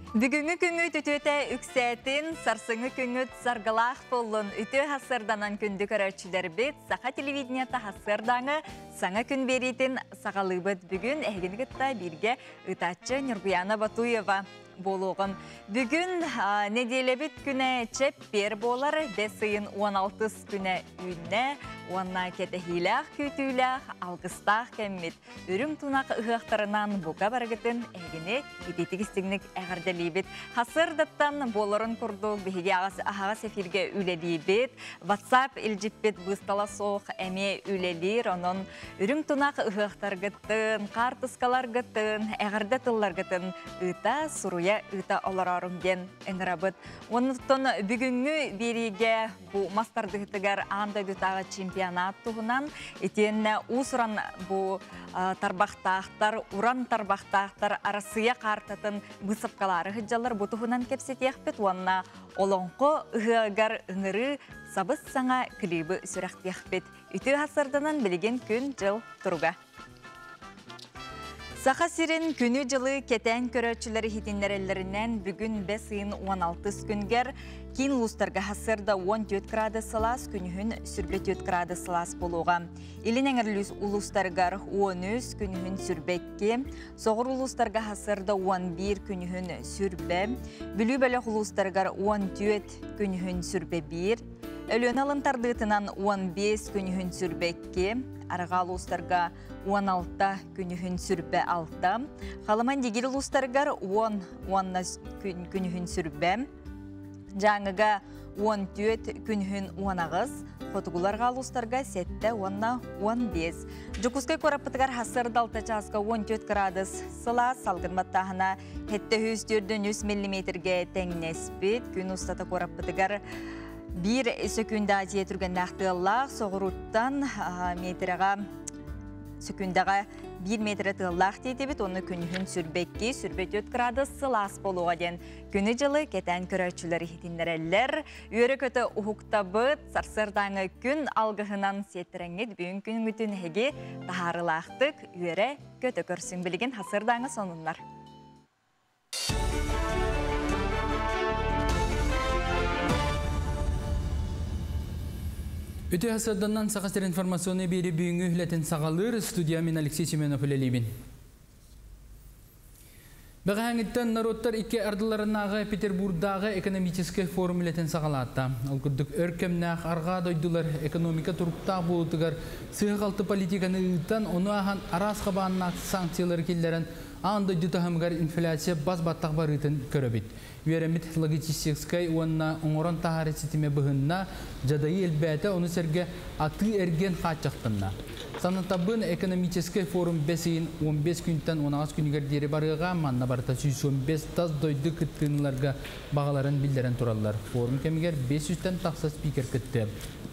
Бүгүҥҥү күҥҥүт үтүөтэ үксээтин, сарсыҥҥы күҥҥүт саргылаах буоллун. Үтүө сарсыарданан күндү көрөөччүлэрбит, Саха телевидениета сарсыардааҥы саҥа күн биэриитин саҕалыыбыт. Бүгүн эһигини кытта бииргэ ыытааччы Ньургуяна Батуева буолуоҕун. Бүгүн нэдиэлэбит күнэ чэппиэр буолар, бэс ыйын 16 күнэ үүннэ уонна кэтэһиилээх, күүтүүлээх, алгыстаах кэммит. Үрүҥ тунах ыһыахтарынан бука барыгытын эһигини ититик истиҥник эҕэрдэлиибит. Хасырдаттан буоларын курдук биһиги аһаҕас эфиргэ үлэлиибит. WhatsApp илдьиппит быыстала суох эмиэ үлэлиир. Онон үрүҥ тунах ыһыахтаргытын, хаартыскаларгытын, эҕэрдэ тылларгытын ыыта, суруйа ыыта олорорум диэн ыҥырабыт. Оннуттан бүгүҥҥү биэриигэ бу мас тардыһытыгар аан дойдутааҕы чемпионат туһунан итиэннэ уус-уран бу тарбахтаахтар, уран тарбахтаахтар Арассыыйа каартатын быысапкалаары сылдьаллар бу туһунан кэпсэтиэхпит уонна Олоҥхо ыһыагар ыҥырыы сабыс саҥа клибы сүрэхтиэхпит. Үтүө сарсыарданан билигин күн-дьыл туруга. Саха сирин күнү-дьылы кэтээн көрөөччүлэр иһитиннэрэллэринэн бүгүн бэс ыйын 16 күнгэр киин улуустарга сарсыарда 14 градус сылаас, күнүһүн 24 градус сылаас буолуоҕа. Илин эҥэр улуустарыгар 13, күнүһүн 22, соҕуруу улуустарга сарсыарда 11, күнүһүн 20, Бүлүү бөлөх улуустарыгар 14, күнүһүн 21, Өлүөнэ алын тардыытынан 15 күнүһүн 22, Арҕаа улуустарга 16 күнүһүн сүрбэ 6, Халыма Индигир улуустарыгар 10 уонна күнүһүн сүрбэ, Дьааҥыга 14 күнүһүн 18, Хотугуларга улуустарга 7 уонна 15. Дьокуускай куораппытыгар сарсыарда 6 чааска 14 градус сылаас, салгын баттааһына 743 миллиметргэ тэҥнэспит. Күн устата куораппытыгар биир сөкүүндэ Азия түргэннээх тыаллаах соҕурууттан метрэҕэ сөкүүндэҕэ биир метрэ тыаллаах диэтибит уонна күнүһүн сүрбэкки сүрбэ градус сылаас буолуоҕа диэн күнү-дьылы кэтээн көрөөччүлэр иһитиннэрэллэр. Үөрэ-көтө уһуктабыт, сарсыардааҥы күн алгыһынан сиэттэрэҥҥит бүгүн күҥҥүтүн эһиги таһаарылаахтык үөрэ-көтө көрсүҥ. Билигин сарсыардааҥы сонуннар. Үтүө сырданнан Саха сир информационный биэри бүгүҥҥү үлэтин саҕалыыр студия мин Алексей Семенов үлэлиибин. Бэҕэһээҥиттэн норуоттар икки ардыларынааҕы Петербурдааҕы экономическай форум үлэтин саҕалаата. Ол курдук өр кэмнээх арҕаа дойдулар экономика туруктаах буолуутугар сыыһа-халты политиканы ыытан, ону ааһан араас хабааннаах санкциялары киллэрэн аан дойду таһымыгар инфляция бас-баттах барыытын көрөбүт. Үөрэммит логистическай уонна оҥорон таһаарыы ситимэ быһынна, дьадайыы элбээтэ, ону сэргэ атыы-эргиэн хааччахтанна. Санатабын экономическай форум бэс ыйын 15 күнтэн 18 күнүгэр диэри барыаҕа, манна барыта 115 тас дойду кыттыыныларга баҕаларын биллэрэн тураллар. Форум кэмигэр 500-тэн тахса спикер кыттыа.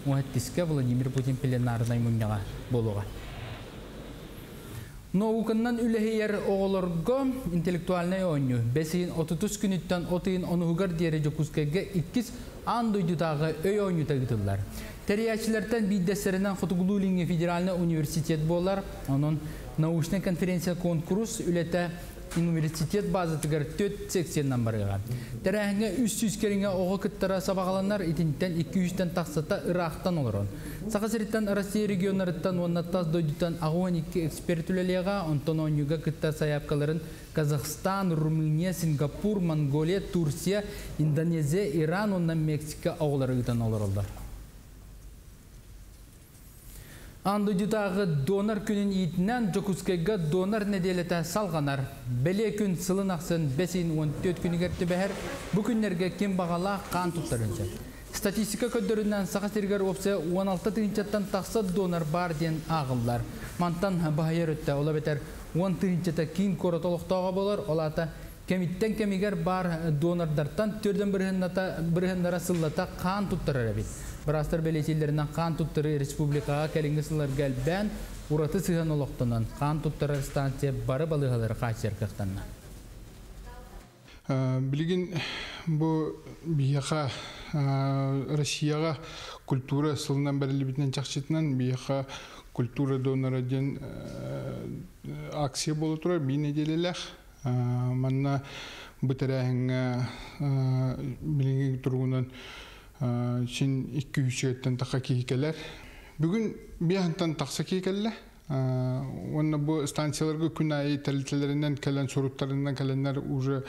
Уһаттиска Владимир Путин пленарнай мунньаҕа буолуоҕа. Науканнан үлэһийэр оҕолорго интеллектуальнай оонньуу бэс ыйын 30 күнүттэн от ыйын онуһугар диэри Дьокуускайга иккис аан дойдутааҕы өй оонньуута ыытыллар. Тэрийээччилэртэн биирдэстэринэн Хотугулуу-Илиҥҥи федеральнай университет буолар. Онон научнай конференция конкурс үлэтэ университет базатыгар төрт секциянан барыаҕа. Тэрээһиҥҥэ 300 кэриҥэ оҕо кыттара сабаҕаланар, итинтэн 200-тэн тахсата ыраахтан олорон. Саха сириттэн Россия регионнарыттан уонна тас дойдуттан 82 эксперт үлэлиэҕэ, онтон оонньууга кыттар сайаапкаларын Казахстан, Румыния, Сингапур, Монголия, Турция, Индонезия, Иран уонна Мексика оҕолоро ыытан олороллор. Аан дойдутааҕы донор күнүн иитинэн Дьокуускайга донор нэдиэлэтэ салҕанар. Бэлиэ күн сылын ахсын бэс ыйын 14 күнүгэр түбэһэр. Бу күннэргэ ким баҕалаах хаан туттарын сөп. Статистика көрдөрүнэн Саха сиригэр уопсайа 16 тыһыынчаттан тахса донор баар диэн ааҕыллар. Мантан баһыйар өттө, ол эбэтэр 10 тыһыынчата киин куорат олохтооҕо буолар, ол аата кэмиттэн кэмигэр баар донордартан төрдөн бырыһыннара сыллата хаан туттарар эбит. Быраастар бэлиэтииллэринэн хаан туттарыы республикаҕа кэлиҥҥи сылларга элбээн, ураты сыһыан олохтонон, хаан туттарар станция бары балыыһалары хааччыйар кыахтанна. Билигин бу биһиэхэ Россияҕа культура сылынан бэриллибитинэн чахчытынан биһиэхэ культура донора диэн акция буола турар биир нэдиэлэлээх. Манна Бу тэрээһиҥҥэ билиҥҥи туругунан син 200-тэн тахса киһи кэлэр. Бүгүн биэһинтэн тахса киһи кэллэ. Уонна бу станцияларга күн аайы тэрилтэлэринэн кэлэн, суруттарынан кэлэннэр уже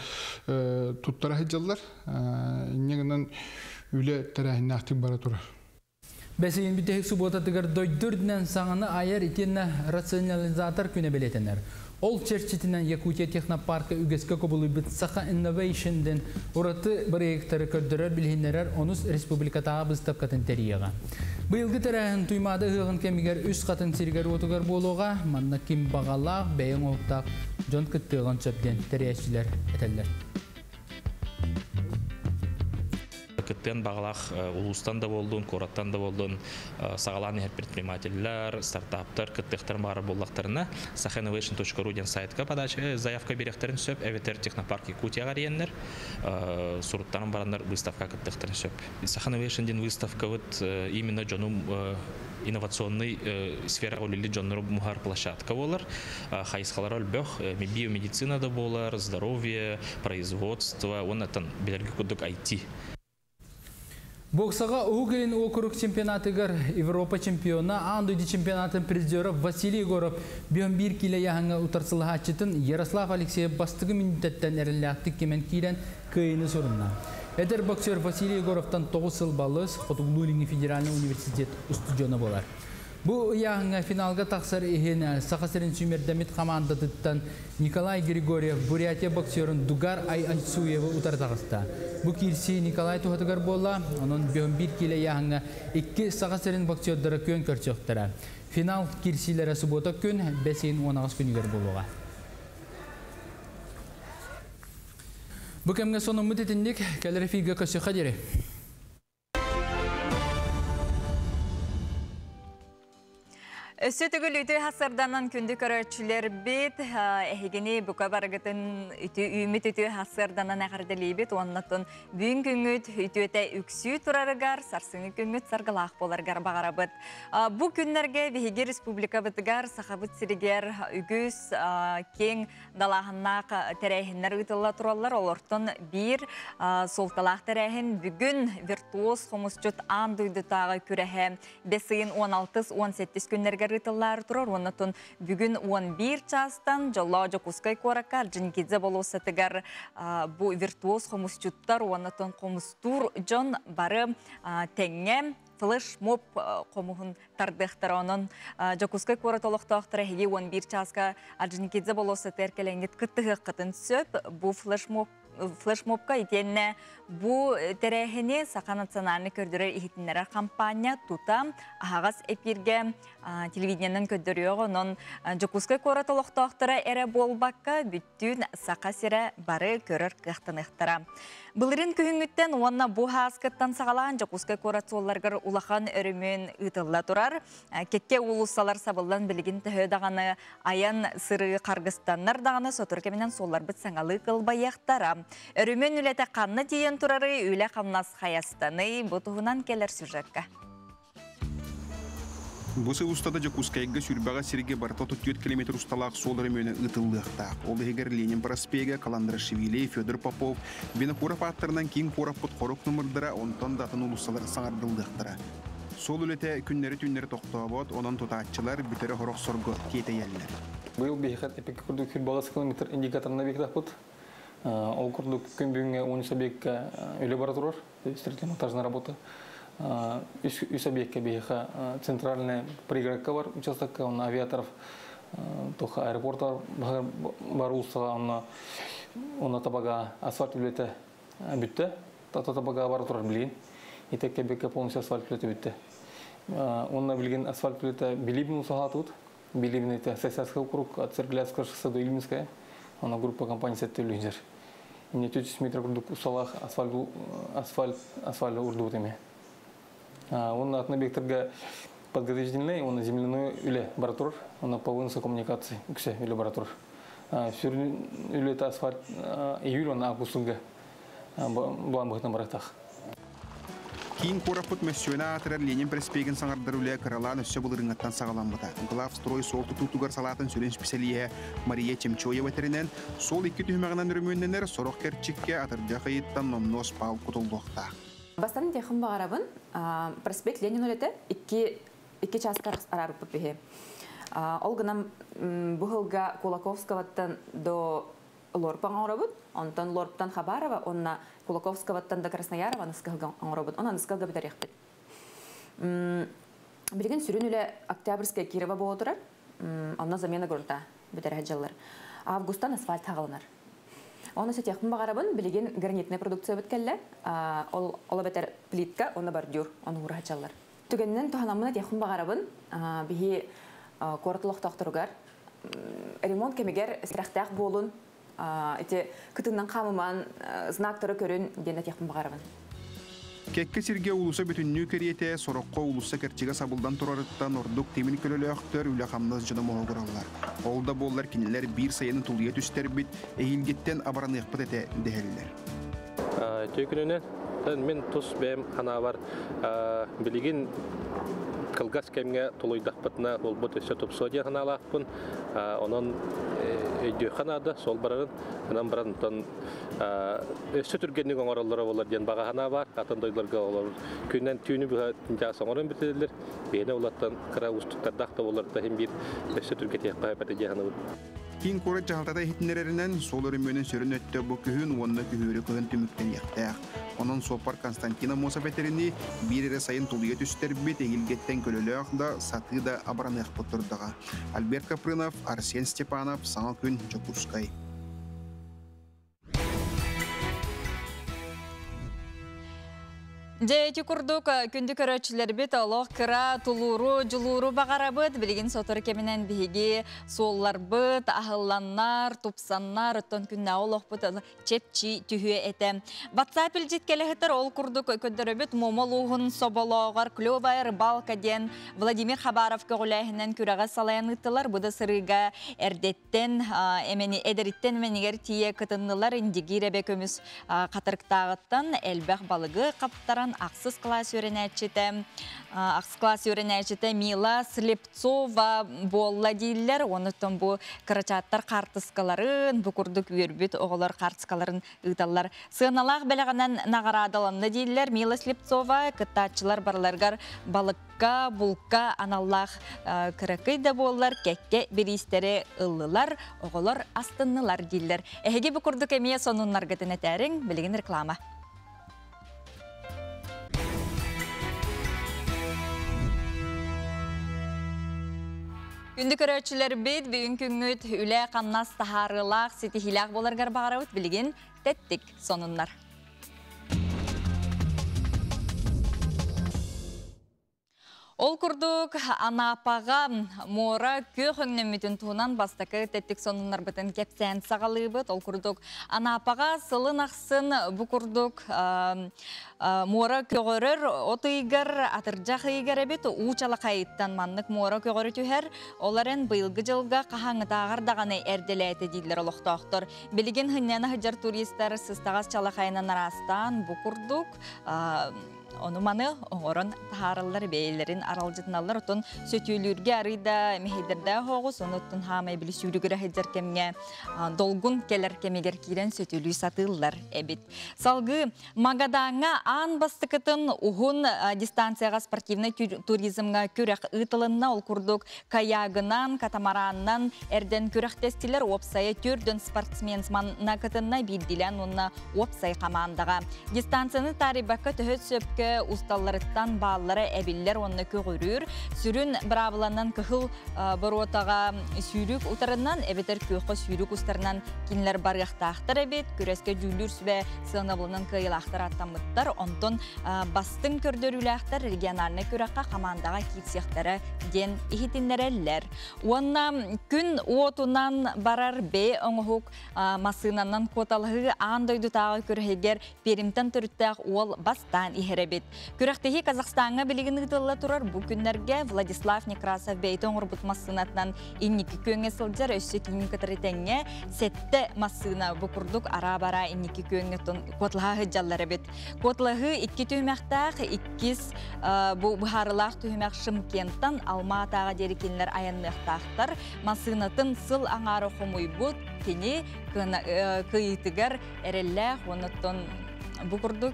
туттара сылдьаллар. Инньэ гынан үлэ тэрээһиннээхтик бара турар. Бэс ыйын бүтэһик субуотатыгар дойду үрдүнэн саҥаны айар итиэннэ рационализатор күнэ бэлиэтэнэр. Ол чэрчитинэн Якутия технопарка үгэскэ кубулуйбут Саха Innovation диэн ураты бырайыактары көрдөрөр билиһиннэрэр онус республикатааҕы быыстапкатын тэрийиэҕэ. Быйылгы тэрээһин Туймаада ыһыаҕын кэмигэр Үс Хатыҥ сиригэр-уотугар буолуоҕа. Манна ким баҕалаах, бэйэ оҥоһуктаах дьон кыттыаҕын сөп диэн тэрийээччилэр этэллэр. Кыттыан баҕалаах улуустан да буоллун, куораттан да буоллун саҕалаан иһэр предпринимателлэр, стартаптар кыттыахтарын баҕарар буоллахтарына, sahainnovation.ru диэн сайтка подача заявка биэриэхтэрин сөп, эбэтэр Технопарк Якутияҕа эрийэннэр суруттаран бараннар выставка кыттыахтарын сөп. Саха Innovation диэн выставкабыт именно дьону инновационный сфераҕа үлэлиир дьоннору муһар площадка буолар. Хайысхалара өлбөх, биомедицина да буолар, здоровье, производство, уонна билэргэ курдук IT. Боксаҕа Уһук Илин уокурук чемпионатыгар Европа чемпиона, аан дойду чемпионатын призера Василий Егоров 11 киилэ ыйааһыҥҥа утарсылаһааччытын Ярослав Алексеев бастакы мүнүүтэттэн эрэллээхтик кимэн киирэн кыайыыны сурунна. Эдэр боксер Василий Егоровтан 9 сыл балыс, Хотугулуу-Илиҥҥи федеральнай университет устудьуона буолар. Бу ыйааһыҥҥа финалга тахсар иһин Саха сирин сүүмэрдэммит хамаандатыттан Николай Григорьев Бурятия боксерун Дугар Ай Айцуевы утары таҕыста. Бу киирсии Николай туһатыгар буолла, онон 11 киилэ ыйааһыҥҥа икки Саха сирин боксердара күөн көрсүөхтэрэ. Финал киирсиилэрэ субуота күн, бэс ыйын 18 күнүгэр буолуоҕа. Бу кэмҥэ сонуммут итинник, кэлэр эфиргэ көрсүөххэ диэри. Өссө төгүл үтүө сарсыарданан күндү көрөөччүлэрбит, эһигини бука барыгытын үтүө үүммүт үтүө сарсыарданан эҕэрдэлиибит уоннатун бүгүн күҥҥүт үтүөтэ үксүү турарыгар, сарсыҥҥы күҥҥүт саргылаах буоларыгар баҕарабыт. Бу күннэргэ биһиги республикабытыгар, Сахабыт сиригэр үгүс киэҥ далааһыннаах тэрээһиннэр ыытылла тураллар. Олортон биир суолталаах тэрээһин бүгүн виртуоз хомусчут аан дойдутааҕы күрэһэ бэс ыйын 16-17 күннэригэр ыытыллаары турар. Уоннатун бүгүн 11 чаастан Дьоллоо Дьокуускай куоракка Орджоникидзе болуоссатыгар бу виртуоз хомусчуттар уоннатун хомустуур дьон бары тэҥҥэ флешмоб хомуһун тардыахтара. Онон Дьокуускай куорат олохтоохторо эһиги 11 чааска Орджоникидзе болуоссатыгар кэлэҥҥит кыттыһыаххытын сөп. Бу флешмоб флешмобка итиэннэ бу тэрээһини Саха национальнай көрдөрөр иһитиннэрэр хампаанньа тута аһаҕас эпииргэ телевидениенэн көрдөрүөҕэ. Онон Дьокуускай куорат олохтоохторо эрэ буолбакка, бүттүүн Саха сирэ бары көрөр кыахтаныахтара. Былырыын күһүҥҥүттэн уонна бу һааскыттан саҕалаан Дьокуускай куорат суолларыгар улахан өрөмүөн ыытылла турар. Кэккэ уулуссалар сабыллан билигин төһө даҕаны айан сырыы харгыстаннар даҕаны сотору кэминэн суолларбыт саҥалыы кылбайыахтара. Өрөмүөн үлэтэ ханна тиийэн турарый, үлэ-хамнас хайастаный, бу туһунан кэлэр сюжекка. Бу сыл устата Дьокуускайга сүүрбэҕэ сиргэ барыта 34 километр усталаах суол өрөмүөнэ ыытыллыахтаах. Ол иһигэр Ленин проспега, Каландрашвили, Федор Попов, Винокуров ааттарынан киин куораппыт хорук нумурдара, онтон да атын уулуссалар саҥардыллыахтара. Суол үлэтэ күннэри-түүннэри тохтообот, онон тутааччылар бүтэрэ сорго тиэтэйэллэр. Быйыл биһиэхэ эпикки курдук 100 километр индикаторына объектаппыт. Ол курдук күн бүгүҥҥэ 13 объекка үлэ бара турар, строительно-монтажная работа. Үс объекка биһиэхэ центральная пригородка бар участокка, онно авиаторов тоха аэропорт бар уулуссаҕа онно онно табага асфальт үлэтэ бүттэ. Тата табага бара турар билигин. Итекке бекке полностью асфальт үлэтэ бүттэ. Онно билигин асфальт үлэтэ Билибин уулуссаҕа Билибин это Сайсарский округ от Церглядского шоссе до Ильминская. Она группа компаний сеттелюнер. Не 300 метр курдук усталаах асфальт асфальт асфальт урдубут эме. Он атын объекторга подготовительный, он земляной үлэ бара турар, он по выносу коммуникации үксэ үлэ бара турар. Сүрүн үлэтэ асфальт июль он августга былаан быһытынан барыахтаах. Киин куораппыт мөссүөнэ аатырар Ленин проспегын саҥардар үлэ кыралаан өссө былырыыҥҥыттан саҕаламмыта. Главстрой суол тутуутугар салаатын сүрүн исписэлииһэ Мария Чемчоева этэринэн, суол икки түһүмэҕинэн өрөмүөннэнэр, сорох кэрчиккэ атырдьах ыйыттан номнуо аспаал кутуллуохтаах. Бастан этиэхпин баҕарабын, проспект Ленин үлэтэ икки чааска араарбыппыт биһи. Ол гынан бу сылга Кулаковскаваттан до Лорпа оҥоробут, онтон Лорптан Хабарова, онна Кулаковскаваттан до Красноярова аныскыга оҥоробут, он аныскыга бүтэриэхпит. Билигин сүрүн үлэ Октябрьская Кирова буола турар, онно замена грунта бүтэрэ дьыллар. Августан асфальт хаҕаланар. Оны сөтиэхпин баҕарабын, билигин гранитная продукциябыт кэллэ, ол ол эбэтэр плитка, онно бордюр, ону уураһачаллар. Түгэнинэн туһанаммын этиэхпин баҕарабын, биһи куорат олохтоохторугар ремонт кэмигэр сэрэхтээх буолун, ити кытыннан хаамымаан знактары көрүн диэн этиэхпин баҕарабын. Кэккэ сиргэ уулусса бүтүннүү кэриэтэ, сороххо уулусса кэрчигэ сабыллан турарыттан ордук тимир көлөлөөхтөр үлэ-хамнас дьоно моһуогураллар. Ол да буоллар кинилэр биир сайыны тулуйа түстэрбит, эһиилгиттэн абыраныахпыт этэ дэһэллэр. Үтүө күнүнэн. Мин тус бэйэм ханаабар билигин кылгас кэмҥэ тулуйдахпытына буолбут өссө тупсуо диэн санаалаахпын. Онон өйдүөххэ наада, суол барарын. Онон баран онтон өссө түргэнник оҥороллоро буолар диэн баҕа санаа баар. Атын дойдуларга олорор күннэн түүнү быһа чаас оҥорон бүтэрэллэр. Биһиэнэ улаттан кыра уустуктардаах да буоллар да иһин биир өссө түргэтиэххэ сөп этэ диэн саныыбын. Киин куорат дьаһалтата иһитиннэрэринэн, суол өрөмүөнүн сүрүн өттө бу күһүн уонна күһүөрү кыһын түмүктэниэхтээх. Онон суоппар Константин Аммосов этэринии, биир эрэ сайын тулуйа түстэрбит, эһиилгиттэн көлөлөөх да, сатыы да абыраныахпыт турдаҕа. Альберт Капрынов, Арсен Степанов, Саҥа күн, Дьокуускай. Дьэ, ити курдук күндү көрөөччүлэрбит олох кыра тулууру, дьулууру баҕарабыт. Билигин сотору кэминэн биһиги суолларбыт аһылланнар, тупсаннар, оттон күннээҕи олохпут чэпчии түһүө этэ. WhatsApp илдьит кэлэһитэр ол курдук көрдөрөбүт Муома улууһун соболооҕор Клевая рыбалка диэн Владимир Хабаров көҕүлээһинэн күрэҕи салайан ыыттылар. Бу да сырыыга эрдэттэн эмэни эдэриттэн эмэнигэр тиийэ кытыннылар. Индигиир эбэ көмүс Хатырыктааҕыттан элбэх балыгы хаптаран ахсыс кылаас үөрэнээччитэ ахсыс кылаас үөрэнээччитэ Мила Слепцова буолла дииллэр. Онуттан бу кырачааттар хаартыскаларын, бу курдук үөрбүт оҕолор хаартыскаларын ыыталлар. Сыаналаах бэлэҕинэн наҕараадаланна дииллэр. Мила Слепцова кыттааччылар барыларыгар балык булка аналлаах кыракый да буоллар кэккэ бириистэри ыллылар, оҕолор астыннылар дииллэр. Эһиги бу курдук эмиэ сонуннаргытын этээриҥ, билигин реклама. Күндү көрөөччүлэрбит, бүгүн күҥҥүт үлэ хамнас таһаарыылаах, ситиһиилээх буоларгар баҕарабыт. Билигин тэттик сонуннар. Ол курдук, Анапаҕа муора күөх өҥнөммүтүн туһунан бастакы тэттик сонуннарбытын кэпсээн саҕалыыбыт. Ол курдук, Анапаҕа сылын ахсын бу курдук муора көҕөрөр от ыйыгар, атырдьах ыйыгар эбит уу чалахайыттан маннык муора көҕөрө түһэр. Ол эрэн быйылгы дьылга хаһааҥҥытааҕар даҕаны эрдэлээтэ дииллэр олохтоохтор. Билигин сынньана сылдьар туристар сыстаҕас чалахайынан араастаан бу курдук ону-маны оҥорон таһаараллар, бэйэлэрин аралдьытыналлар. Оттон сөтүөлүүргэ арый да мэһэйдэрдээх оҕус, онуттан хаамай били сүүрүгүрэ сылдьар кэмҥэ долгун кэлэр кэмигэр киирэн сөтүөлүү сатыыллар эбит. Салгыы Магадаҥҥа аан бастакытын уһун дистанцияҕа спортивнай туризмҥа күрэх ыытылынна. Ол курдук каягынан, катамаранынан эрдэн күрэхтэстилэр. Уопсайа төрдөн спортсмен манна кытынна биирдиилээн уонна уопсай хамаандаҕа. Дистанцияны таарыйбакка төһө сөпкө усталларыттан бааллара эбиллэр уонна көҕүрүүр. Сүрүн быраабыланан кыһыл боруотаҕа сүүрүк утарынан эбэтэр күөххэ сүүрүк устарынан кинилэр барыахтаахтар эбит. Күрэскэ дьүүллүүр сүбэ сыанабылынан кыайыылаахтар ааттаммыттар. Онтон бастыҥ көрдөрүүлээхтэр региональнай күрэххэ хамаандаҕа киирсиэхтэрэ диэн иһитиннэрэллэр. Уонна күн уотунан барар бэйэ оҥоһук массыынанан куоталаһыы аан дойдутааҕы күрэһигэр Пермтэн төрүттээх уол бастаан иһэр эбит. Күрэхтэһии Казахстаҥҥа билигин ыытылла турар. Бу күннэргэ Владислав Некрасов бэйэтэ оҥорбут массыынатынан инники күөҥҥэ сылдьар, өссө кинини кытары тэҥҥэ сэттэ массыына бу курдук араа-бараа инники күөҥҥэ куоталаһа сылдьаллар эбит. Куоталаһыы икки түһүмэхтээх, иккис бу быһаарылаах түһүмэх Шымкенттан Алма-Атаҕа диэри кинилэр айанныахтаахтар. Массыынатын сыл аҥаара хомуйбут кини кыайыытыгар эрэллээх уонна бу курдук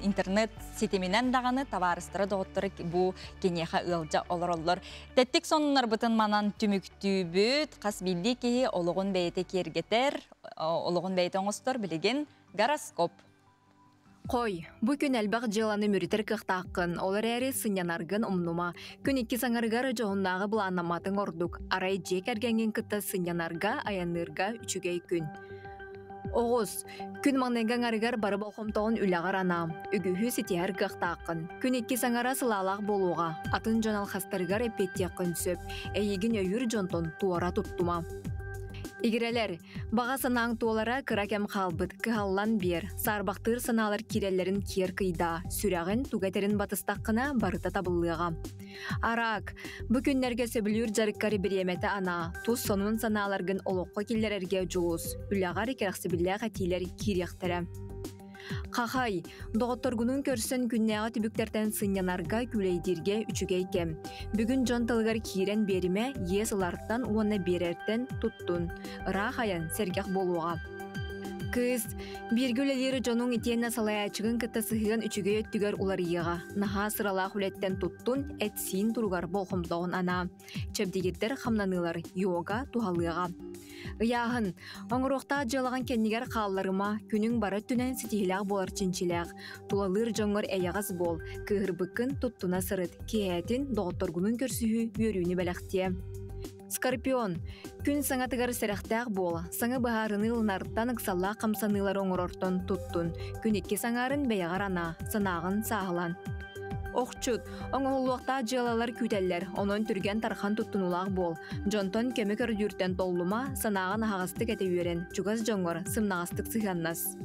интернет ситиминэн даҕаны табаарыстара доҕотторо бу киниэхэ ыалдьа олороллор. Тэттик сонуннарбытын манан түмүктүүбүт. Хас биирдии киһи олоҕун бэйэтэ киэргэтэр, олоҕун бэйэтэ оҥостор билигин гороскоп. Хой, бу күн элбэх дьыаланы мүрүтэр кыахтааххын, ол эрээри сынньанаргын умнума. Күн иккис аҥарыгар дьоһуннааҕы былааннамматыҥ ордук. Арай дьиэ кэргэҥҥин кытта сынньанарга, айанныырга үчүгэй күн. Оҕус, күн маҥнайгы аҥарыгар бары болҕомтоҕун үлэҕэр анаа. Үгүһү ситиһэр кыахтааххын. Күн иккис аҥара сылаалаах буолуоҕа. Атын дьон алхастарыгар эппиэттиэххин сөп. Эйигин өйүүр дьонтон туора туттума. Игирэлэр, баҕа санааҥ туолара кыра кэм хаалбыт, кыһаллан биэр, саарбахтыыр санаалар киирэллэрин киэр кыйдаа, сүрэҕин туга этэрин батыстаххына барыта табыллыаҕа. Араак, бу күннэргэ сөбүлүүр дьарыккар бириэмэтэ анаа, тус сонун санааларгын олоххо киллэрэргэ дьулус, үлэҕэр кэрэхсэбиллээх этиилэр киириэхтэрэ. Хахай, доҕотторгунуун көрсөн күннээҕи түбүктэртэн сынньанарга, күлэйдииргэ үчүгэй кэм. Бүгүн дьон тылыгар киирэн биэримэ, иэс ылартан уонна биэрэртэн туттун. Ыраах айан сэргэх буолуоҕа. Кыыс, бииргэ үлэлиир дьонуҥ итиэннэ салайааччыгын кытта сыһыан үчүгэй өттүгэр уларыйыаҕа. Наһаа сыралаах үлэттэн туттун, эт-сиин туругар болҕомтоҕун анаа. Чэбдигирдэр хамнаныылар йога туһалыаҕа. Ыйааһын. Оҥоруохтаах дьыалаҕын кэннигэр хаалларыма, күнүҥ бары өттүнэн ситиһиилээх буолар чинчилээх. Тулалыыр дьоҥҥор эйэҕэс буол, кыыһырбыккын туттуна сырыт, киэһээтин доҕотторгунуун көрсүһүү үөрүүнү бэлэхтиэ. Скорпион. Күн саҥатыгар сэрэхтээх буол, саҥа быһаарыныы ылынартан ыксаллаах хамсаныылары оҥорортон туттун. Күн иккис аҥаарын бэйэҕэр анаа, санааҕын сааһылан. Охчут, оҥоһуллуохтаах дьыалалар күүтэллэр, онон түргэн-тархан туттунуулаах буол. Дьонтон көмө көрдүүртэн толлума, санааҕын аһаҕастык этэ үөрэн, чугас дьоҥҥор сымнаҕастык сыһыаннас.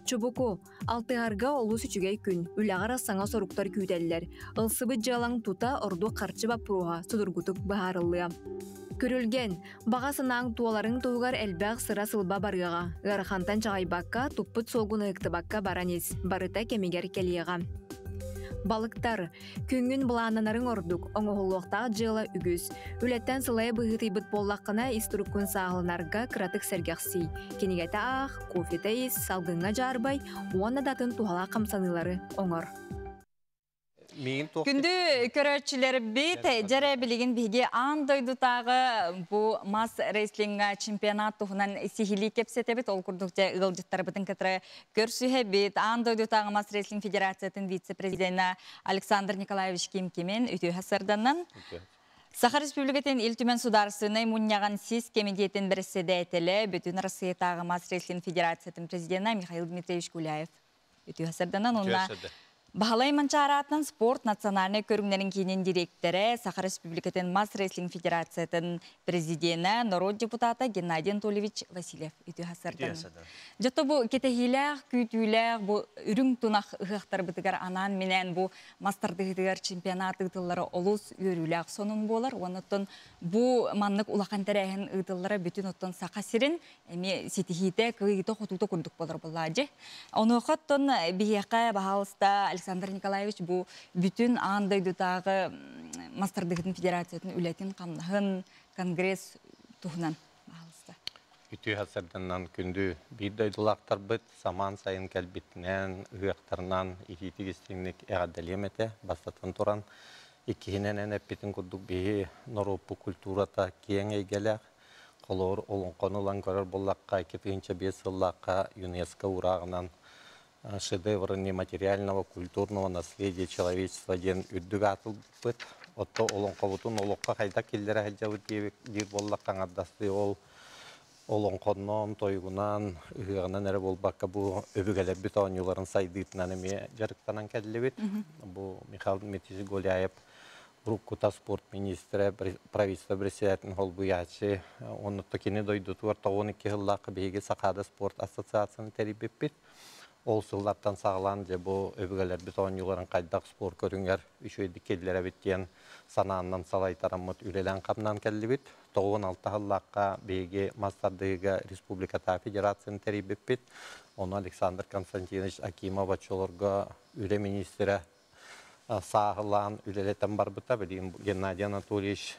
Чубуку, алтыһарга олус үчүгэй күн, үлэҕэр саҥа соруктар күүтэллэр. Ылсыбыт дьыалаҥ тута ордук харчы боппуруоһа судургутук быһаарыллыа. Күрүлгэн, баҕа санааҥ туоларыҥ туһугар элбэх сыра-сылба барыаҕа. Ыарахантан чаҕыйбакка, туппут суолгун ыһыктыбакка баран ис, барыта кэмигэр кэлиэҕэ. Балыктар, күҥҥүн былааннанарыҥ ордук, оҥоһуллуохтаах дьыала үгүс. Үлэттэн сылайа быһыытыйбыт буоллаххына, ис туруккун сааһыланарга кыратык сэргэхсий. Кинигэтэ аах, кофета ис, салгыҥҥа дьаарбай уонна да атын туһалаах хамсаныылары оҥор. Күндү көрөөччүлэрбит, дьэрэ билигин биһиги аан дойдутааҕы бу мас рестлинга чемпионат туһунан сиһилии кэпсэтэбит. Ол курдук дьэ ыалдьыттарбытын кытары көрсүһэбит. Аан дойдутааҕы мас рестлинг федерациятын вице-президенэ Александр Николаевич Ким-Кимин үтүө сарданан. Саха Республикатын Ил Түмэн Судаарыстыбаннай Мунньаҕын сис кэмитиэтин бэрэссэдээтэлэ, Бүтүн Россиятааҕы мас рестлинг федерациятын президенэ Михаил Дмитриевич Гуляев үтүө сарданан уонна Баһылай Манчаараатынан спорт национальнай көрүҥнэрин киинин дириэктэрэ, Саха Республикатын мас рестлинг федерациятын президенэ, норуот депутата Геннадий Анатольевич Васильев үтүө сардан. Дьото бу кэтэһиилээх, күүтүүлээх бу үрүҥ тунах ыһыахтарбытыгар анаан-минээн бу мас тардыһыытыгар чемпионат ыытыллара олус үөрүүлээх сонун буолар. Уонна бу маннык улахан тэрээһин ыытыллара бүтүн оттон Саха сирин эмиэ ситиһиитэ, кыайыыта-хотуута курдук болор буоллаадьы. Онуоха оттон биһиэхэ баһаалыста Александр Николаевич бу бүтүн аан дойдутааҕы мас тардыһыытын федерациятын үлэтин-хамнаһын, конгресс туһунан баһаалыста. Үтүө сарсыарданан күндү биир дойдулаахтарбыт самаан сайын кэлбитинэн, ыһыахтарынан итиитик истиҥник эҕэрдэлиэм этэ. Бастатан туран, иккиһинэн эн эппитин курдук биһи норуоппут культурата киэҥ эйгэлээх. Холобур, олоҥхону ылан көрөр буоллахха, 2005 сыллаахха ЮНЕСКО уурааҕынан шедевр нематериального культурного наследия человечества диэн үрдүк аатылбыт. Отто олоҥхобутун олоххо хайдах киллэрэ сылдьабыт диир буоллахха, аҥардастыы ол олоҥхоннон, тойугунан, ыһыаҕынан эрэ буолбакка, бу өбүгэлэрбит оонньууларын сайдыытынан эмиэ дьарыктанан кэллибит. Бу Михаил Дмитриевич Гуляев уруккута спорт министрэ, правительство председателин холбуйааччы, оннуттан кини дойдутугар 92 сыллаахха биһиги Сахаада спорт ассоциацияны тэрийбиппит. Ол сыллартан саҕалаан дьэ бу өбүгэлэрбит оонньууларын хайдах спорт көрүҥэр үчүгэйдик киллэрэбит диэн санааннан салайтараммыт үлэлээн-хамнаан кэллибит. 96 сыллаахха биһиги мас тардыһыыга республикатааҕы федерацияны тэрийбиппит. Ону Александр Константинович Акимов оччолорго үлэ министрэ сааһылаан үлэлэтэн барбыта. Билигин Геннадий Анатольевич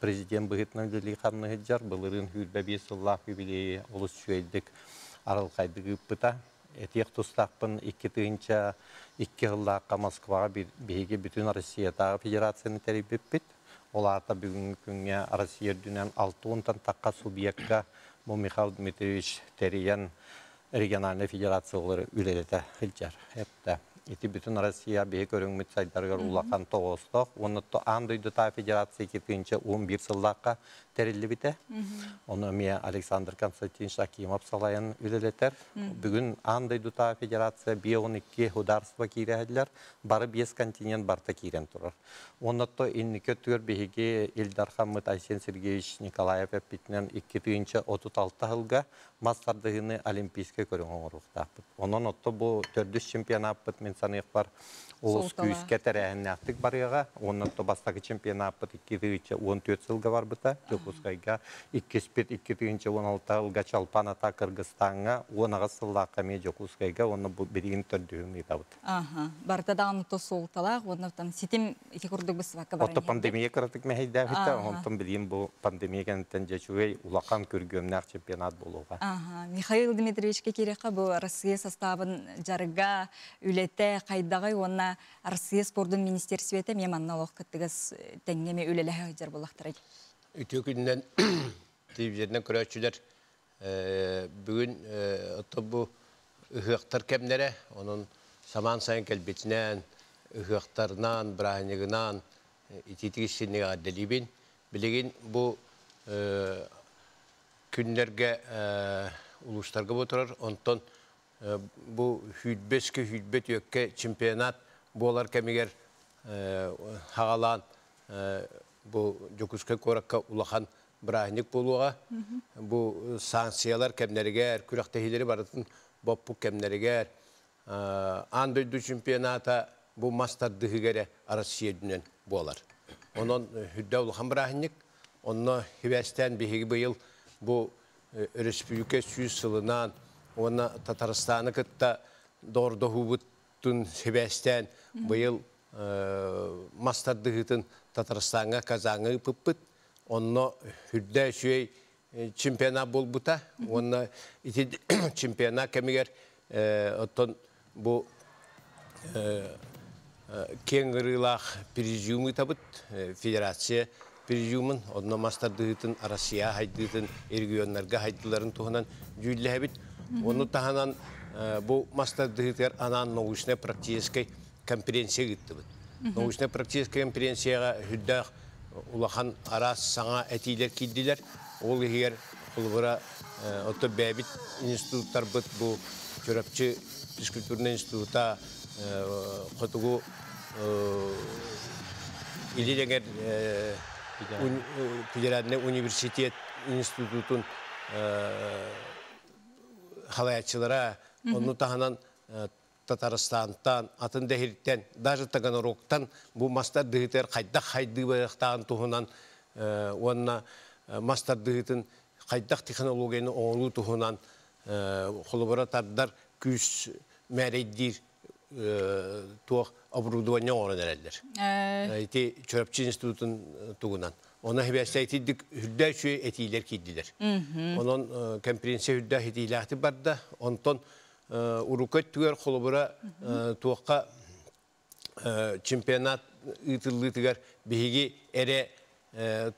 президент быһыытынан үлэлии хамныы сылдьар. Былырыын 25 сыллаах юбилейи олус үчүгэйдик арылхайдык ыыппыта. Этиэх тустаахпын 2002 сыллаахха Москваҕа биһиги бүтүн Россиятааҕы федерацияны тэрийбиппит. Ол аата бүгүҥҥү күҥҥэ Россия үрдүнэн 60-тан тахха субъекка бу Михаил Дмитриевич тэрийэн региональнай федерациялары үлэлэтэ сылдьар. Эптэ. Ити бүтүн Россия биһи көрүҥмүт сайдарыгар улахан тоҕоостоох уонна аан дойдутааҕы федерация 2011 сыллаахха тэриллибитэ. Ону эмиэ Александр Константинович Акимов салайан үлэлэтэр. Бүгүн аан дойдутааҕы федерация 52 государство киирэһэллэр, бары биэс континент барыта киирэн турар. Уонна то инники өттүгэр биһиги Ил Дархаммыт Айсен Сергеевич Николаев эппитинэн 2036 сылга мас тардыһыыны олимпийскай көрүҥ оҥоруохтаахпыт. Онон отто бу төрдүс чемпионаппыт мин саныахпар олус күүскэ тэрээһиннээхтик барыаҕа. Уонна отто бастакы чемпионаппыт 2014 сылга барбыта. Дьокуускайга иккиспит 2016 сылга Чалпан Ата Кыргызстаҥҥа, 18 сыллаахха эмиэ Дьокуускайга уонна бу билигин төрдүһүн ыытабыт. Аха, барыта даҕаны тус суолталаах уонна ситим ити курдук быстыбакка баран Отто пандемия кыратык мэһэйдээбитэ, онтон билигин бу пандемия кэнниттэн дьэ үчүгэй улахан күргүөмнээх чемпионат буолуоҕа. Аха, Михаил Дмитриевичке киириэххэ бу Россия составын дьарыга, үлэтэ хайдаҕый уонна Россия спордун министерствиэтэ эмиэ манна олох кыттыгас тэҥҥэ эмиэ үлэлэһэ сылдьар буоллахтарай. Үтүө күнүнэн телевизорынан көрөөччүлэр бүгүн ото бу ыһыахтар кэмнэрэ, онон самаан сайын кэлбитинэн, ыһыахтарынан, бырааһынньыгынан итиитик истинник эҕэрдэлиибин. Билигин бу күннэргэ улуустарга бу турар, онтон бу сүүрбэскэ сүүрбэ түөккэ чемпионат буолар кэмигэр хаҕалаан бу Дьокуускай куоракка улахан бырааһынньык буолуоҕа. Бу санкциялар кэмнэригэр, күрэхтэһиилэри барытын боппук кэмнэригэр аан дойду чемпионата бу мас тардыһыыга эрэ Россия үрдүнэн буолар. Онон үрдэ улахан бырааһынньык. Онно хибээстээн биһиги быйыл бу өрөспүүбүлүкэ 100 сылынан уонна Татарстаны кытта доҕордоһуубутун сибээстээн быйыл мас тардыһыытын Татарстаҥҥа, Казаҥҥа ыыппыппыт. Онно үрдэ үчүгэй чемпионат буолбута. Уонна ити чемпионат кэмигэр оттон бу киэҥ ырыылаах президиум ыытабыт, федерация президиумун, онно мас тардыһыытын Россия хайдыытын, регионнарга хайдыларын туһунан дьүүллэһэбит. Ону таһынан бу мас тардыһыытыгар анаан научно-практическай конференция ыыттыбыт. Научно-практическай конференцияҕа үрдээх улахан араас саҥа этиилэр киирдилэр. Ол иһигэр холобура ото бэйэбит институттарбыт бу Чурапчы физкультурный института, Хотугу Илин эҥэр федеральный университет институтун халаяччылара, онну таһынан Татарстантан, атын дэһиртэн, даже Таганрогтан бу мас тардыһыытыгар хайдах хайдыы барыахтааҕын туһунан уонна мас тардыһыытын хайдах технологияны оҥоруу туһунан холобура тардар күүс мээрэйдиир туох оборудование оҥорон эрэллэр. Ити Чурапчы институтун тугунан. Онно хибээстэйтидик үрдээ үчүгэй этиилэр киирдилэр. Онон конференция үрдээх этиилээхтик барда. Онтон урукку өттүгэр холобура туохха чемпионат ыытыллыытыгар биһиги эрэ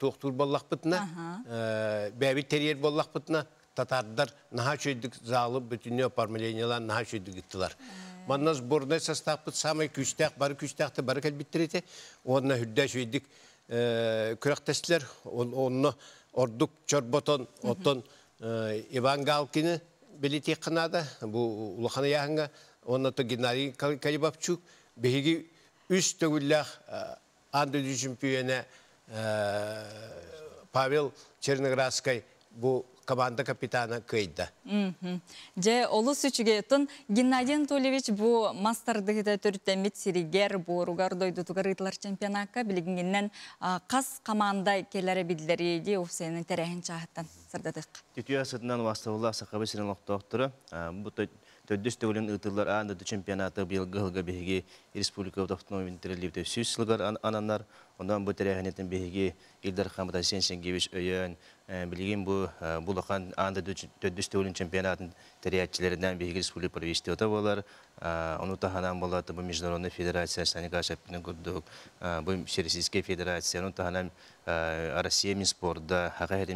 туохтуур буоллахпытына, бэйэбит тэрийэр буоллахпытына, татардар наһаа үчүгэйдик залы бүтүннүү оформлениелаан наһаа үчүгэйдик ыыттылар. Манна сборнай составпыт самай күүстээх, бары күүстээхтэр бары кэлбиттэр этэ. Уонна үрдээ үчүгэйдик күрэхтэстилэр. Онно ордук чорботон, оттон Иван Галкины билитиэххэ наада. Бу улахан ыйааһыҥҥа уонна то Геннадий Калибовчук биһиги үс төгүллээх аан дойду чемпионэ Павел Черноградскай бу команда капитана кыайда. Дьэ, олус үчүгэй. Оттон Геннадий Анатольевич бу мас тардыһыыта төрүттэммит сиригэр, буоругар, дойдутугар ыытылар чемпионакка билигиҥҥинэн хас команда кэлэрэ биллэрий дии уопсайынан тэрээһин чааһыттан сырдатыахха. Үтүө сытынан убаастабыллаах Сахабыт сирин олохтоохторо, бу төрдүс төгүлүн ыытыллар аан дойду чемпионата быйылгы сылга биһиги республикабыт автономиятын тэриллибитэ 100 сылыгар ананар. Онон бу тэрээһинитин биһиги Ил Дархаммыт Айсен Сергеевич өйөөн, билигин бу бу улахан аан дойду төрдүс төгүлүн чемпионатын тэрийээччилэринэн биһиги республика правительствота буолар. Ону таһынан буолар бу Международная федерация Саня Кашаппин курдук, бу Всероссийская федерация, ону таһынан Россия Минспорда, Хаха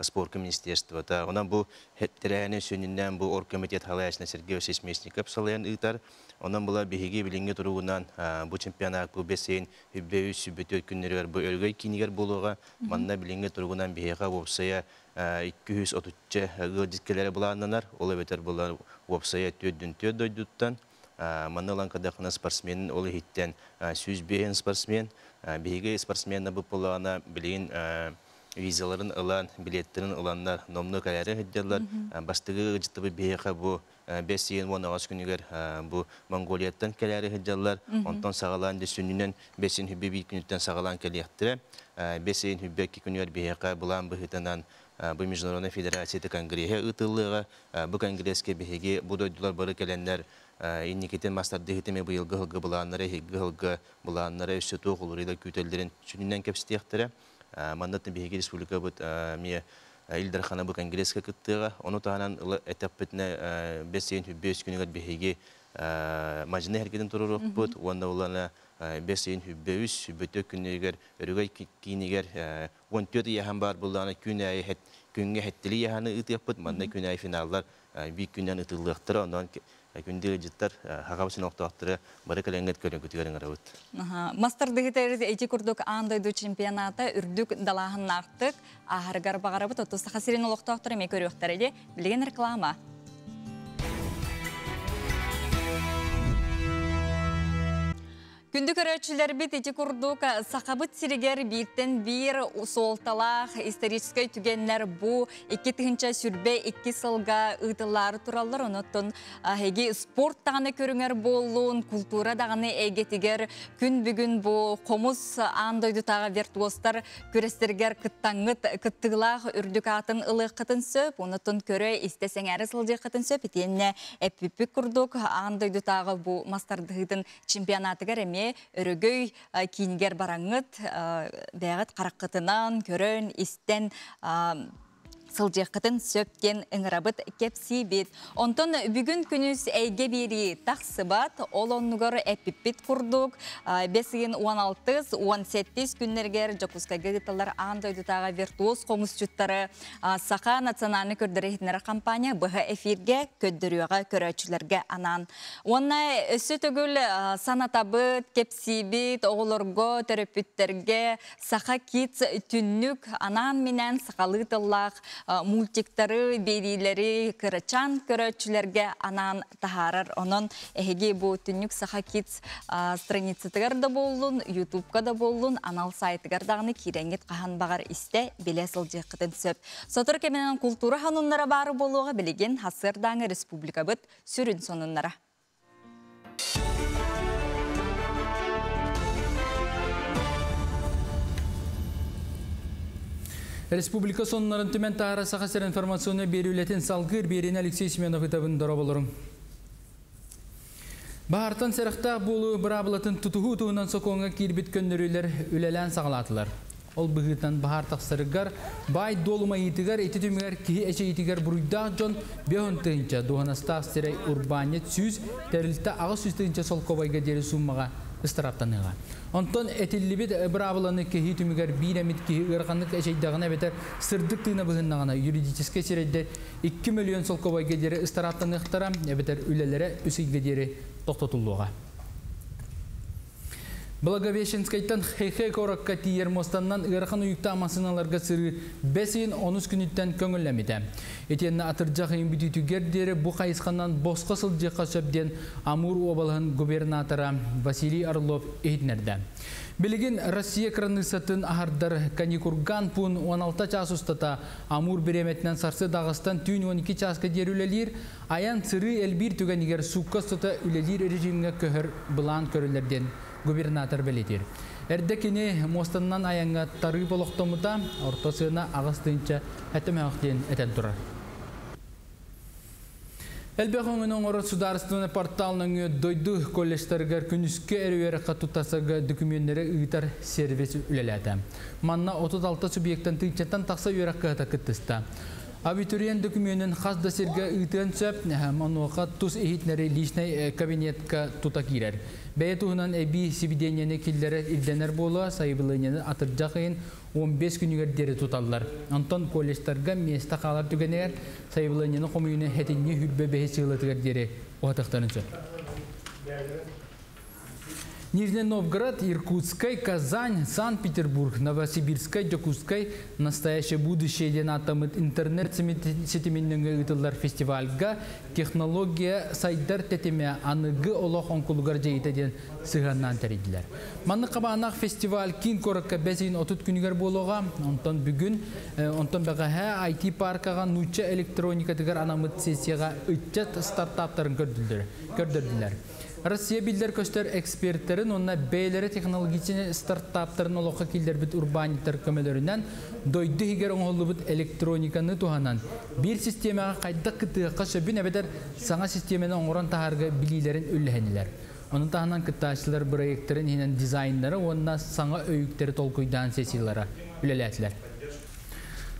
спорка министерствота. Онон бу тэрээһини сүнньүнэн бу оргкомитет халаячына Сергей Васильевич Местников салайан ыытар. Онон була биһиги билиҥҥи туругунан бу чемпионат бу бэсейин үббэ үс сүббөтүөт күннэригэр бу Өрөгөй киинигэр буолуоҕа. Манна билиҥҥи туругунан биһиэхэ уопсайа 230 ыалдьыт кэлэрэ былааннанар. Ол эбэтэр була уопсайа 44 дойдуттан. Манна ылан кадахына спортсмен ол иһиттэн 105 спортсмен. Биһиги спортсменнарбыт буоллаҕына билигин визаларын ылан, билеттерин ыланнар номнуо кэлээри сылдьаллар. Бастакы ыалдьыттабыт биһиэхэ бу 5 10 күнүгэр бу Монголияттан кэлээри сылдьаллар. Онтон саҕалаан дьэ сүнньүнэн 5 хүббэ биир күнүттэн саҕалаан кэлиэхтэрэ. 5 хүббэ икки күнүгэр биһиэхэ былаан быһыытынан бу Международная федерацията конгреһэ ыытыллыаҕа. Бу конгресска биһиги бу дойдулар бары кэлэннэр инникитин мастардыһыты эмиэ быйылгы сылга былааннара, эһиилги сылга былааннара өссө туох уларыйыылар күүтэллэрин сүнньүнэн кэпсэтиэхтэрэ. Манна биһиги республикабыт эмиэ Ил Дархана бу конгресска кыттыаҕа. Ону таһынан этэхпитинэ 5 күнүгэр биһиги мадьыны эргитин туруоруохпут уонна улана 5 үс 24 күнүгэр Өрөгөй киинигэр 14 ыйаһан баар буллаҕына күн аайы күҥҥэ хэттили ыйаһаны ыытыахпыт. Манна күн аайы финаллар биир күнүнэн ытыллыахтара. Онон күндү ыалдьыттар, Хахабыт син олохтоохторо бары кэлэҥҥит көрүҥкүтүгэр ыҥырабыт. Мастардыһыт эти курдук аан дойду чемпионата үрдүк далааһыннаахтык ааһарыгар баҕарабыт. Оттон Саха сирин олохтоохторо эмиэ көрүөхтэрэ дии. Билигин реклама. Күндү көрөөччүлэрбит ити курдук Сахабыт сиригэр бииртэн биир суолталаах историческай түгэннэр бу 2022 сылга ыытыллаары тураллар. Онон эһиги спорт даҕаны көрүҥэр буоллун, култуура даҕаны эйгэтигэр күн бүгүн бу хомус аан дойдутааҕы виртуозтар күрэстэригэр кыттаҥҥыт кыттыылаах үрдүк аатын ылыаххытын сөп. Онон көрө истэ сэҥээрэ сылдьыаххытын сөп. Итиэннэ эппиппит курдук аан дойдутааҕы бу мастардыһыытын чемпионатыгар эмиэ Өрөгөй киинигэр бараҥҥыт, бэйэҕит хараххытынан көрөн, истэн сылдьыаххытын сөп диэн ыҥырабыт кэпсиибит. Онтон бүгүн күнүс эйгэ биэрии тахсыбат, ол оннугар эппиппит курдук 5 ыйын 16-17 күннэригэр Дьокуускайга ыытыллар аан дойдутааҕы виртуоз хомусчуттары Саха национальнай көрдөрөр-иһитиннэрэр компания быһа эфиргэ көрдөрүөҕэ көрөөччүлэргэ анаан. Уонна өссө төгүл санатабыт, кэпсиибит оҕолорго, төрөппүттэргэ Саха Kids түннүк анаан-минээн сахалыы тыллаах мультиктары, биэриилэри кырачаан көрөөччүлэргэ анаан таһаарар. Онон эһиги бу түннүк Саха Kids страницатыгар да буоллун, Ютубка да буоллун, анал сайтыгар даҕаны киирэҥҥит хаһан баҕар истэ, билэ сылдьыаххытын сөп. Сотору кэминэн култуура хануннара баары буолуоҕа билигин хасыардааҥы республикабыт сүрүн сонуннара. Республика сонуннарын түмэн таһара Саха сир информационный биэрүүлэтин салгыыр биэриини Алексей Семенов ытабын дорооболорун. Баһаартан сэрэхтээх буолуу быраабылатын тутуһуу туһунан сокуоҥҥа киирбит көннөрүүлэр үлэлээн саҕалаатылар. Ол быһыытынан баһаар тахсарыгар, баай дуол умайыытыгар ити түмүгэр киһи эчэйиитигэр буруйдаах дьон 50 тыһыынча, дуоһунастаах сирэй урбаанньыт 100, тэрилтэ 800 тыһыынча солкуобайга диэри сууммаҕа ыстарааптаныаҕа. Онтон этиллибит быраабыланы кэһии түмүгэр биир эмит киһи ыараханнык эчэйдэҕинэ эбэтэр сырдык тыына быһыннаҕына юридическай сирэйдэр 2 мөлүйүөн солкуобайга диэри ыстарааптаныахтара эбэтэр үлэлэрэ үс ыйга диэри тохтотуллуоҕа. Благовещенскайтан Хэйхэ куоракка тиийэр муостаннан ыарахан уйуктаах массыыналарга сырыы бэс ыйын онус күнүттэн көҥүллэммитэ. Итиэннэ атырдьах ыйын бүтүүтүгэр диэри бу хайысханан босхо сылдьыахха сөп диэн Амур уобалаһын губернатора Василий Орлов иһитиннэрдэ. Билигин Россия кыраныыссатын аһардар Каникурган пуун 16 чаас устата Амур бириэмэтинэн сарсыарда аҕыстан түүн 12 чааска диэри үлэлиир, айан сырыы элбиир түгэнигэр суукка устата үлэлиир режимҥэ көһөр былаан көрүллэр диэн губернатор бэлиэтиир. Эрдэ кини муостанан айаҥҥа тарыып олохтоммута, орто сыана 8 тыһыынча мөһөх диэн этэн турар. Элбэх өҥөнү оҥорор судаарыстыбаннай портал нөҥүө дойду колледжтарыгар күнүскү эрэ үөрэххэ туттарсарга дөкүмүөннэри ыытар сервис үлэлээтэ. Манна 36 субъектан тыһыынчаттан тахса үөрэх кыһата кыттыста. Абитуриент дөкүмүөнүн хас да сиргэ ыытыан сөп, онуоха тус иһитиннэрии личнай кабинетка тута киирэр. Бэйэ туһунан эбии сибидиэнньэни киллэрэр ирдэнэр буолуо, сайабылыанньаны атырдьах ыйын 15 күнүгэр диэри туталлар. Онтон колледжтарга миэстэ хаалар түгэнигэр сайабылыанньаны хомуйууну сэтинньи 25 чыһылатыгар диэри уһатыахтарын сөп. Нижний Новгород, Иркутскай, Казань, Санкт-Петербург, Новосибирскай, Дьокуускай «Настоящее будущее» диэн ааттаммыт интернет ситимин нөҥүө ыытыллар фестивальга технология сайдар тэтимэ аныгы олох оҥкулугар дьайыыта диэн сыһыаннаан тэрийдилэр. Маннык хабааннаах фестиваль киин куоракка бэс ыйын 30 күнүгэр буолуоҕа. Онтон бүгүн, онтон бэҕэһээ IT паркаҕа нуучча электроникатыгар анаммыт сессияҕа ыччат стартаптарын көрдөрдүлэр. Россия биллэр-көстөр эксперттэрин уонна бэйэлэрэ технологичнай стартаптарын олоххо киллэрбит урбаанньыттар көмөлөрүнэн дойду иһигэр оҥоһуллубут электрониканы туһанан биир систиэмэҕэ хайдах кыттыахха сөбүн эбэтэр саҥа систиэмэни оҥорон таһаарга билиилэрин үллэһиннилэр. Ону таһынан кыттааччылар бырайыактарын иһинэн дизайннары уонна саҥа өйүктэри толкуйдаан сессиялара үлэлээтилэр.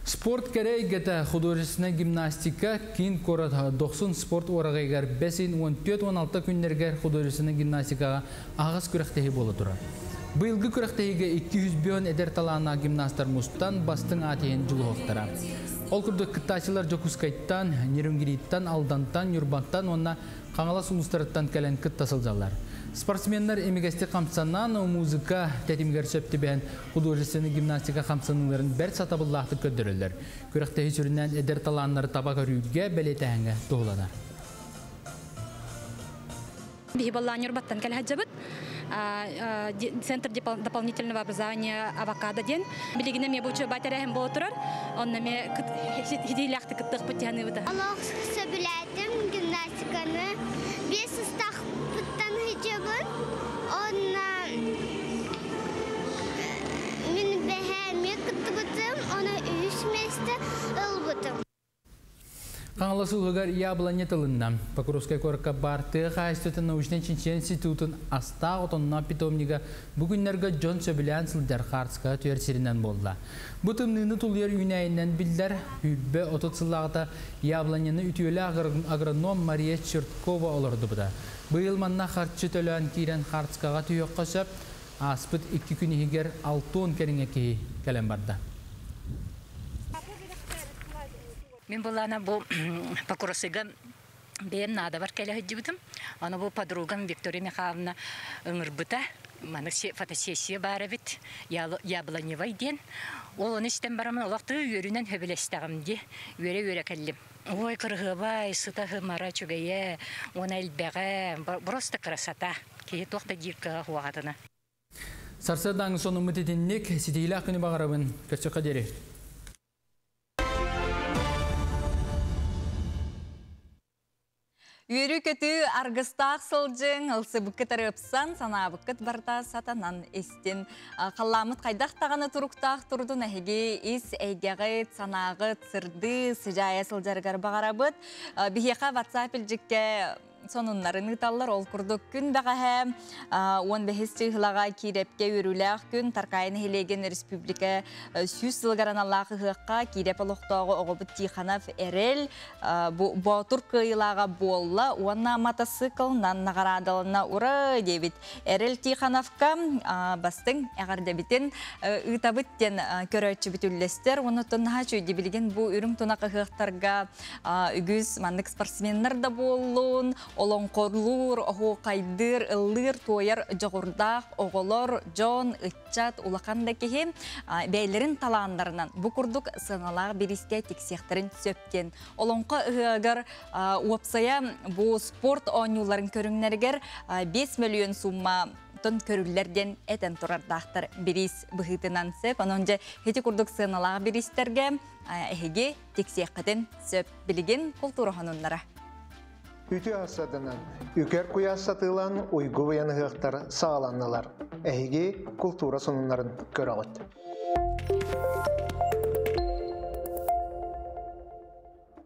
Спорт кэрэ эйгэтэ художественнай гимнастика киин куорат Дохсун спорт уораҕайыгар бэс ыйын 14-16 күннэригэр художественнай гимнастикаҕа аһаҕас күрэхтэһии буола турар. Быйылгы күрэхтэһиигэ 200 эдэр талааннаах гимнастар мустан бастыҥ аат иһин дьулуһуохтара. Ол курдук кыттааччылар Дьокуускайтан, Нерюнгриттан, Алдантан, Ньурбаттан уонна Хаҥалас улуустарыттан кэлэн кытта сылдьаллар. Спортсменнар имигэстик хамсанан, музыка тэтимигэр сөп түбэһэн художественнай гимнастика хамсаныыларын бэрт сатабыллаахтык көрдөрөллөр. Күрэхтэһии сүрүннээн эдэр талааннары таба көрүүгэ, бэлиэтээһиҥҥэ туһуланар. Биһи буоллаҕына Ньурбаттан кэлэ сылдьабыт. Центр дополнительного образования Авокадо диэн. Билигин эмиэ бу үчүгэй тэрээһин буола турар. Онно эмиэ ситиһиилээхтик кыттыахпыт дии саныыбыт. Олох сөбүлээтим гимнастиканы. 5 саастаахпыттан сылдьабын. Онно мин бэҕэһээ эмиэ кыттыбытым, ону үһүс миэстэ ылбытым. Хаҥалас улууһугар яблоня тылынна. Покровскай куоракка баар тыа хаһаайыстыбатын научнай чинчийэр институтун астаах отонноох питомнига бу күннэргэ дьон сөбүлээн сылдьар хаартыскаҕа түһэр сиринэн буолла. Бу тымныыны тулуйар үүнээйинэн биллэр. 30 сыллааҕыта яблоняны үтүөлээх агроном Мария Черткова олордубута. Быйыл манна харчы төлөөн киирэн хаартыскаҕа түһүөххэ сөп. Ааспыт 2 күн иһигэр 60 кэриҥэ киһи кэлэн барда. Мин буоллаҕына бу Покровскайга бэйэм наадабар кэлэ сылдьыбытым. Аны бу подругам Виктория Михайловна ыҥырбыта. Маны фотосессия баар эбит. Яблоневай диэн. Ол ону истэн бараммын олох үөрүүнэн сөбүлэстэҕим дии. Үөрэ-үөрэ кэллим. Ой, кыраһыабай, сыта-сымара үчүгэйэ, уонна элбэҕэ, просто красота. Киһи туох да диир кыаҕа суох атына. Сарсыардааҥҥы сонуммут итинник ситиһиилээх күнү баҕарабын. Көрсүөххэ диэри. Үөрүү-көтүү аргыстаах сылдьыҥ, ылсыбыккыт ыпсан, санаабыккыт барыта сатанан истин. Халлааммыт хайдах даҕаны туруктаах турдун эһиги ис эйгэҕит, санааҕыт, сырдыы, сыдьаайа сылдьарыгар баҕарабыт. Биһиэхэ WhatsApp илдьиккэ сонуннарын ыыталлар. Ол курдук күн бэҕэһээ 15 чыһылаҕа Киирэпкэ үөрүүлээх күн Таркаайы нэһилиэгин республика 100 сылыгар аналлаах ыһыахха Киирэп олохтооҕо оҕобут Тихонов Эрэл Боотур кыайыылааҕа буолла уонна мотоциклынан наҕараадаланна ура диэбит Эрэл Тихоновка бастыҥ эҕэрдэбитин ыытабыт диэн көрөөччүбүт үллэстэр. Оннуттан наһаа үчүгэй билигин бу үрүҥ тунах ыһыахтарга үгүс маннык спортсменнар да буоллун, Олоҥхолуур, оһуохайдыыр, ыллыыр-туойар дьоҕурдаах оҕолор, дьон, ыччат, улахан да киһи бэйэлэрин талааннарынан бу курдук сыаналаах бириискэ тиксиэхтэрин сөп диэн. Олоҥхо ыһыаҕар уопсайа бу спорт оонньууларын көрүҥнэригэр 5 мөлүйүөн сумма тон көрүллэр диэн этэн турардаахтар бириис быһыытынан сөп. Онон дьэ ити курдук сыаналаах бириистэргэ эһиги тиксиэххитин сөп. Билигин култуура хонуннара. Үтүө асаданан, үкэр куйаас сатыылан уйгу быйан ыһыахтар саҕаланнылар. Эһиги култуура сонуннарын көрөҕүт.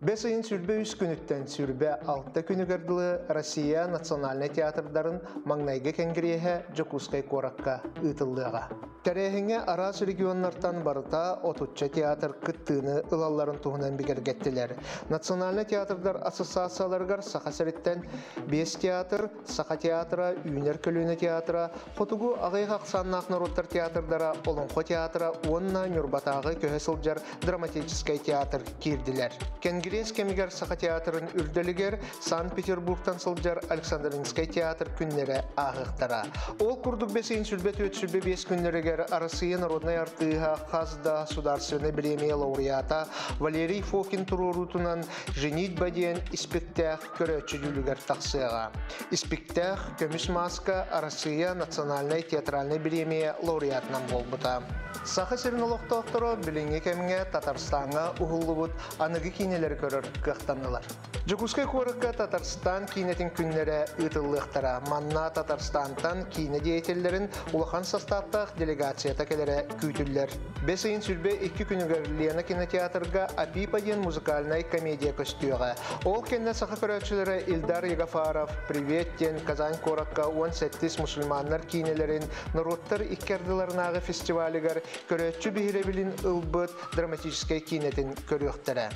Бэс ыйын 23 күнүттэн 26 күнүгэр дылы Россия национальнай театрдарын маҥнайгы кэнгириэһэ Дьокуускай куоракка ыытыллыаҕа. Тэрээһиҥҥэ араас регионнартан барыта отучча театр кыттыыны ылалларын туһунан бигэргэттилэр. Национальнай театрдар ассоциацияларыгар Саха сириттэн биэс театр, Саха театра, Үүнэр көлүөнэ театра, Хотугу аҕыйах ахсааннаах норуоттар театрдара, Олоҥхо театра уонна Ньурбатааҕы көһө сылдьар драматическай театр киирдилэр. Кэнгириэс кэмигэр Саха театрын үрдэлигэр Санкт-Петербургтан сылдьар Александринскай театр күннэрэ ааһыахтара. Ол курдук бэсиин сүлбэ түөрт сүлбэ биэс күннэригэр Арассыыйа народнай артыыһа хас да судаарственнай бириэмийэ лауреата Валерий Фокин туруоруутунан «Женитьба» диэн испиктээх көрөөччү дьүүлүгэр тахсыаҕа. Испиктээх «Көмүс мааска» Арассыыйа национальнай театральнай бириэмийэ лауреатынан буолбута. Саха сирин олохтоохторо билиҥҥи кэмҥэ Татарстаҥҥа уһуллубут аныгы киинэлэри көрөр кыахтаннылар. Дьокуускай куоракка Татарстан киинэтин күннэрэ ыытыллыахтара. Манна Татарстантан киинэ деятеллэрин улахан састааптаах делегацията кэлэрэ күүтүллэр. Бэс ыйын 22 күнүгэр Лена кинотеатрга «Апипа» диэн музыкальнай комедия көстүөҕэ. Ол кэннэ саха көрөөччүлэрэ Ильдар Ягафаров «Привет» диэн Казань куоракка 17 мусульманнар киинэлэрин норуоттар икки ардыларынааҕы фестивалыгар көрөөччү биһирэбилин ылбыт драматическай киинэтин көрүөхтэрэ.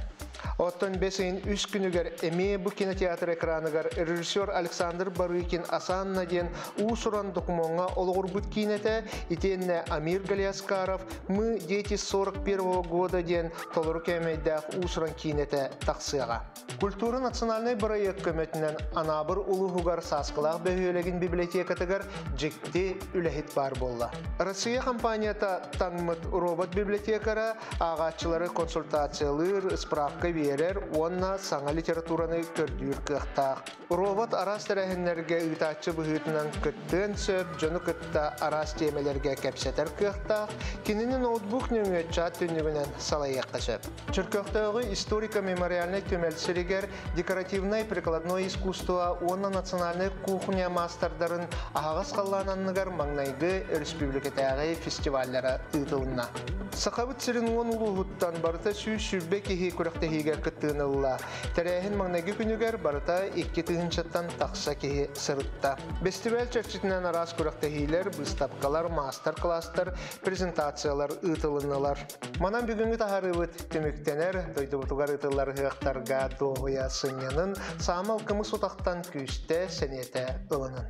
Оттон бэс ыйын үс күнүгэр эмиэ бу кинотеатр экраныгар режиссер Александр Барыкин «Асанна» диэн уус-уран докумуоҥҥа олоҕурбут киинэтэ, итиэннэ Амир Галиаскаров «Мы дети 41 года» диэн толору кээмэйдээх уус-уран киинэтэ тахсыаҕа. Культура национальнай бырайыак көмөтүнэн Анаабыр улууһугар Сааскылаах бөһүөлэгин библиотекатыгар дьикти үлэһит баар буолла. Россия компанията таҥмыт робот-библиотекара ааҕааччылары консультациялыыр, справка биэрэр уонна саҥа литератураны көрдүүр кыахтаах. Робот араас тэрээһиннэргэ ыытааччы быһыытынан кыттыан сөп, дьону кытта араас тиэмэлэргэ кэпсэтэр кыахтаах, кинини ноутбук нөҥүө чат түннүгүнэн салайыахха сөп. Чөркөөхтөөҕү историко-мемориальнай түмэл сиригэр декоративнай прикладной искусство уонна национальнай кухня маастардарын аһаҕас халлаан анныгар маҥнайгы өрөспүүбүлүкэтээҕи фестиваллара ыытылынна. Сахабыт сирин уон улууһуттан барыта 120 киһи күрэхтэһиигэ кыттыыны ылла. Тэрээһин маҥнайгы күнүгэр барыта 2 тыһыынчаттан тахса киһи сырытта. Бэстибээл чэрчитинэн араас күрэхтэһиилэр, быыстапкалар, маастар-класстар, презентациялар ыытылыннылар. Манан бүгүҥҥү таһаарыыбыт түмүктэнэр, дойдубутугар ыытыллар ыһыахтарга дуоһуйа сынньанын, саамал кымыс утахтан күүстэ сэниэтэ ылынын.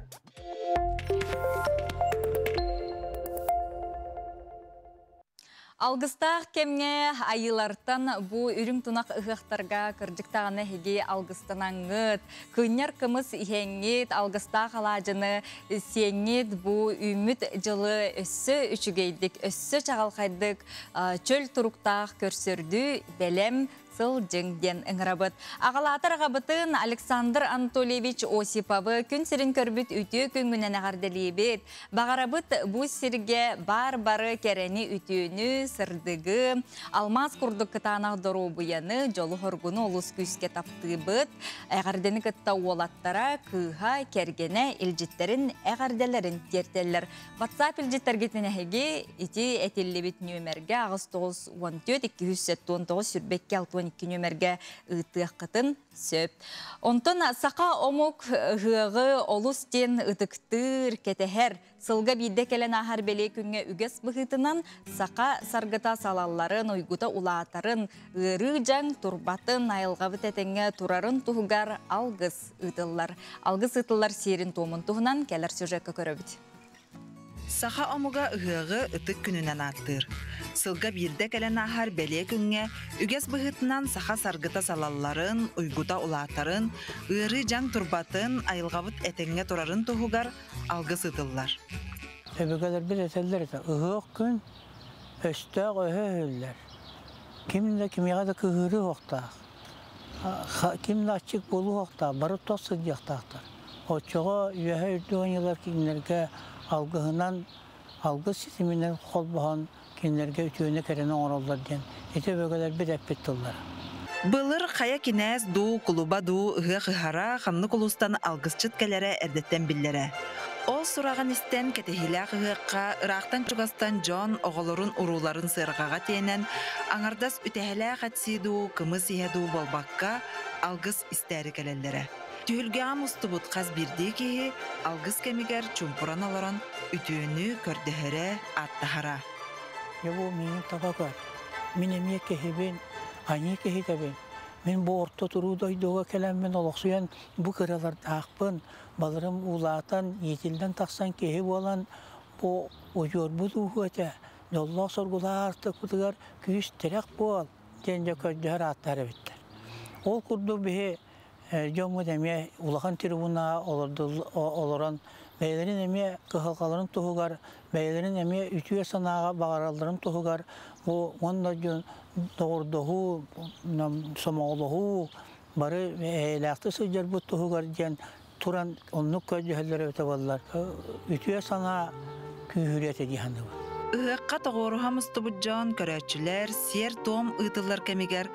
Алгыстаах кэмҥэ айыылартан бу үрүҥ тунах ыһыахтарга кырдьыктаҕына эһиги алгыстанаҥҥыт, кынньар кымыс иһэҥҥит, алгыстаах алаадьыны сиэҥҥит бу үүммүт дьылы өссө үчүгэйдик, өссө чаҕылхайдык чөл туруктаах көрсөрдүү бэлэм сылдьыҥ диэн ыҥырабыт. Аҕалаатар аҕабытын Александр Анатольевич Осиповы күн сирин көрбүт үтүө күҥҥүнэн эҕэрдэлиибит. Баҕарабыт бу сиргэ бар бары кэрэни үтүөнү, сырдыгы, алмаас курдук кытаанах доруобуйаны, дьолу-соргуну олус күүскэ таптыыбыт. Эҕэрдэни кытта уолаттара, кыыһа, кэргэнэ, илдьиттэрин эҕэрдэлэрин тиэртэллэр. WhatsApp илдьиттэргитин эһиги ити этиллибит нүөмэргэ 8 9 14 279 22 62 нүөмэргэ ыытыаххытын сөп. Онтон саха омук ыһыаҕы олус диэн ытыктыыр, кэтэһэр, сылга биирдэ кэлэн ааһар бэлиэ күҥҥэ үгэс быһыытынан саха саргыта салалларын, уйгута улаатарын, ыарыы дьаҥ турбатын, айылҕабыт этэҥҥэ турарын туһугар алгыс ыытыллар. Алгыс ыытыллар сиэрин туомун туһунан кэлэр сюжекка көрөбүт. Саха омуга ыһыаҕы ытык күнүнэн ааттыыр. Сылга биирдэ кэлэн ааһар бэлиэ күҥҥэ үгэс быһыытынан саха саргыта салалларын, уйгута улаатарын, ыарыы дьаҥ турбатын, айылҕабыт этэҥҥэ турарын туһугар алгыс ыытыллар. Өбүгэлэрбит этэллэр этэ, ыһыах күн өстөөх өһө өһүллэр. Ким да кимиэхэ да кыһыырыы уохтаах. Ким да аччык буолуу уохтаах, бары тос сылдьыахтаахтар. Оччоҕо үөһэ үрдүк аньыылар кинилэргэ алгыһынан, алгыс ситиминэн холбоһон кинилэргэ үтүөнү кэрэни оҥороллор диэн ити өбүгэлэрбит эппит тыллара. Былыр хайа кинээс дуу, кулуба дуу ыһыах ыһара, ханнык улуустан алгысчыт кэлэрэ эрдэттэн биллэрэ. Ол сураҕын истэн кэтэһиилээх ыһыахха ыраахтан-чугастан дьон оҕолорун урууларын сыарҕаҕа тиэнэн, аҥардас үтэһэлээх этсии дуу, кымыс иһэ дуу буолбакка, алгыс истээри кэлэллэрэ. Түһүлгэҕэ мустубут хас биирдии киһи алгыс кэмигэр чуумпуран олорон үтүөнү көрдөһөрө, ааттаһара. Дьэ бу миигин таба көр. Мин эмиэ киһибин, аньыы киһитэбин. Мин бу орто туруу дойдуга кэлэммин олохсуйан бу кыралардаахпын, баларым улаатан, иитиллэн тахсан киһи буолан бу удьуорбут ууһу этэ. Дьоллоох-соргулаах аартыкпытыгар күүс-тирэх буол диэн дьэ көрдөһөр ааттар эбиттэр. Ол курдук биһи дьоммут эмиэ улахан трибунаҕа олорон бэйэлэрин эмиэ кыһалҕаларын туһугар, бэйэлэрин эмиэ үтүө санааҕа баҕаралларын туһугар бу уонна дьон доҕордоһуу, сомоҕолоһуу бары эйэлээхтик сылдьарбыт туһугар диэн туран оннук көрдөһөллөр эбитэ буоллар үтүө санаа күүһүрүө этэ дии саныыбын. Ыһыахха тоҕуоруһа мустубут дьон, көрөөччүлэр сиэр-туом ыытыллар кэмигэр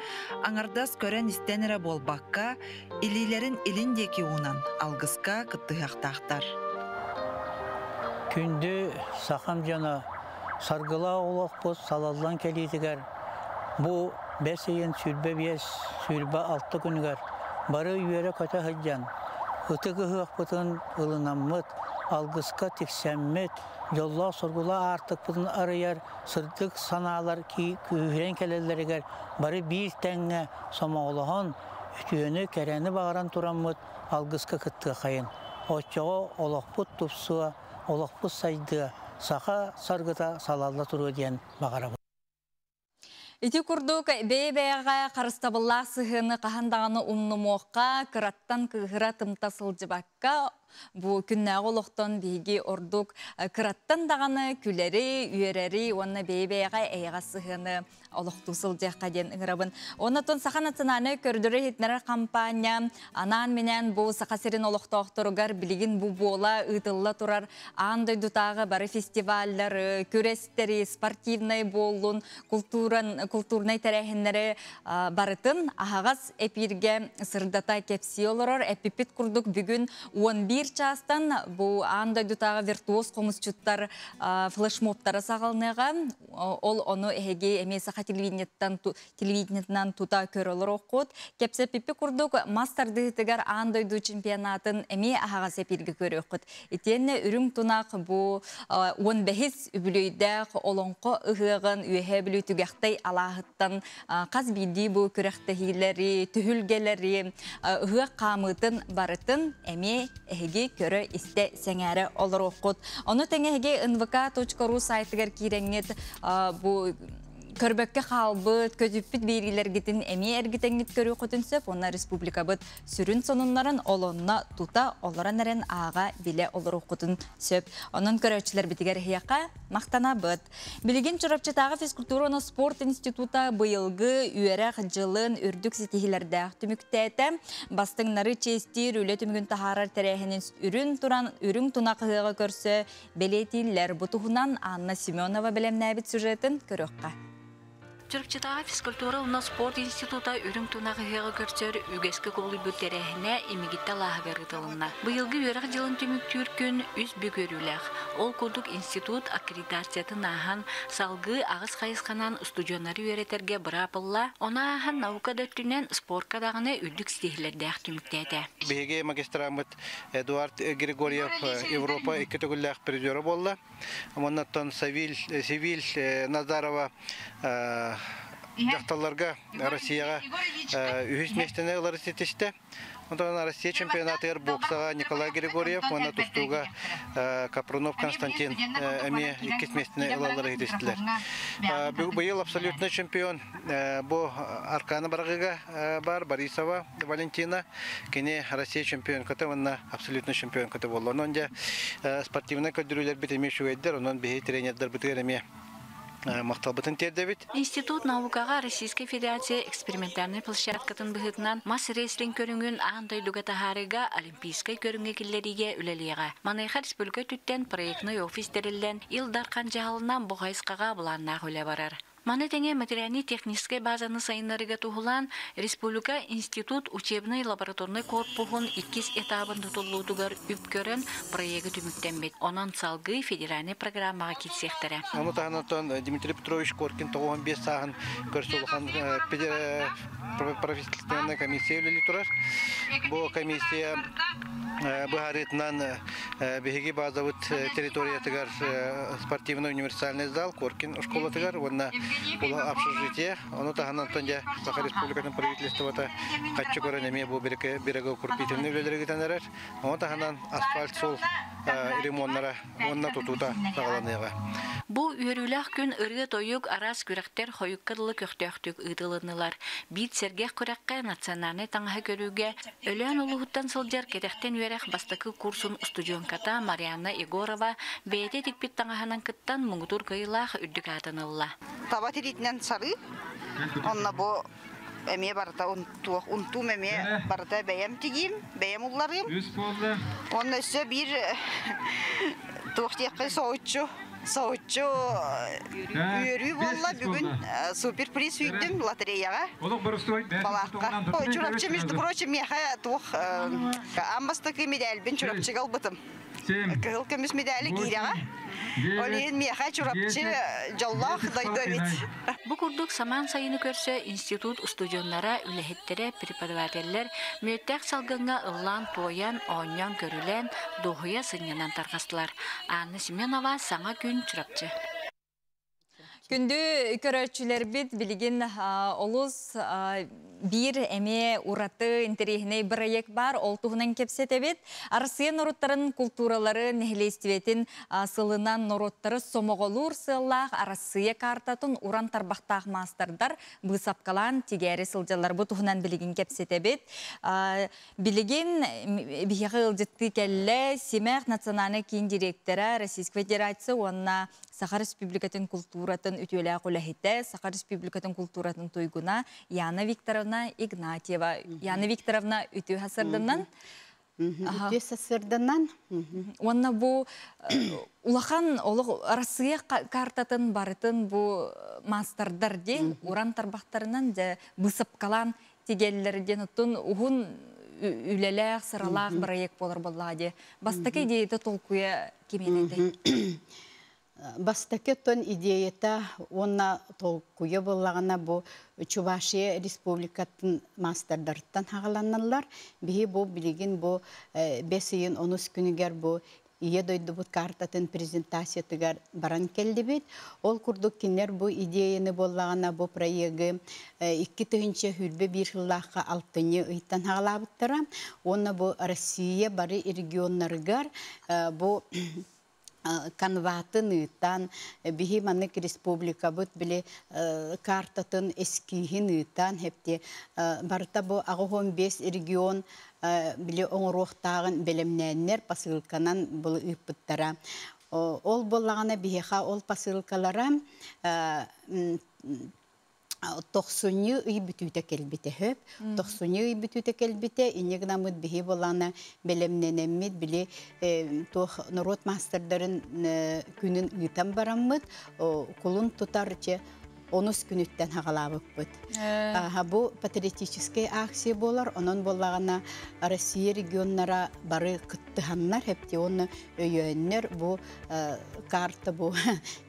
аҥардас көрөн-истэн эрэ буолбакка, илиилэрин илин диэки уунан алгыска кыттыһыахтаахтар. Күндү сахам дьоно, саргылаах олохпут салаллан кэлиитигэр бу бэс ыйын 25, 26 күнүгэр бары үөрэ-көтө сылдьан, ытык ыһыахпытын ылынаммыт, алгыска тиксэммит, дьоллоох-соргулаах аартыкпытын арыйар сырдык санаалар күүһүрэн кэлэллэригэр бары биир тэҥҥэ сомоҕолоһон, үтүөнү, кэрэни баҕаран тураммыт алгыска кыттыахайын. Оччоҕо олохпут тупсуо, олохпут сайдыа, саха саргыта салалла туруо диэн баҕарабын. Ити курдук бэйэ-бэйэҕэ харыстабыллаах сыһыаны хаһан даҕаны умнумуохха, кыраттан кыыһыра тымта сылдьыбакка, бу күннээҕи олохтон биһиги ордук кыраттан даҕаны күлэри, үөрэри уонна бэйэ-бэйэҕэ эйэҕэс сыһыаны олохтуу сылдьыахха диэн ыҥырабын. Оннотон Саха национальнай көрдөрөр-иһитиннэрэр хампаанньа анаан-минээн бу Саха сирин олохтоохторугар билигин бу буола ыытылла турар аан дойдутааҕы бары фестиваллары, күрэстэри, спортивнай буоллун, культурнай тэрээһиннэри барытын аһаҕас эпииргэ сырдата кэпсии олорор. Эппиппит курдук бүгүн 11 чаастан бу аан дойдутааҕы виртуоз хомусчуттар флешмобтара саҕаланыаҕа. Ол ону эһиги эмиэ саха телевидениеттан телевидениетынан тута көрө олоруоххут. Кэпсэппиппит курдук мас тардыһыытыгар аан дойду чемпионатын эмиэ аһаҕас эпииргэ көрүөххүт. Итиэннэ үрүҥ тунах бу 15 үбүлүөйдээх олоҥхо ыһыаҕын Үөһээ Бүлүү Түгэхтэй алааһыттан хас биирдии бу күрэхтэһиилэри, түһүлгэлэри, ыһыах хаамыытын барытын эмиэ эһиги көрө-истэ сэҥээрэ олоруоххут. Ону тэҥэ эһиги nvk.ru сайтыгар киирэҥҥит бу көрбөккө хаалбыт, көтүппүт биэриилэргитин эмиэ эргитэҥҥит көрүөххүтүн сөп уонна республикабыт сүрүн сонуннарын олонно тута олорон эрэн ааҕа билэ олоруоххутун сөп. Онон көрөөччүлэрбитигэр эһиэхэ махтанабыт. Билигин Чурапчытааҕы физкультура уонна спорт института быйылгы үөрэх дьылын үрдүк ситиһиилэрдээх түмүктээтэ. Бастыҥнары чиэстиир үлэ түмүгүн таһаарар тэрээһинин үрүн туран үрүҥ тунах ыһыаҕы көрсө бэлиэтииллэр. Бу туһунан Анна Семенова бэлэмнээбит сюжетын көрүөххэ. Чурапчытааҕы физкультура уонна спорт института үрүҥ тунах ыһыаҕы көрсөр үгэскэ кубулуйбут тэрээһинэ Имигиттэ алааһыгар ыытылынна. Быйылгы үөрэх дьылын түмүктүүр күн үс бүк үөрүүлээх. Ол курдук институт аккредитациятын ааһан, салгыы аҕыс хайысханан устудьуоннары үөрэтэргэ быраап ылла, ону ааһан наука да өттүнэн спорка даҕаны үрдүк ситиһиилэрдээх түмүктээтэ. Биһиги магистраммыт Эдуард Григорьев Европа икки төгүллээх призера буолла. Оннуттан Савиль, Севиль Назарова дьахталларга Россияҕа үһүс миэстэни ылары ситистэ. Онтон Россия чемпионатыгар боксаҕа Николай Григорьев уонна тустууга Капрунов Константин эмиэ иккис миэстэни ылаллара иһитистилэр. Быйыл абсолютный чемпион бу Аркана Барагыга бар Борисова Валентина. Кини Россия чемпионката уонна абсолютный чемпионката буолла. Онон дьэ спортивнай көрдөрүүлэрбит эмиэ үчүгэйдэр, онон биһи тренердэрбитигэр эмиэ махталбытын тиэрдэбит. Институт наукаҕа Российскай Федерация экспериментальнай площадкатын быһыытынан мас-рестлинг көрүҥүн аан дойдуга таһаарыыга олимпийскай көрүҥҥэ киллэриигэ үлэлиэҕэ. Маныаха республика өттүттэн проектнай офис тэриллэн, Ил Дархан дьаһалынан бу хайысхаҕа былааннаах үлэ барар. Маны тэҥэ материальнай-техническэй базаны сайыннарыыга туһулаан республика институт учебнай-лабораторнай корпуһун иккис этабын тутуллуутугар үп көрөн проегы түмүктэммит. Онон салгыы федеральнай программаҕа киирсиэхтэрэ. Ону таһынан Дмитрий Петрович Коркин 95 сааһын көрсө улахан правительственная комиссия үлэлии турар. Бу комиссия быһаарыытынан биһиги базабыт территориятыгар спортивный универсальный зал Коркин школатыгар уонна общежитие. Ону таһынан дьэ Саха Республикатын правительствота хаччы көрөн эмиэ бу берегоукрепительный үлэлэри ыытан эрэр. Ону таһынан асфальт суол ремоннара уонна тутуута саҕаланыаҕа. Бу үөрүүлээх күн ырыа-тойук, араас күрэхтэр хойукка дылы көхтөөхтүк ыытылыннылар. Биир сэргэх күрэххэ национальнай таҥаһы көрүүгэ Өлөөн улууһуттан сылдьар кэтэхтэн үөрэх бастакы курсун устудьуонката Марианна Егорова бэйэтэ тикпит таҥаһынан кыттан муҥутуур кыайыылаах үрдүк аатын ылла. Таба тириитинэн сарыы, онно бу эмиэ барыта унтуох, унтуум эмиэ барыта бэйэм тигиим, бэйэм улларыым. Онно өссө биир туох диэххэ соһуччу соһуччу үөрүү буолла бүгүн супер приз сүүйдүм лотереяҕа балаакка Чурапчы между прочим миэхэ туох аан бастакы медальбин Чурапчыга ылбытым кыһыл көмүс медали киирэҕэ ол иһин миэхэ Чурапчы дьоллоох дойду эбит Бу курдук самаан сайыны көрсө институт устудьуоннара, үлэһиттэрэ, преподавателлэр мүөттээх салгыҥҥа ыллаан-туойан, оонньоон-көрүлээн, дуоһуйа сынньанан тарҕастылар. Анна Семенова, Саҥа күн, Чурапчы. Күндү көрөөччүлэрбит билигин олус биир эмиэ ураты интэриэһинэй бырайыак баар. Ол туһунан кэпсэтэбит. Арассыыйа норуоттарын култууралары нэһилиэстибэтин сылынан норуоттары сомоҕолуур сыаллаах Арассыыйа каартатын уран тарбахтаах маастардар быысапкалаан тигээри сылдьаллар. Бу туһунан билигин кэпсэтэбит. Билигин биһиэхэ ыалдьыттыы кэллэ Симэх национальнай киин директора Российскай Федерация уонна Саха Республикатын култууратын үтүөлээх үлэһитэ, Саха Республикатын култууратын туйгуна Яна Викторовна Игнатьева. Яна Викторовна үтүө сарсыарданан. Үтүө сарсыарданан. Уонна бу улахан олох Россия картатын барытын бу маастардар диэн уран тарбахтарынан дьэ быысапкалаан тигэллэр диэн оттон уһун үлэлээх, сыралаах проект буолар буоллаҕа дии. Бастакы идеята толкуйа кимиэнэ этэй? Бастакы оттон идеята уонна толкуйа буоллаҕына бу Чувашия республикатын маастардарыттан хаҕаланаллар. Биһи бу билигин бу бэс ыйын онус күнүгэр бу Ийэ дойдубут картатын презентациятыгар баран кэллибит. Ол курдук кинилэр бу идеяны буоллаҕына бу проегы 2021 сыллаахха алтынньы ыйтан хаҕалаабыттара. Уонна бу Россия бары регионнарыгар бу канватын ыытан, биһи маннык республикабыт били картатын эскиһин ыытан, хепти барыта бу 85 регион били оҥоруохтааҕын бэлэмнээннэр посылканан был ыыппыттара. Ол буоллаҕына биһиэхэ ол посылкалара тохсунньу ый бүтүүтэ кэлбитэ хөп. Тохсунньу ый бүтүүтэ кэлбитэ, инньэ гынаммыт биһи буоллаҕына бэлэмнэнэммит, били туох норуот маастардарын күнүн ыытан бараммыт, кулун тутар че онус күнүттэн хаҕалаабыппыт. Бу патриотическай акция буолар, онон буоллаҕына Россия регионнара бары кыттыһаннар, хепти уонна өйөөннөр бу карта бу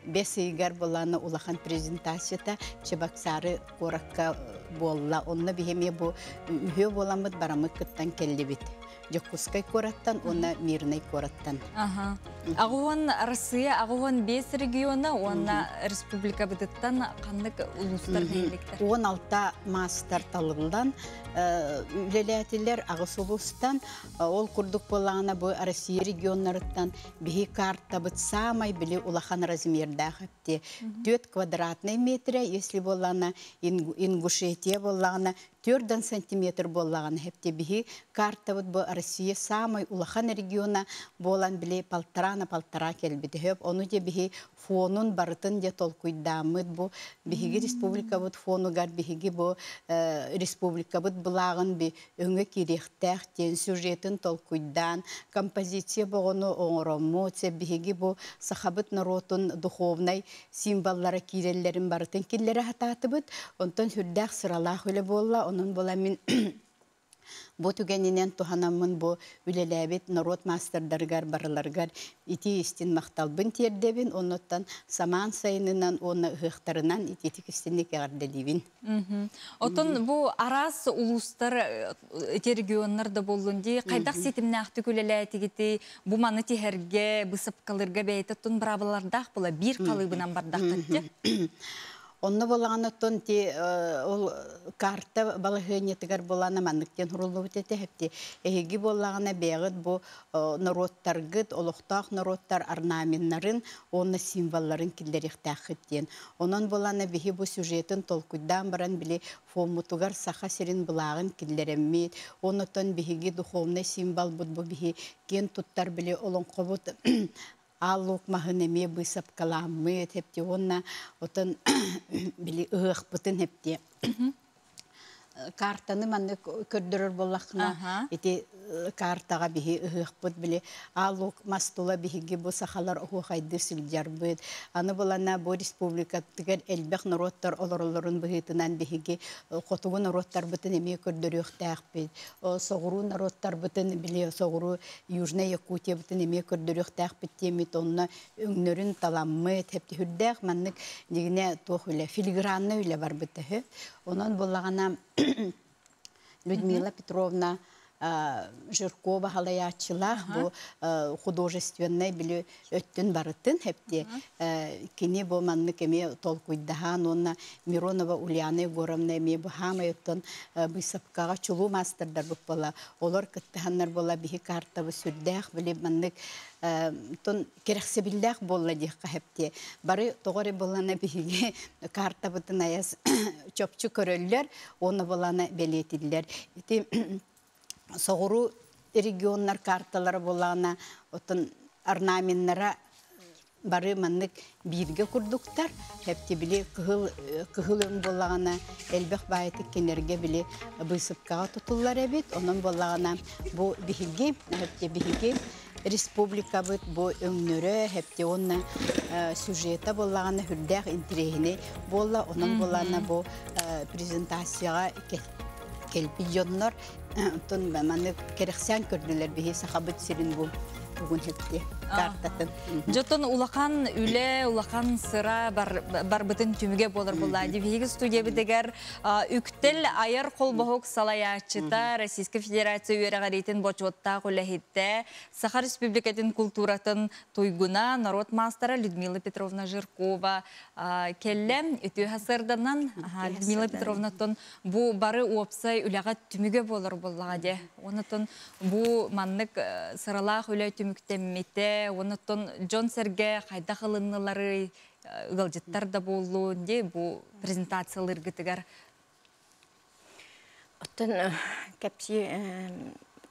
бэс ыйыгар буоллаҕына улахан презентацията Чебоксары куоракка буолла. Онно биһи эмиэ бу үһүө буоламмыт бараммыт кыттан кэллибит. Дьокуускай куораттан уонна Мирнэй куораттан. Аҕыһын Россия 85 региона уонна республикабытыттан ханнык улуустар нэһилиэктэр? 16 маастар талыллан үлэлээтилэр аҕыс улуустан. Ол курдук буоллаҕына бу Россия регионнарыттан биһи картабыт саамай били улахан размердаах эпти. 4 квадратный метрэ, если буоллаҕына Ингушетия буоллаҕына 4 сантиметр буоллаҕына хепте биһи картабыт бу Россия самай улахан региона буолан били полтора на полтора келбит хөп. Ону де биһи фонун барытын де толкуйдааммыт бу биһиги республикабыт фонугар биһиги бу республикабыт былааҕын би өҥө киириэхтээх диэн сюжетын толкуйдаан композиция боҕону оҥороммут биһиги бу сахабыт норуотун духовнай символлара киирэллэрин барытын киллэрэ сатаатыбыт. Онтон сүрдээх сыралаах үлэ буолла. Онон була мин бу түгэнинэн туһанаммын бу үлэлээбит норуот маастардарыгар барыларыгар ити истин махталбын тиэрдэбин. Оннуттан самаан сайынынан уонна ыһыахтарынан ититик истинник эҕэрдэлиибин. Отон бу араас улуустар ити регионнар да буоллун дии хайдах ситимнээхтик үлэлээтигити бу маны тиһэргэ бысыпкалырга бэйэтэ тун быраабылардаах була биир халыыбынан бардаххыт дии. Онно болаҕанаттан ти ол карта балаһыанньатыгар булана маннык диэн хуруллубут этэ хепти. Эһиги буоллаҕына бэйэҕит бу норуоттаргыт, олохтоох норуоттар орнаменнарын уонна символларын киллэриэхтээххит диэн. Онон булана биһи бу сюжетын толкуйдаан баран били фоммутугар Саха сирин былааҕын киллэрэммит. Оннотон биһиги духовный символбут бу биһи киэн туттар били олоҥхобут ааллук маһын эмиэ быысапкалааммыт хепти уонна отон били ыһыахпытын хепти. Картаны маннык көрдөрөр буоллаххына ити картаҕа биһи ыһыахпыт били ааллук мас тула биһиги бу сахалар оһуохайды сылдьарбыт. Аны булана бу республикатыгар элбэх норуоттар олороллорун быһыытынан биһиги хотугу норуоттарбытын эмиэ көрдөрүөхтээхпит. Соҕуруу норуоттарбытын били соҕуруу Южная Якутиябытын эмиэ көрдөрүөхтээхпит диэммит онно өҥнөрүн таламмыт хепти хүрдээх маннык дигинэ туох үлэ филигранный үлэ барбыт төһө. Онон буллаҕына Людмила Петровна Жиркова халаяччылаах бу художественный били өттүн барытын хепти кини бу маннык эмиэ толкуйдаһаан уонна Миронова Ульяна Егоровна эмиэ бу хаамай оттон быысапкаҕа чулуу маастардар була олор кыттыһаннар була биһи картабы сүрдээх били маннык тон кэрэхсэбиллээх буолла диэххэ хепти. Бары тоҕо булана биһиги картабытын аяс чопчу көрөллөр, уонна булана бэлиэтиллэр. Ити соҕуруу регионнар карталара булана оттон орнаменнара бары маннык бииргэ курдуктар. Хепти били кыһыл кыһыл өҥ буоллаҕына элбэх баайытык кинерге били быысыпкаҕа тутуллар эбит. Онон буоллаҕына бу биһиги хепти биһиги республикабыт бу өҥнөрө хепти уонна сюжета буоллаҕына хүрдээх интириэһинэй буолла. Онон буоллаҕына бу презентацияҕа келби дьоннор оттон маннык кэрэхсээн көрдүлэр биһи сахабыт сирин бу тугун хепти картатын. Жотон улахан үлэ, улахан сыра барбытын түмүгэ болар була. Биһиги студиябытыгар үктел айар холбоһук салаяччыта Российская Федерация үөрэҕэриитин бочуоттаах үлэһиттэ Саха Республикатын культуратын туйгуна народ мастера Людмила Петровна Жиркова келле үтүө хасырданан Людмила Петровна тон бу бары уопсай үлэҕэ түмүгэ болар боллаға де. Онотон бу маннык сыралаах үлэ түмүктэммите, онотон Джон Серге хайда хылыннылары ыгалжыттар да боллу де бу презентациялыргытыгар. Оттон кәпси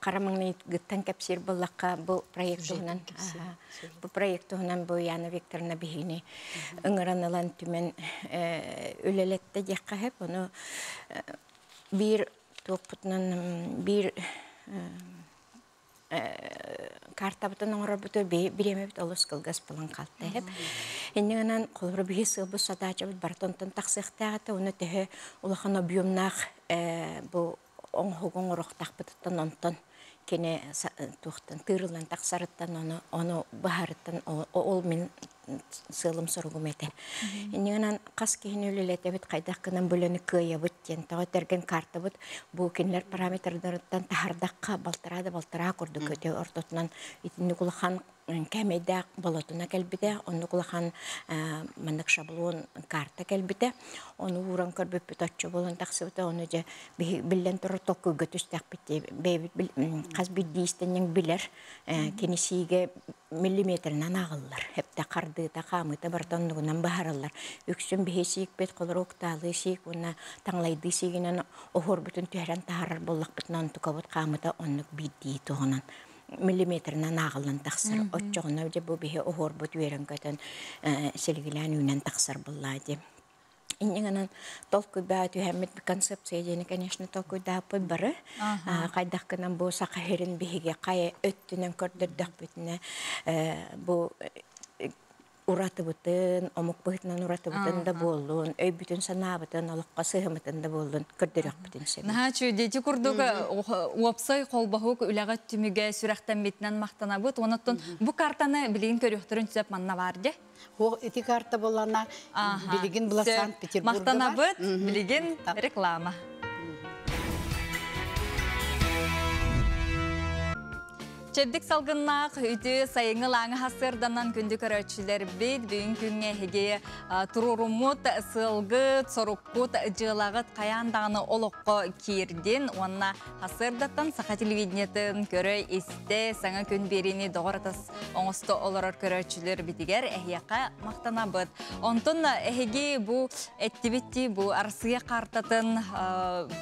қарамаңны гыттан кәпсир боллаққа бу проект туһунан бу проект туһунан бу Яна Викторовна биһини ыңыранылан түмен үлелетте диэххэ хэп ону бир туохпутунан бир картабытын оҥорорбуту бириэмэбит олус кылгас булан хаалта хэп. Иннигинэн холобура биһи сыылбыт садаачабыт барытонтон тахсыахтааҕыта уну төһө улахан объемнаах бу оҥоһугун оҥоруохтаахпытыттан онтон кини туохтан тыырылан тахсарыттан ону ону баһарыттан ол мин сыалым соругум этэ. Иннигинэн хас киһини үлэлэтэбит, хайдах гынан бу үлэни кыайабыт диэн тоҕо этэргин картабыт бу кинилэр параметрдарыттан таһардахха балтараа да балтараа курдук өтө ортотунан итинник улахан кээмэйдээх болотуна кэлбитэ, оннук улахан маннык шаблон карта кэлбитэ. Ону ууран көрбүппүт оччо буолан тахсыбыта, ону дьэ биллэн турар толкуйга түстэхпит бэйэбит хас биирдии истэнньэҥ билэр кини сиигэ миллиметринэн ааҕыллар. Эптэ хардыыта, хаамыыта барыта оннугунан баһараллар. Үксүн биһи сиикпит холорук уктаалыы сиик уонна таҥалайдыы сиигинэн оһуорбутун түһэрэн таһаарар буоллахпытына онтукабыт хаамыта оннук биирдии туһунан миллиметринэн ааҕыллан тахсар. Оччоҕуна дьэ бу биһи оһуорбут үөрэн-көтөн силигилээн үүнэн тахсар буллаа дии. Инньэ толкуйбаа түһэммит концепция диэни, конечно, толкуйдааппыт бары. Хайдах гынан бу саха сирин биһиги хайа өттүнэн көрдөрдөхпүтүнэ бу уратыбытын, омук быһыытынан уратыбытын да буоллун, өйбүтүн санаабытын, олоххо сыһымытын да буоллун көрдөрүөхпүтүн сөп. Наһаа үчүгэй курдук уопсай холбоһук үлэҕэ түмүгэ сүрэхтэммитинэн махтанабыт. Онуттан бу картаны билигин көрүөхтөрүн сөп манна бар де. О, ити карта болана билигин була Санкт-Петербурга. Махтанабыт, билигин реклама. Чэбдик салгыннаах үтүө сайыҥҥы лааҥы хасыарданан күндү көрөөччүлэрбит бүгүн күҥҥэ эһиги туруоруммут сыалгыт, соруккут, дьыалаҕыт хайаан даҕаны олоххо киирдин уонна хасыардаттан саха телевидениетын көрө истэ саҥа күн биэриини доҕор атас оҥосто олорор көрөөччүлэр битигэр эһиэхэ махтанабыт. Онтон эһиги бу эттибитти бу Арассыыйа картатын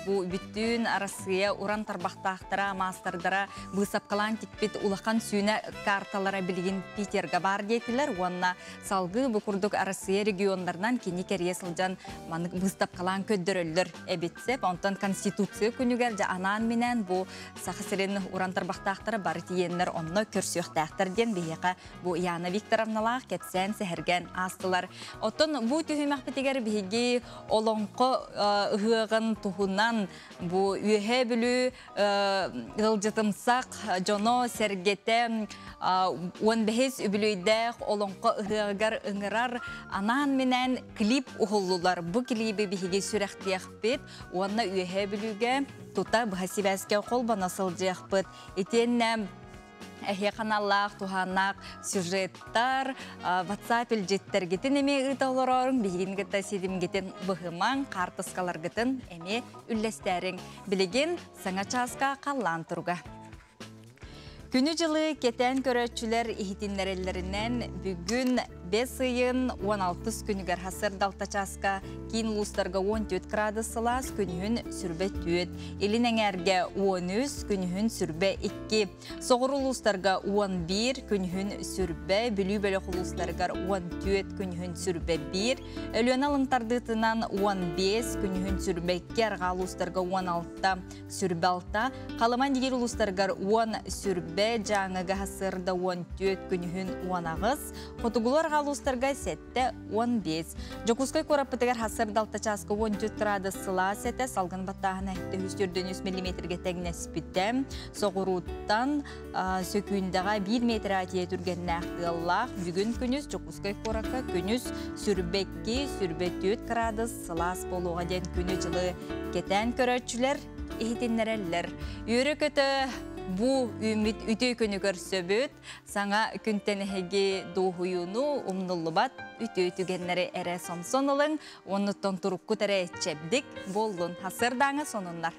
бу бүттүүн Арассыыйа уран тарбахтаахтара, маастардара быысапкалаан тикпит улахан сүүнэ карталара билигин Питерга бар диэтилэр уонна салгыы бу курдук Арассыыйа регионнарынан кини кэрийэ сылдьан маннык быыстапкалаан көрдөрөллөр эбитсеп. Онтон Конституция күнүгэр дьэ анаан-минээн бу Саха сирин уран тарбахтаахтара бары тиийэннэр онно көрсүөхтээхтэр диэн биһиэхэ бу Яна Викторовналаах кэпсээн сэһэргэн аастылар. Оттон бу түһүмэхпитигэр биһиги олоҥхо ыһыаҕын туһунан бу Үөһээ Бүлүү ыалдьытымсах дьоно сэргэтэ 15 үбүлүөйдээх олоҥхо ыһыаҕыгар ыҥырар анаан-минээн клип уһуллулар. Бу клиби биһиги сүрэхтиэхпит уонна Үөһээ Бүлүүгэ тута быһа сибээскэ холбоно сылдьыахпыт. Итиэннэ эһиэхэ аналлаах, туһааннаах сюжеттар, WhatsApp илдьиттэргитин эмиэ ыыта олорорун, биһигин кытта ситимгитин быһымаҥ, хаартыскаларгытын эмиэ үллэстээриҥ. Билигин саҥа чааска халлаан туруга. Күнү-дьылы кэтээн көрөөччүлэр иһитиннэрэллэринэн бүгүн бэс ыйын 16 күнүгэр хасыр далта чааска киин улуустарга 14 градус сылаас, күнүһүн сүрбэ 4, илин эҥээргэ 13, күнүһүн сүрбэ 2, соҕуруу улуустарга 11, күнүһүн сүрбэ, Бүлүү бөлөх улуустарыгар 14, күнүһүн сүрбэ 1, Өлүөнэ алын тардыытынан 15, күнүһүн сүрбэ 2, арҕаа улуустарга 16, сүрбэ 6, Халыма Индигиир улуустарыгар 10 сүрбэ, Дьааҥыга хасырда 14, күнүһүн 18, Хотугулуу арҕаа улуустарга 7 15. Дьокуускай куораппытыгар хасырда 6 чааска 14 градус сылаас этэ, салгын баттааһына 343 миллиметрге тэҥнэспитэ. Соҕурууттан сөкүүндэҕэ 1 метр атия түргэннээх тыаллаах. Бүгүн күнүс Дьокуускай куоракка күнүс сүрбэ 2, сүрбэ 4 градус сылаас буолуоҕа диэн күнү-дьылы кэтээн көрөөччүлэр иһитиннэрэллэр. Үөрэ-көтө бу үүммүт үтүө күнү көрсөбүт. Саҥа күнтэн эһиги дуоһуйууну умнуллубат үтүө түгэннэри эрэ сомсон ылыҥ, оннуттан туруккут эрэ чэбдик буоллун. Хасырдааҥы сонуннар.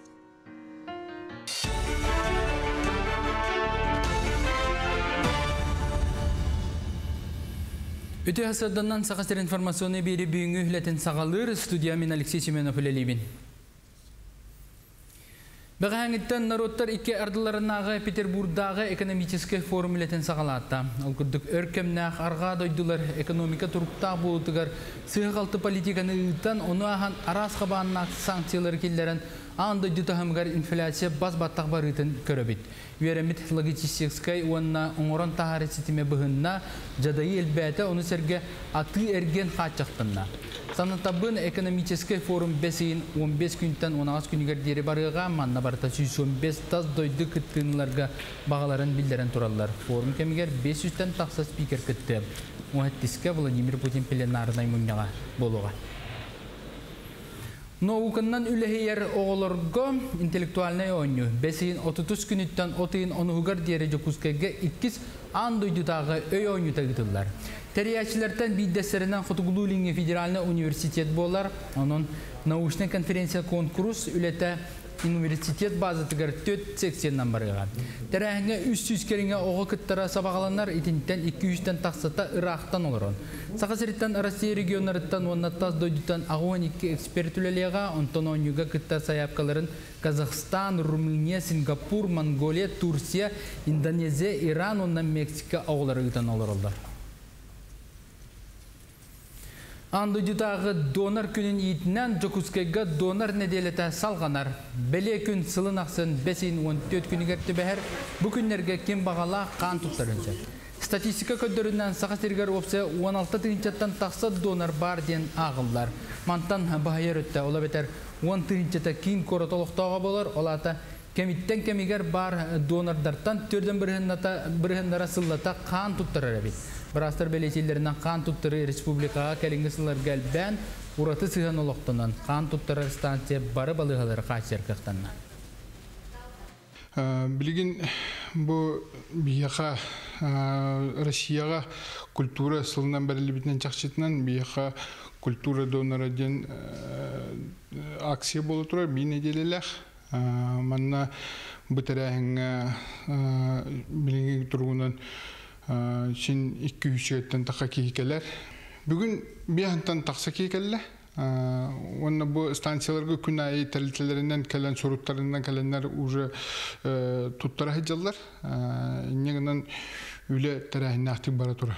Үтүө хасырданнан Саха сир информационный биэри бүгүҥҥү үлэтин саҕалыыр студия мин Алексей Семенов үлэлиибин. Бэҕэһээҥиттэн норуоттар икки ардыларынааҕы Петербурдааҕы экономическай форум үлэтин саҕалаата. Ол курдук өр кэмнээх арҕаа дойдулар экономика туруктаах буолуутугар сыыһа-халты политиканы ыытан, ону ааһан араас хабааннаах санкциялары киллэрэн аан дойду таһымыгар инфляция бас-баттах барыытын көрөбүт. Үөрэммит логистическай уонна оҥорон таһаарыы ситимэ быһынна, дьадайыы элбээтэ, ону сэргэ атыы эргиэн хааччахтанна. Санатабын экономический форум 5 ыйын 15 күнтэн 16 күнүгэр диэри барыаҕа, манна барыта 115 тас дойду кыттыыны ыларга баҕаларын биллэрэн тураллар. Форум кэмигэр 500-тэн тахса спикер кыттыа. Уһаттиска Владимир Путин пленарнай мунньаҕа буолуоҕа. Науканнан үлэһийэр оҕолорго интеллектуальнай оонньуу. 5 ыйын 30 күнүттэн 10 ыйын 10-угар диэри Дьокуускайга иккис аан дойдутааҕы өй оонньуута ыытыллар. Тэрийээччилэртэн биирдэстэринэн Хотугулуу-Илиҥҥи федеральнай университет буолар. Онон научнай конференция конкурс үлэтэ университет базатыгар төт секциянан барыаҕа. Тэрээһиҥҥэ 300 кэриҥэ оҕо кыттара сабаҕаланар, итинтэн 200-тэн тахсата ыраахтан олорон. Саха сириттэн, Россия регионнарыттан уонна тас дойдуттан 82 эксперт үлэлиэҕэ, онтон оонньууга кыттар сайаапкаларын Казахстан, Румыния, Сингапур, Монголия, Турция, Индонезия, Иран уонна Мексика оҕолоро ыытан олороллор. Аан дойдутааҕы донор күнүн иитинэн Дьокуускайга донор нэдиэлэтэ салҕанар. Бэлиэ күн сылын ахсын 5 ыйын 14 күнүгэр түбэһэр. Бу күннэргэ ким баҕалаах хаан туттарын сөп. Статистика көрдөрөрүнэн, Саха сиригэр уопсайа 16 тыһыынчаттан тахса донор баар диэн ааҕыллар. Мантан баһыйар өттө, ол эбэтэр 10 тыһыынчата киин куорат олохтооҕо буолар, ол аата кэмиттэн кэмигэр баар донордартан төрдөн бырыһыаннара сыллата хаан туттарар эбит. Быраастар бэлиэтииллэринэн, хаан туттарыы республикаҕа кэлиҥҥи сылларга элбээн, ураты сыһыан олохтонон, хаан туттарар станция бары балыыһалары хааччыйар кыахтанна. Билигин бу биһиэхэ Россияҕа культура сылынан бэриллибитинэн чахчытынан биһиэхэ культура донора диэн акция буола турар биир нэдиэлэлээх. Манна бу тэрээһиҥҥэ билиҥҥи туругунан син 200-тэн тахса киһи кэлэр. Бүгүн биэһинтэн тахса киһи кэллэ. Уонна бу станцияларга күн аайы тэрилтэлэринэн кэлэн, суруттарынан кэлэннэр уже туттара сылдьаллар. Инньэ гынан үлэ тэрээһиннээхтик бара турар.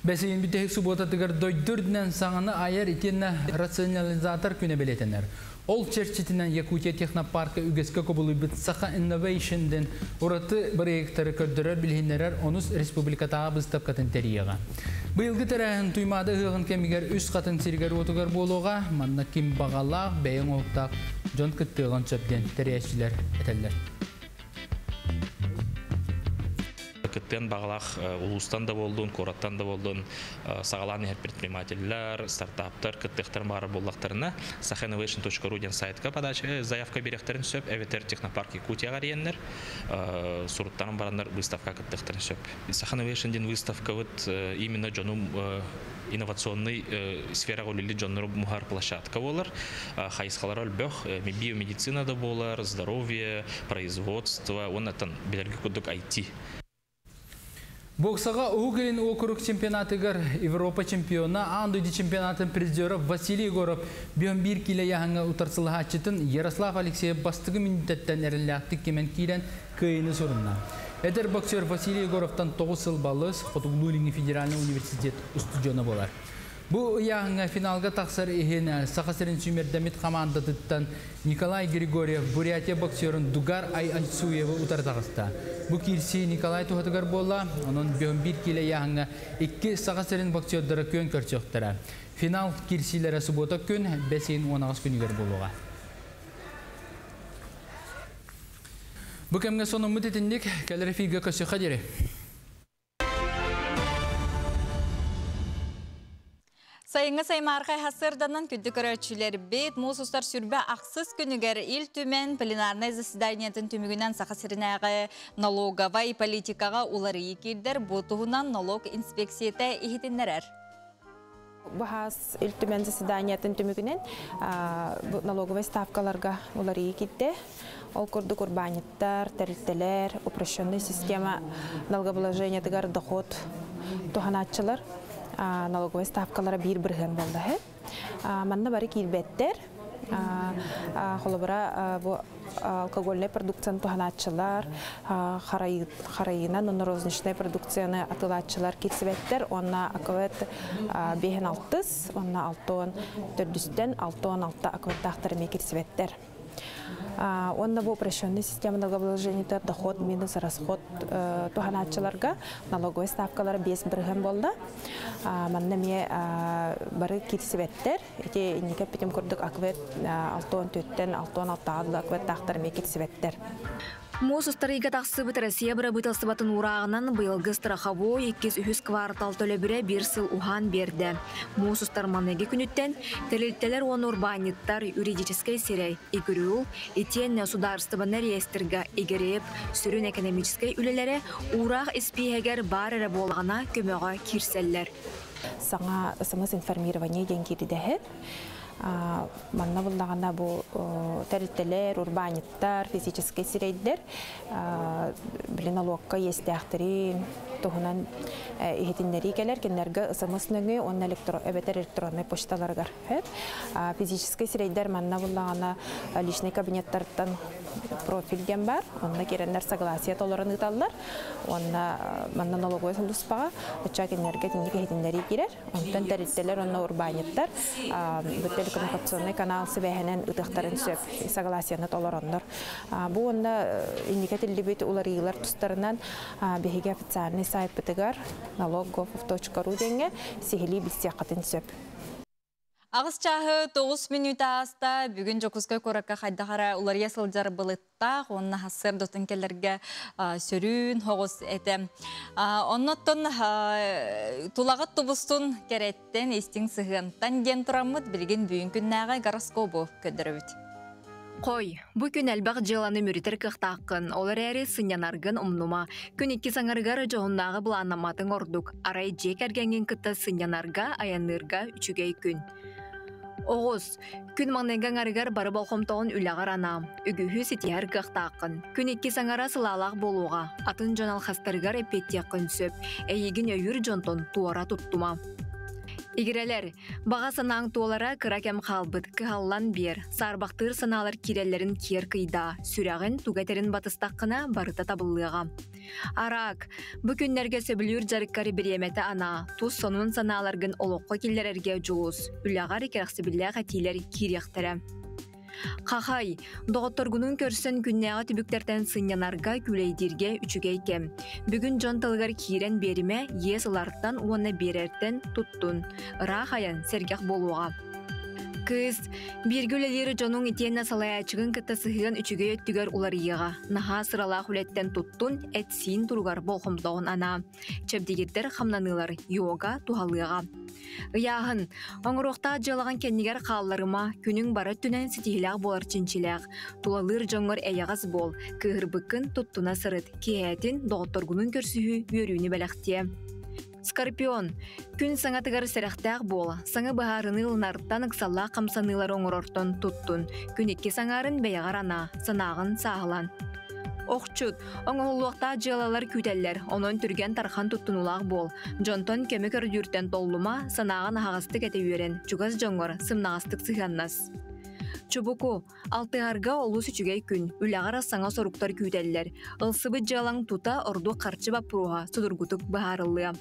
Бэс ыйын бүтэһик субуотатыгар дойду үрдүнэн саҥаны айар итиэннэ рационализатор күнэ бэлиэтэнэр. Ол чэрчитинэн Якутия технопарка үгэскэ кубулуйбут Саха Innovation диэн ураты бырайыактары көрдөрөр, билиһиннэрэр онус республикатааҕы быыстапкатын тэрийиэҕэ. Быйылгы тэрээһин Туймаада ыһыаҕын кэмигэр Үс Хатыҥ сиригэр-уотугар буолуоҕа, манна ким баҕалаах, бэйэ оҥоһуктаах дьон кыттыаҕын сөп диэн тэрийээччилэр этэллэр. Кыттыан баҕалаах улуустан да буоллун, куораттан да буоллун, саҕалаан иһэр предпринимателлэр, стартаптар кыттыахтарын баҕарар буоллахтарына, sakhainnovation.ru диэн сайтка подача заявка биэриэхтэрин сөп, эбэтэр Технопарк Якутияҕа эрийэннэр, суруттаран бараннар выставка кыттыахтарын сөп. Саха Innovation диэн выставкабыт именно дьону инновационный сфераҕа үлэлиир дьоннору муһар площадка буолар. Хайысхалара элбэх, биомедицина да буолар, здоровье, производство, уонна билэргэ курдук IT. Боксаҕа Уһук Илин уокурук чемпионатыгар Европа чемпиона, аан дойду чемпионатын призера Василий Егоров 1 кило ыйааһыҥҥа утарсылаһааччытын Ярослав Алексеев бастакы мүнүүтэттэн эрэллээхтик кимэн киирэн кыайыыны сурунна. Эдэр боксер Василий Егоровтан 9 сыл балыс, Хотугулуу-Илиҥҥи федеральнай университет устудьуона буолар. Бу ыйааһыҥҥа финалга тахсар иһин Саха сирин сүүмэрдэммит хамаандатыттан Николай Григорьев Бурятия боксерун Дугар Ай Айсуевы утары таҕыста. Бу киирсии Николай туһатыгар буолла, онон 1 кило ыйааһыҥҥа икки Саха сирин боксердара күөн көрсүөхтэрэ. Финал киирсиилэрэ субуота күн 5 ыйын 18 күнүгэр буолуоҕа. Бу кэмҥэ сонуммут итинник, кэлэр эфиргэ көрсүөххэ диэри. Сайыҥҥы саймаархай сарсыарданан, күндү көрөөччүлэрбит, муус устар 26 күнүгэр Ил Түмэн пленарнай заседаниетын түмүгүнэн Саха сиринээҕи налоговай политикаҕа уларыйыы киирдэ. Бу туһунан налог инспекцията иһитиннэрэр. Бу хас Ил Түмэн заседаниетын түмүгүнэн налоговай ставкаларга уларыйыы киирдэ. Ол курдук урбаанньыттар, тэрилтэлэр, упрощенный система налогообложениетыгар доход туһанааччылар налоговай ставкалара 1% буолла. Манна бары киирбэттэр. Холобура, бу алкогольнай продукцияны туһанааччылар, харайынан, онно розничный продукцияны атыылааччылар киирсибэттэр, онна АКВЭД бэһин алтыс, онна 64-түн 66 АКВЭДтаахтар эмиэ киирсибэттэр. Онна бу упрощенный система налогообложения доход минус расход туһанааччыларга налоговай ставкалара 5% буолла. Манна эмиэ бары киирсибэттэр. Ити инники эппитим курдук аквет 64-тэн 66-га дылы акветтаахтар эмиэ киирсибэттэр. Муус устарыйга тахсыбыт Россия бырабыыталыстыбатын уурааҕынан быйылгы страховой иккис-үһүс квартал төлөбүрэ биир сыл уһаан биэрдэ. Муус устар маныгы күнүттэн тэрилтэлэр уонна урбаанньыттар юридическэй сирэй, ИГРЮЛ, итиэннэ судаарыстыбаннай реестрга ИГРЭП сүрүн экономическай үлэлэрэ уураах испииһэгэр баар эрэ буоллаҕына көмөҕө киирсэллэр. Саҥа СМС-информирование диэн киирдэһэ. Манна буллаҕына бу тэрилтэлэр, урбаанньыттар, физическэй сирэйдэр били нолуокка иэстээхтэрин туһунан иһитиннэрии кэлэр. Кинилэргэ СМС нөҥүө уонна эбэтэр электроннай почталарыгар. Физическэй сирэйдэр манна буллаҕына личный кабинеттартан профиль диэн бар. Онно киирэннэр согласие толорон ыыталлар. Уонна манна налоговой сулууспаҕа оччо кинилэргэ итинник иһитиннэрии киирэр. Онтон тэрилтэлэр уонна урбаанньыттар бу телекоммуникационнай канал сибээһинэн ытыахтарын сөп согласиены толороннор. Бу уонна инники этиллибит уларыйыылар тустарынан биһиги официальный сайтпытыгар налоггов.ру диэҥҥэ сиһилии билсиэххитин сөп. Аҕыс чааһы тоҕус мүнүүтэ ааста. Бүгүн Дьокуускай куоракка хайдах эрэ уларыйа сылдьар былыттаах уонна сарсыардатын кэлэргэ сөрүүн соҕус этэ. Оннуттан тулаҕыт тубустун кэрэттэн, истиҥ сыһыантан диэн тураммыт билигин бүгүн күннээҕи гороскобу көрдөрөбүт. Хой, бу күн элбэх дьыаланы мүрүтэр кыахтааххын, ол эрээри сынньанаргын умнума. Күн иккис аҥарыгар дьоһуннааҕы былааннамматыҥ ордук. Арай дьиэ кэргэҥҥин кытта сынньанарга, айанныырга үчүгэй күн. Оҕус, күн маҥнайгы аҥарыгар бары болҕомтоҕун үлэҕэр анаа. Үгүһү ситиһэр кыахтааххын. Күн иккис аҥара сылаалаах буолуоҕа. Атын дьон алхастарыгар эппиэттиэххин сөп. Эйигин өйүүр дьонтон туора туттума. Игирэлэр, Баҕа санааҥ туолара кыра кэм хаалбыт, кыһаллан биэр, саарбахтыыр санаалар киирэллэрин киэр кыйдаа, сүрэҕин туга этэрин батыстаххына барыта табыллыаҕа. Араак, бу күннэргэ сөбүлүүр дьарыккар бириэмэтэ анаа, тус сонун санааларгын олоххо киллэрэргэ дьулус, үлэҕэр кэрэхсэбиллээх этиилэр киириэхтэрэ. Хахай, доҕотторгунуун көрсөн күннээҕи түбүктэртэн сынньанарга, күүлэйдииргэ үчүгэй кэм. Бүгүн дьон тылыгар киирэн биэримэ, иэс ылартан уонна биэрэртэн туттун. Ыраах айан сэргэх буолуоҕа. Кыыс, бииргэ үлэлиир дьонуҥ итиэннэ салайааччыгын кытта сыһыан үчүгэй өттүгэр уларыйыаҕа. Наһаа сыралаах үлэттэн туттун, эт-сиин туругар болҕомтоҕун анаа. Чэбдигирдэр хамнаныылар йога туһалыаҕа. Ыйааһын. Оҥоруохтаах дьыалаҕын кэннигэр хаалларыма, күнүҥ бары өттүнэн ситиһиилээх буолар чинчилээх. Тулалыыр дьоҥҥор эйэҕэс буол, кыыһырбыккын туттуна сырыт, киэһээтин доҕотторгунуун көрсүһүү үөрүүнү бэлэхтиэ. Скорпион. Күн саҥатыгар сэрэхтээх буол. Саҥа быһаарыныы ылынартан ыксаллаах хамсаныылары оҥорортон туттун. Күн иккис аҥаарын бэйэҕэр анаа, санааҕын сааһылан. Охчут, оҥоһуллуохтаах дьыалалар күүтэллэр, онон түргэн-тархан туттунуулаах буол. Дьонтон көмө көрдүүртэн толлума, санааҕын аһаҕастык этэ үөрэн, чугас дьоҥҥор сымнаҕастык сыһыаннас. Чубуку, алтыһарга олус үчүгэй күн, үлэҕэр саҥа соруктар күүтэллэр. Ылсыбыт дьыалаҥ тута ордук харчы боппуруоһа судургутук быһаарыллыа.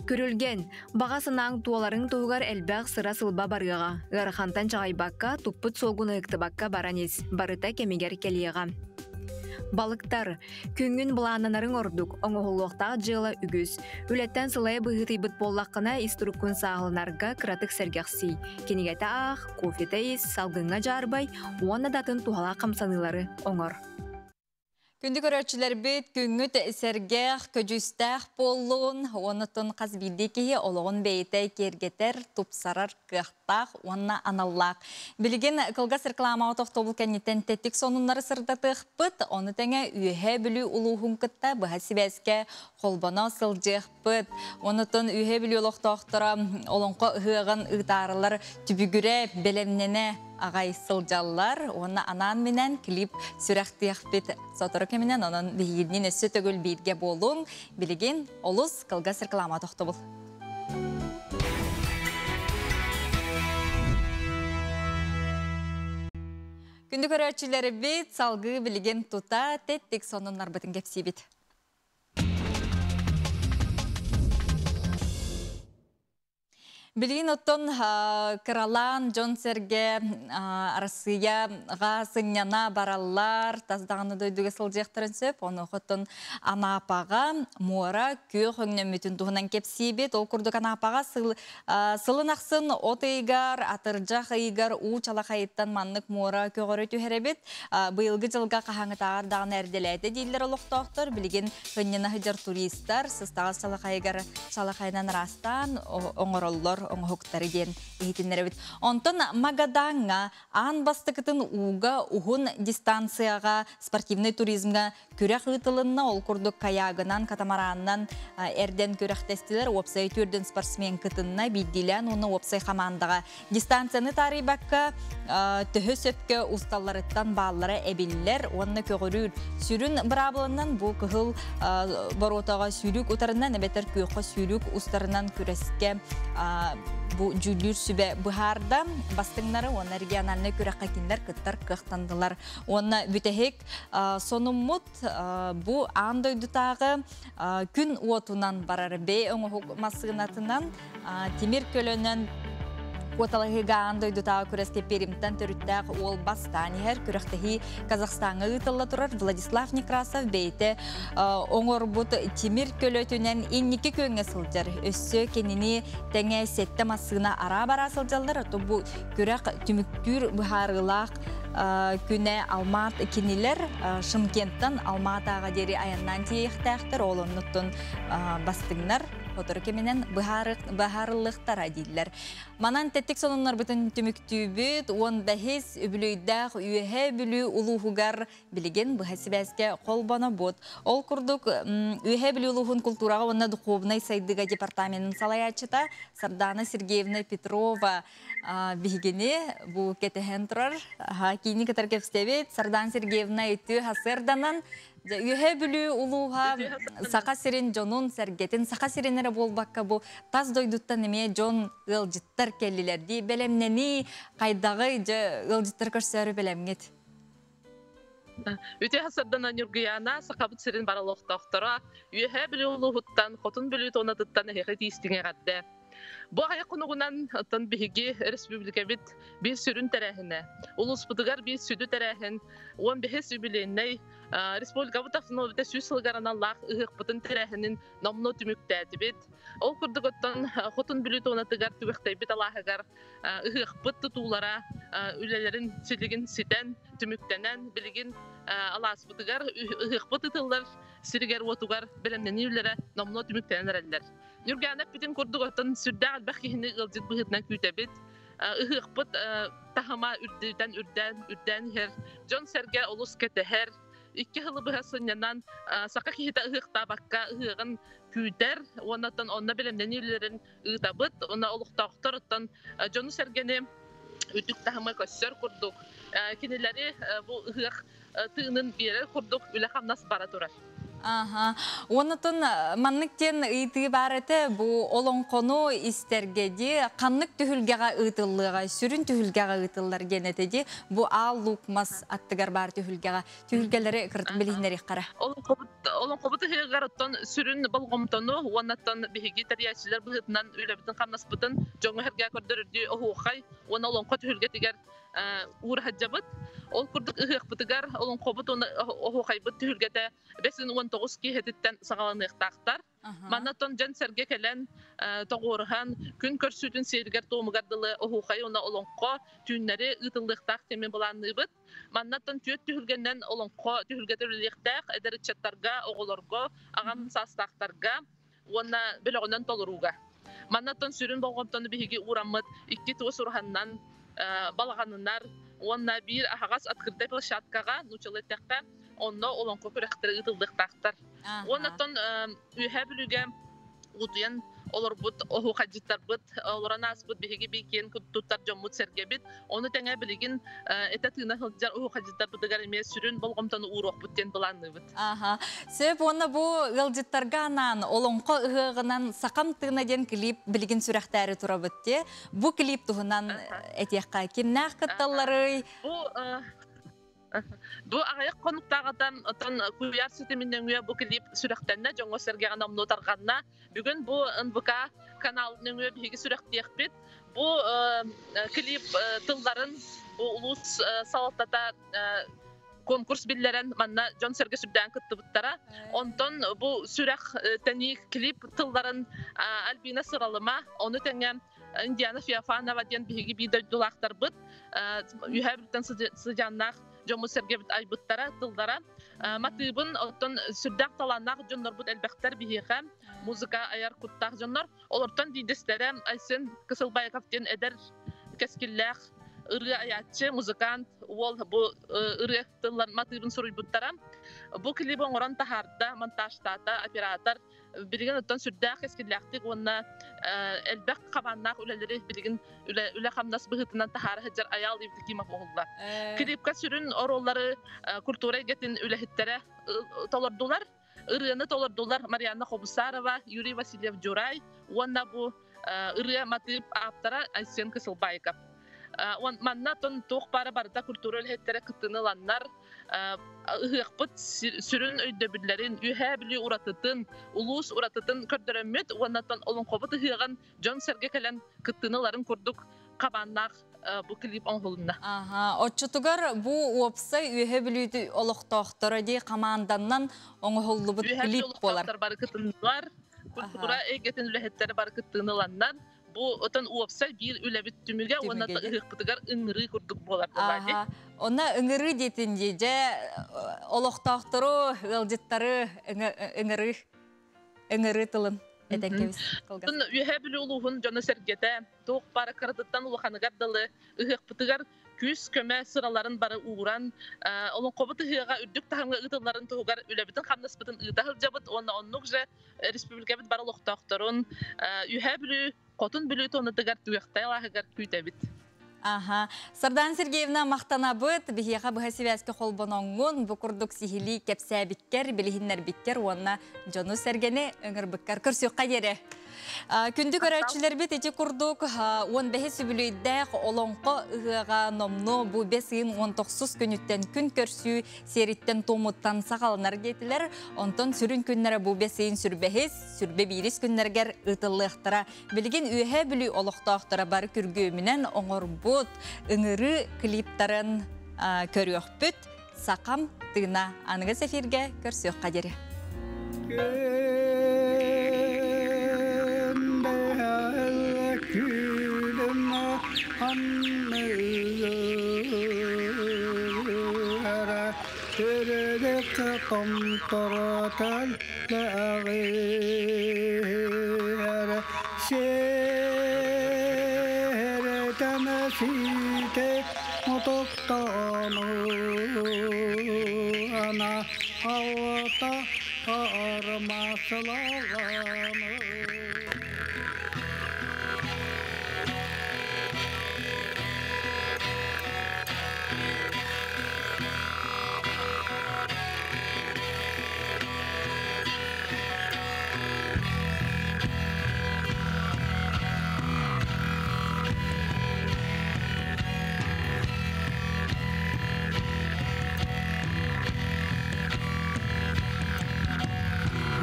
Күрүлгэн, баҕа санааҥ туоларыҥ туһугар элбэх сыра-сылба барыаҕа. Ыарахантан чаҕыйбакка, туппут суолгун ыһыктыбакка баран ис, барыта кэмигэр кэлиэҕэ. Балыктар, күҥҥүн былааннанарыҥ ордук, оҥоһуллуохтаах дьыала үгүс. Үлэттэн сылайа быһыытыйбыт буоллаххына, ис туруккун сааһыланарга кыратык сэргэхсий. Кинигэтэ аах, кофета ис, салгыҥҥа дьаарбай уонна да атын туһалаах хамсаныылары оҥор. Күндү көрөөччүлэрбит, күҥҥүт сэргэх, көдьүүстээх буоллун, уонна хас биирдии киһи олоҕун бэйэтэ киэргэтэр, тупсарар кыахтаах уонна аналлаах. Билигин кылгас рекламаҕа тохтобул кэнниттэн тэттик сонуннары сырдатыахпыт, ону тэҥэ Үөһээ Бүлүү улууһун кытта быһа сибээскэ холбоно сылдьыахпыт. Онутун Үөһээ Бүлүү олохтоохторо Олоҥхо ыһыаҕын ыытаарылар түбүгүрэ, бэлэмнэнэ аҕай сылдьаллар уонна анаан-минээн клип сүрэхтиэхпит сотору кэминэн онон биһигинниин өссө төгүл бииргэ буолуҥ билигин олус кылгас реклама тохтобул. Күндү көрөөччүлэрбит салгыы билигин тута тэттик сонуннарбытын кэпсиибит. Билигин оттон кыралаан дьон-сэргэ Арассыыйаҕа сынньана бараллар, тас даҕаны дойдуга сылдьыахтарын сөп. Онуоха оттон Анаапаҕа муора күөх өҥнөммүтүн туһунан кэпсиибит. Ол курдук Анаапаҕа сылын ахсын от ыйыгар, атырдьах ыйыгар уу чалахайыттан маннык муора көҕөрө түһэрэбит. Быйылгы дьылга хаһааҥҥытааҕар даҕаны эрдэлээтэ дииллэр олохтоохтор. Билигин сынньана сылдьар туристар сыстаҕас чалахайыгар чалахайынан ыраастаан оҥороллор оҥоһуктары диэн иһитиннэрэбит. Онтон Магадаҥҥа аан бастакытын ууга уһун дистанцияҕа спортивнай туризмҥа күрэх ыытылынна. Ол курдук каягынан, катамаранынан эрдэн күрэхтэстилэр. Уопсай түрдүн спортсмен кытынна, биирдиилээн уонна уопсай хамаандаҕа дистанцияны таарыйбакка төһө сөпкө усталларыттан бааллара эбиллэр уонна көҕүрүүр. Сүрүн быраабыланан бу кыһыл боруотаҕа сүүрүк утарынан эбэтэр күөххэ сүүрүк устарынан күрэскэ бу дьүүллүүр сүбэ быһаарда. Бастыҥнары уонна региональнай күрэххэ кинилэр кыттар кыахтандылар. Уонна бүтэһик сонуммут бу аан дойдутааҕы күн уотунан барар бэйэ оҥоһук массыынатынан тимир көлөнөн Куоталаһыыга аан дойдутааҕы күрэскэ Пермтэн төрүттээх уол бастаан иһэр. Күрэхтэһии Казахстаҥҥа ыытылла турар. Владислав Некрасов бэйэтэ оҥорбут тимир көлөтүнэн инники күөҥҥэ сылдьар. Өссө кинини тэҥэ сэттэ массыына араа-бараа сылдьаллар. Ото бу күрэх түмүктүүр быһаарыылаах күнэ Алмаат кинилэр Шымкенттан Алмаатааҕа диэри айаннаан тиийиэхтээхтэр. Ол оннуттан бастыҥнар сотору кэминэн быһаарыллыахтара дииллэр. Манан тэттик сонуннарбытын түмүктүүбүт. 15 үбүлүйдээх Үөһээ Бүлүү улууһугар билигин быһа сибээскэ холбонобут. Ол курдук Үөһээ Бүлүү улууһун култуураҕа уонна духуобунай сайдыыга департаменын салайааччыта Сардана Сергеевна Петрова биһигини бу кэтэһэн турар. Киини кытары кэпсэбит. Сардана Сергеевна үтүө сарсыарданан Үөһээ Бүлүү улууһа Саха сирин дьонун сэргэтин, Саха сирин эрэ буолбакка бу тас дойдуттан эмиэ дьон ыалдьыттар кэллилэр дии. Бэлэмнэнии хайдаҕый дьэ ыалдьыттар көрсөөрү бэлэмҥит? Үтүө сарсыардана Ньургуйаана Сахабыт сирин бары олохтоохторо Үөһээ Бүлүү улууһуттан, Хотун Бүлүү туонатыттан эһиэхэ тиистиҥ эҕэрдэ. Бу аҕыйах хонугунан оттон биһиги республикабыт биир сүрүн тэрээһинэ, улууспутугар биир сүдү тэрээһин 15 юбилейнай республикабыт автономията 100 сылыгар аналлаах ыһыахпытын тэрээһинин номнуо түмүктээтибит. Ол курдук оттон Хотун Бүлүү туонатыгар Түгэхтэйбит алааһыгар ыһыахпыт тутуулара үлэлэрин силигин ситэн, түмүктэнэн, билигин алааспытыгар ыһыахпыт ыытыллар сиригэр-уотугар бэлэмнэнии үлэлэрэ номнуо түмүктэнэн эрэллэр. Ньургаана эппитин курдук оттон сүрдээх элбэх киһини ыалдьыт быһыытынан күүтэбит. Ыһыахпыт таһыма үрдүтэн үрдээн үрдээн иһэр. Дьон-сэргэ олус кэтэһэр. Икки сылы быһа сынньанан саха киһитэ ыһыахтаабакка ыһыаҕын күүтэр уонна оттон онно бэлэмнэнии үлэлэрин ыытабыт. Уонна олохтоохтор оттон дьону-сэргэни үрдүк таһымы көссөр курдук кинилэри бу ыһыах тыынын биэрэр курдук үлэ-хамнас бара турар. Аха. Онутун маннык диэн ыйытыы баар этэ, бу олоҥхону истэргэ дии ханнык түһүлгэҕэ ыытыллыаҕай, сүрүн түһүлгэҕэ ыытыллар диэн этэ дии, бу аал луук мас аттыгар баар түһүлгэҕэ. Түһүлгэлэри кырытын билиһиннэриэххэ. Олоҥхобут ыһыаҕар оттон сүрүн болҕомтону уонна оттон биһиги тэрийээччилэр быһыытынан үлэбитин-хамнаспытын дьоҥҥо-сэргэҕэ көрдөрөрдүү оһуохай уонна олоҥхо түһүлгэтигэр уураһадьабыт. Ол курдук ыһыахпытыгар олоҥхобут уонна оһуохайбыт түһүлгэтэ 519 киэһэтиттэн саҕаланыахтаахтар. Манна оттон дьон-сэргэ кэлэн тоҕуоруһан күн көрсүүтүн сиэригэр-туомугар дылы оһуохай уонна олоҥхо түүннэри ыытыллыахтаах диэммин былаанныыбыт. Манна оттон түөрт түһүлгэннэн олоҥхо түһүлгэтэ үлэлиэхтээх эдэр ыччаттарга, оҕолорго, аҕам саастаахтарга уонна бөлөҕүнэн толорууга. Манна оттон сүрүн болҕомтону биһиги уураммыт икки туос ураһаннан балаҕанынар уонна биир аһаҕас открытай площадкаҕа, нууччалыы эттэххэ, онно олоҥхо күрэхтэрэ ыытыллыахтаахтар. Уонна оттон Үөһээ Бүлүүгэ утуйан олорбут оһуохайдьыттарбыт, олорон ааспыт биһиги биикиэн туттар дьоммут-сэргэбит. Ону тэҥэ билигин этэ-тыына сылдьар оһуохайдьыттарбытыгар эмиэ сүрүн болҕомтону ууруохпут диэн былаанныыбыт. Аха. Сөп уонна бу ыалдьыттарга анаан Олоҥхо ыһыаҕынан Сахам тыына диэн клип билигин сүрэхтээри турабыт дии. Бу клип туһунан этиэххэ кимнээх кытталларый? Бу Бу аҕыйах хонуктааҕытан отон куйаар ситимин нөҥүө бу клип сүрэхтэннэ, дьоҥҥо сэргэҕэ номнуо тарҕанна. Бүгүн бу НВК канал нөҥүө биһиги сүрэхтиэхпит. Бу клип тылларын бу улуус салалтата конкурс биллэрэн манна дьон-сэргэ сүрдээн кыттыбыттара. Онтон бу сүрэх тэнии клип тылларын Альбина Сыралыма, ону тэҥэ Индиана Феофанова диэн биһиги биир дойдулаахтарбыт үһээ бүттэн сыдьааннаах дьоммут-сэргэбит айбыттара, тыллара. Матыыбын оттон сүрдээх талааннаах дьоннорбут элбэхтэр биһиэхэ, музыка айар куттаах дьоннор. Олортон биирдэстэрэ Айсен Кысылбаеков диэн эдэр кэскиллээх ырыа айааччы, музыкант уол бу ырыа тыллар матыыбын суруйбуттара. Бу клиби оҥорон таһаарда, монтажтаата оператор билигин оттон сүрдээх кэскиллээхтик уонна элбэх хабааннаах үлэлэри билигин үлэ-хамнас быһыытынан таһаара сылдьар Айаал Евдокимов уһулла. Клипка сүрүн оруоллары культура эйгэтин үлэһиттэрэ толордулар. Ырыаны толордулар Марианна Хобусарова, Юрий Васильев-Дьурай уонна бу ырыа матыып ааптара Айсен Кысылбаиков. Манна тон туох баара барыта культура үлэһиттэрэ кыттыыны ыланнар ыһыахпыт сүрүн өйдөбүллэрин, Үөһээ Бүлүү уратытын, улуус уратытын көрдөрөммүт уонна олоҥхобут ыһыаҕын дьон-сэргэ кэлэн кыттыыны ыларын курдук хабааннаах бу клип оҥоһулунна. Аха, оччотугар бу уопсай Үөһээ Бүлүү олохтоохторо дии хамаанданнан оҥоһуллубут клип буолар. Бары кытыннылар, культура эйгэтин үлэһиттэрэ бары кыттыыны ыланнар, бу отон уопсай биир үлэбит түмүгэ уонна ыһыахпытыгар ыҥырыы курдук буолар буолаа Онно ыҥырыы диэтин дии, дьэ олохтоохтору, ыалдьыттары ыҥырыы ыҥырыы тылын этэн кэбис. Үөһээ Бүлүү улууһун дьоно-сэргэтэ туох баар кыратыттан улаханыгар дылы ыһыахпытыгар күүс-көмө сыраларын бары ууран, олоҥхобут ыһыаҕа үрдүк таһымҥа ыытылларын туһугар үлэбитин-хамнаспытын ыыта сылдьабыт уонна оннук же республикабыт бары олохтоохторун Үөһээ Бүлүү, Хотун Бүлүү туонатыгар Түгэхтэй алааһыгар күүтэбит. Аха. Сардаана Сергеевна махтанабыт. Биһиэхэ быһа сибээскэ холбоноҥҥун, бу курдук сиһилии кэпсээбиккэр, билиһиннэрбиккэр уонна дьону-сэргэни ыҥырбыккар көрсүөххэ диэри. Күндү көрөөччүлэрбит ити курдук 15 үбүлүөйдээх олоҥхо ыһыаҕа номнуо бу бэс ыйын 19 күнүттэн күн көрсүү сиэриттэн туомуттан саҕаланар диэтилэр. Онтон сүрүн күннэрэ бу бэс ыйын сүрбэһис, сүрбэ биирис күннэргэр ыытыллыахтара. Билигин Үөһээ Бүлүү олохтоохторо бары күргүөмүнэн оҥорбут ыҥырыы клиптарын көрүөхпүт. Сахам тыына аныгыс эфиргэ көрсүөххэ диэри.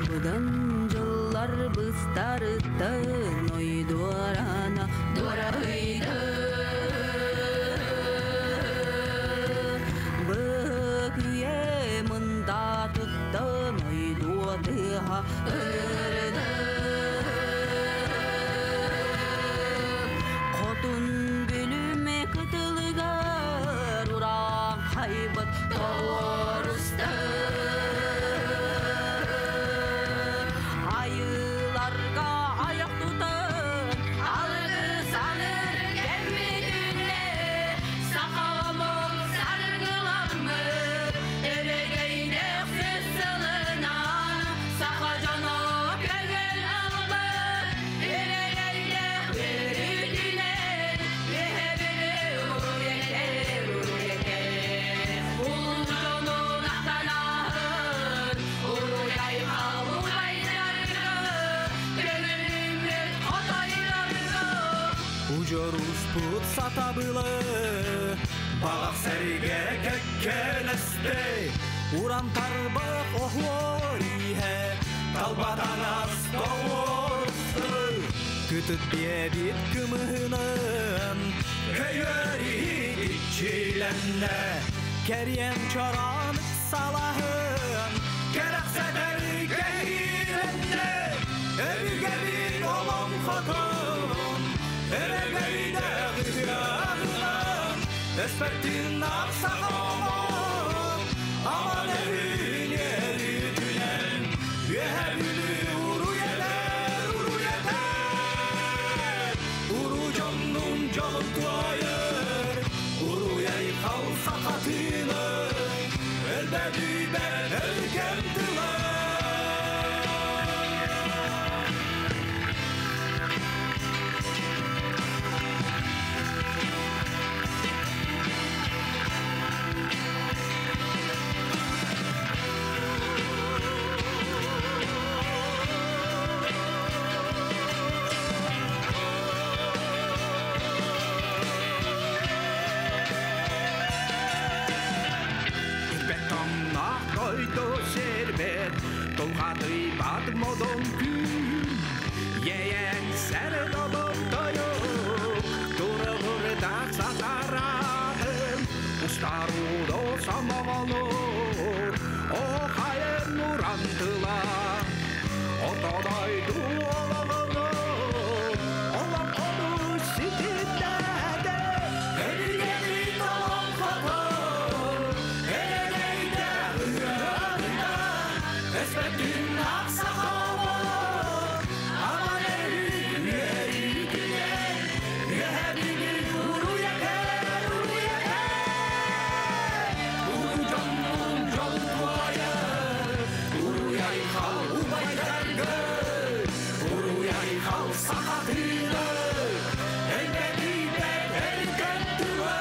Быдан дьыллар быстарыттан ойдуарана дуорайды Бөкүйе мында туттан ойдуатыха ырды Хотун бүлүме кытылыгар ураан хайбыт тоҕоруста Айыларга аяқ Ужоруспут сатабылы Бағақ сәриге кәккелесте Уран тарбақ оһуор иһэ Талбатанас тоҕуорусты Күтүт биэбит кымыһынан Көйөр иччилэннэ Кэриэн чорон салаһын Кэрэхсэтэр кэһиилэннэ Өбүгэбит олоҥхотун Өрөгөйдөөх ыһыаҕынан Өспөттүн аксаҕомон Аман өһүн өрүтүнэн Үөһэ Бүлүү уруй этэр, уруй этэр Уруу дьоннун дьолун туойар Уруй айхал сахатыны Өлбөдүйбэт өлгөм тыла. Бетоннах дойду сербет, Тулхадыйбат модон күн. Йейен сәрдолом тойук, Турығырдақ сатаратын, Устарудо самоғолур, Охайын урантыла. Отодойду олағынын, Олоҥхону ситиннээде, Өбүгэбит олоҥхотун, Өрөгөйдөөх ыһыаҕынан, Өспөтүн аксаҕомон, Аман өһүн үөрүүтүнэн, Үөһэ Бүлүү уруй этэр, уруй этэр. Уруу дьоннун дьолун туойар, Уруй айхал убайдаргы, Уруй айхал сахатыны, Өлбөдүйбэт өлгөм тыла.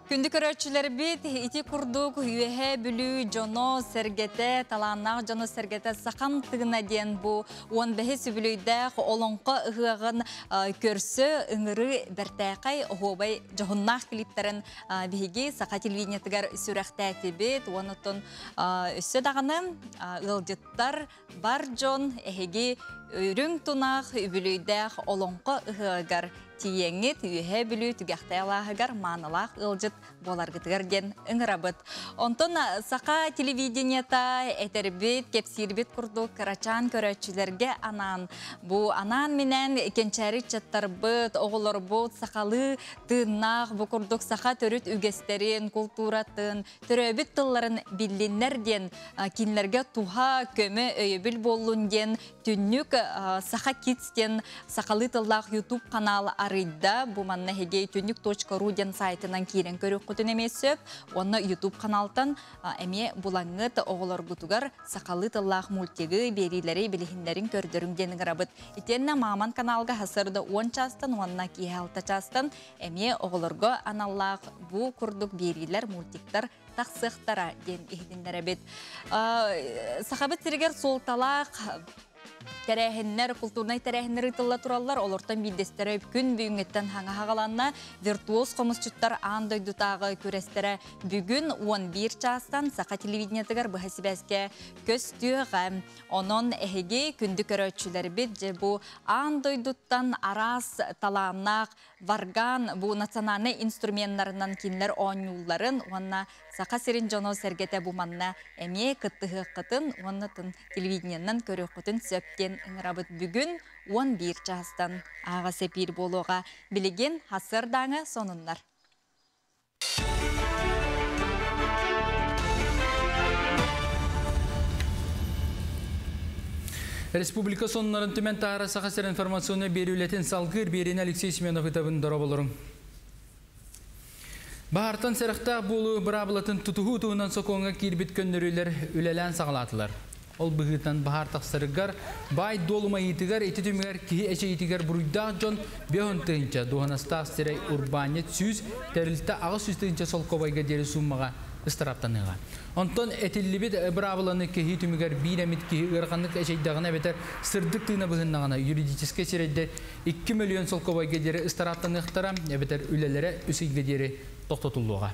Күндү көрөөччүлэрбит ити курдук Үөһэ Бүлүү дьоно сэргэтэ, талааннаах дьоно сэргэтэ Сахам тыына диэн бу 15 үбүлүөйдээх олоҥхо ыһыаҕын көрсө ыҥырыы бэртээхэй оһуобай дьоһуннаах клиптэрин биһиги саха телевидениетыгар сүрэхтээтибит. Онтон өссө даҕаны ыалдьыттар бар дьон эһиги үрүҥ тунах үбүлүөйдээх олоҥхо ыһыаҕар тиийэҥҥит Үөһэ Бүлүү түгэхтэй алааһыгар маанылаах ыалдьыт буоларгытыгар диэн ыҥырабыт. Онтон саха телевидениета этэрбит, кэпсиирбит курдук кырачаан көрөөччүлэргэ анаан бу анаан-минээн кэнчээри ыччаттарбыт, оҕолорбут сахалыы тыыннаах бу курдук саха төрүт үгэстэрин, култууратын, төрөөбүт тылларын биллиннэр диэн кинилэргэ туһа, көмө, өйөбүл буоллун диэн түннүк Саха Kids диэн сахалыы тыллаах YouTube канал арыйда. Бу манна эһиги түннүк.ру диэн сайтынан киирэн көрүөххүтүн эмиэ сөп. Уонна YouTube каналтан эмиэ булаҥҥыт оҕолоргутугар сахалыы тыллаах мультигы, биэриилэри билиһиннэрин көрдөрүҥ диэн ыҥырабыт. Итиэннэ Маман каналга сарсыарда 10 чаастан уонна киэһэ 6 чаастан эмиэ оҕолорго аналлаах бу курдук биэриилэр, мультиктар тахсыахтара диэн иһитиннэрэбит. Сахабыт сиригэр суолталаах тэрээһиннэр, култуурнай тэрээһиннэр ыытылла тураллар. Олортон биирдэстэрэ күн бүгүҥҥүттэн хаҥа хаҕаланна. Виртуоз хомусчуттар аан дойдутааҕы күрэстэрэ бүгүн 11 чаастан саха телевидениетыгар быһа сибээскэ көстүөҕэ. Онон эһиги күндү көрөөччүлэрбит дьэ бу аан дойдуттан араас талааннаах варган бу национальнай инструменнарынан кинилэр оонньуулларын уонна Саха сирин дьоно сэргэтэ бу манна эмиэ кыттыһыаххытын уонна телевидениеннан көрүөххүтүн сөп диэн ыҥырабыт. Бүгүн 11 чаастан ааҕа сэпиир буолуоҕа. Билигин сарсыардааҥы сонуннар. Республика сонуннарын түмэн таһаарар Саха сирэ информационнай биэрии үлэтин салгыыр биэриини Алексей Семенов ыытабын дорооболоруҥ. Баһаартан сэрэхтээх буолуу быраабылатын тутуһуу туһунан сокуоҥҥа киирбит көннөрүүлэр үлэлээн саҕалаатылар. Ол быһыытынан баһаар тахсарыгар, баай-дуол умайыытыгар, ити түмүгэр киһи эчэйиитигэр буруйдаах дьон 50 тыһыынча, дуоһунастаах сирэй урбаанньыт 100, тэрилтэ 800 тыһыынча солкуобайга диэри сууммаҕа ыстарааптаныаҕа. Онтон этиллибит быраабыланы кэһии түмүгэр биир эмит киһи ыараханнык эчэйдэҕинэ эбэтэр сырдык тыына быһыннаҕына юридическай сирэйдэр 2 мөлүйүөн солкуобайга диэри ыстарааптаныахтара эбэтэр үлэлэрэ 3 ыйга диэри тохтотуллуоҕа.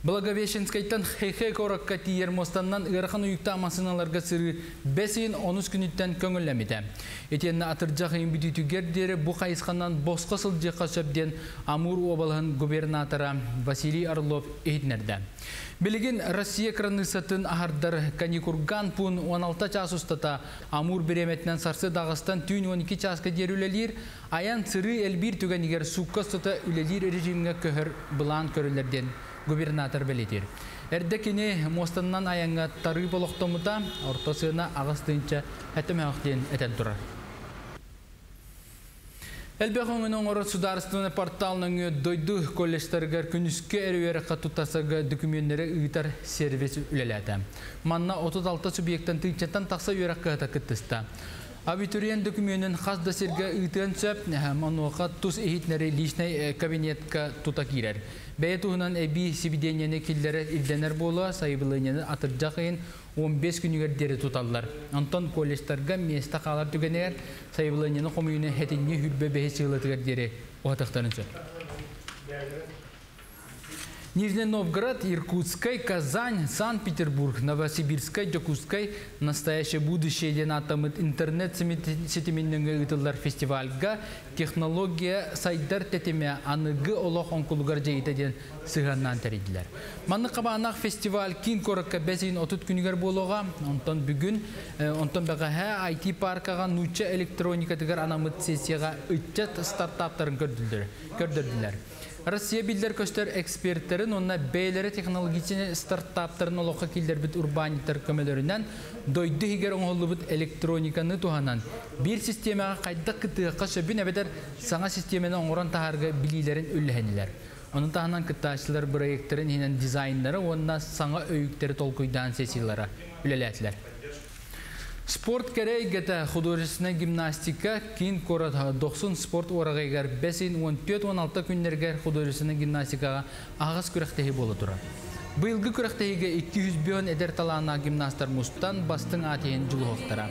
Благовещенскайтан Хэйхэ куоракка тиийэр муостанан ыарахан уйуктаах массыыналарга сырыы бэс ыйын онус күнүттэн көҥүллэммитэ. Итиэннэ атырдьах ыйын бүтүүтүгэр диэри бу хайысханан босхо сылдьыахха сөп диэн Амур уобалаһын губернатора Василий Орлов иһитиннэрдэ. Билигин Россия кыраныыссатын аһардар Каникурган пуун 16 чаас устата Амур бириэмэтинэн сарсыарда 8-тан түүн 12 чааска диэри үлэлиир, айан сырыы элбиир түгэнигэр суукка устата үлэлиир режимҥэ көһөр былаан көрүллэр диэн губернатор бэлиэтиир. Эрдэ кини муостанан айаҥҥа тарыып олохтоммута, орто сыана 8 тыһыынча 7 диэн этэн турар. Элбэх өҥөнү оҥорор судаарыстыбаннай портал нөҥүө дойду колледжтарыгар күнүскү эрэ үөрэххэ туттарсарга дөкүмүөннэри ыытар сервис үлэлээтэ. Манна 36 субъектан тыһыынчаттан тахса үөрэх кыһата кыттыста. Абитуриент дөкүмүөнүн хас да сиргэ ыытыан сөп, онуоха тус иһитиннэрии личнэй кабинетка тута киирэр. Бэйэ туһунан эбии сибидиэнньэни киллэрэр ирдэнэр буолуо, сайабылыанньаны атырдьах ыйын 15 күнүгэр диэри туталлар. Онтон колледжтарга миэстэ хаалар түгэнигэр сайабылыанньаны хомуйууну сэтинньи 25 чыһылатыгар диэри уһатыахтарын сөп. Нижний Новгород, Иркутскай, Казань, Санкт-Петербург, Новосибирскай, Дьокуускай «Настоящее будущее» диэн ааттаммыт интернет ситимин нөҥүө ыытыллар фестивальга технология сайдар тэтимэ аныгы олох оҥкулугар дьайыыта диэн сыһыаннаан тэрийдилэр. Маннык хабааннаах фестиваль киин куоракка бэс ыйын 30 күнүгэр буолуоҕа. Онтон бүгүн, онтон бэҕэһээ IT паркаҕа нуучча электроникатыгар анаммыт сессияҕа ыччат стартаптарын көрдөрдүлэр. Россия биллэр-көстөр эксперттэрин уонна бэйэлэрэ технологичнай стартаптарын олоххо киллэрбит урбаанньыттар көмөлөрүнэн дойду иһигэр оҥоһуллубут электрониканы туһанан биир систиэмэҕэ хайдах кыттыахха сөбүн эбэтэр саҥа систиэмэни оҥорон таһаарарга билиилэрин үллэһиннилэр. Ону таһынан кыттааччылар бырайыактарын иһинэн дизайннары уонна саҥа өйүктэри толкуйдаан сессиялара үлэлээтилэр. Спорт кэрэ эйгэтэ художественнай гимнастика киин куорат Дохсун спорт уораҕайыгар бэс ыйын 14-16 күннэригэр художественнай гимнастикаҕа аһаҕас күрэхтэһии буола турар. Быйылгы күрэхтэһиигэ 200 эдэр талааннаах гимнастар мустан бастыҥ аат иһин дьулуһуохтара.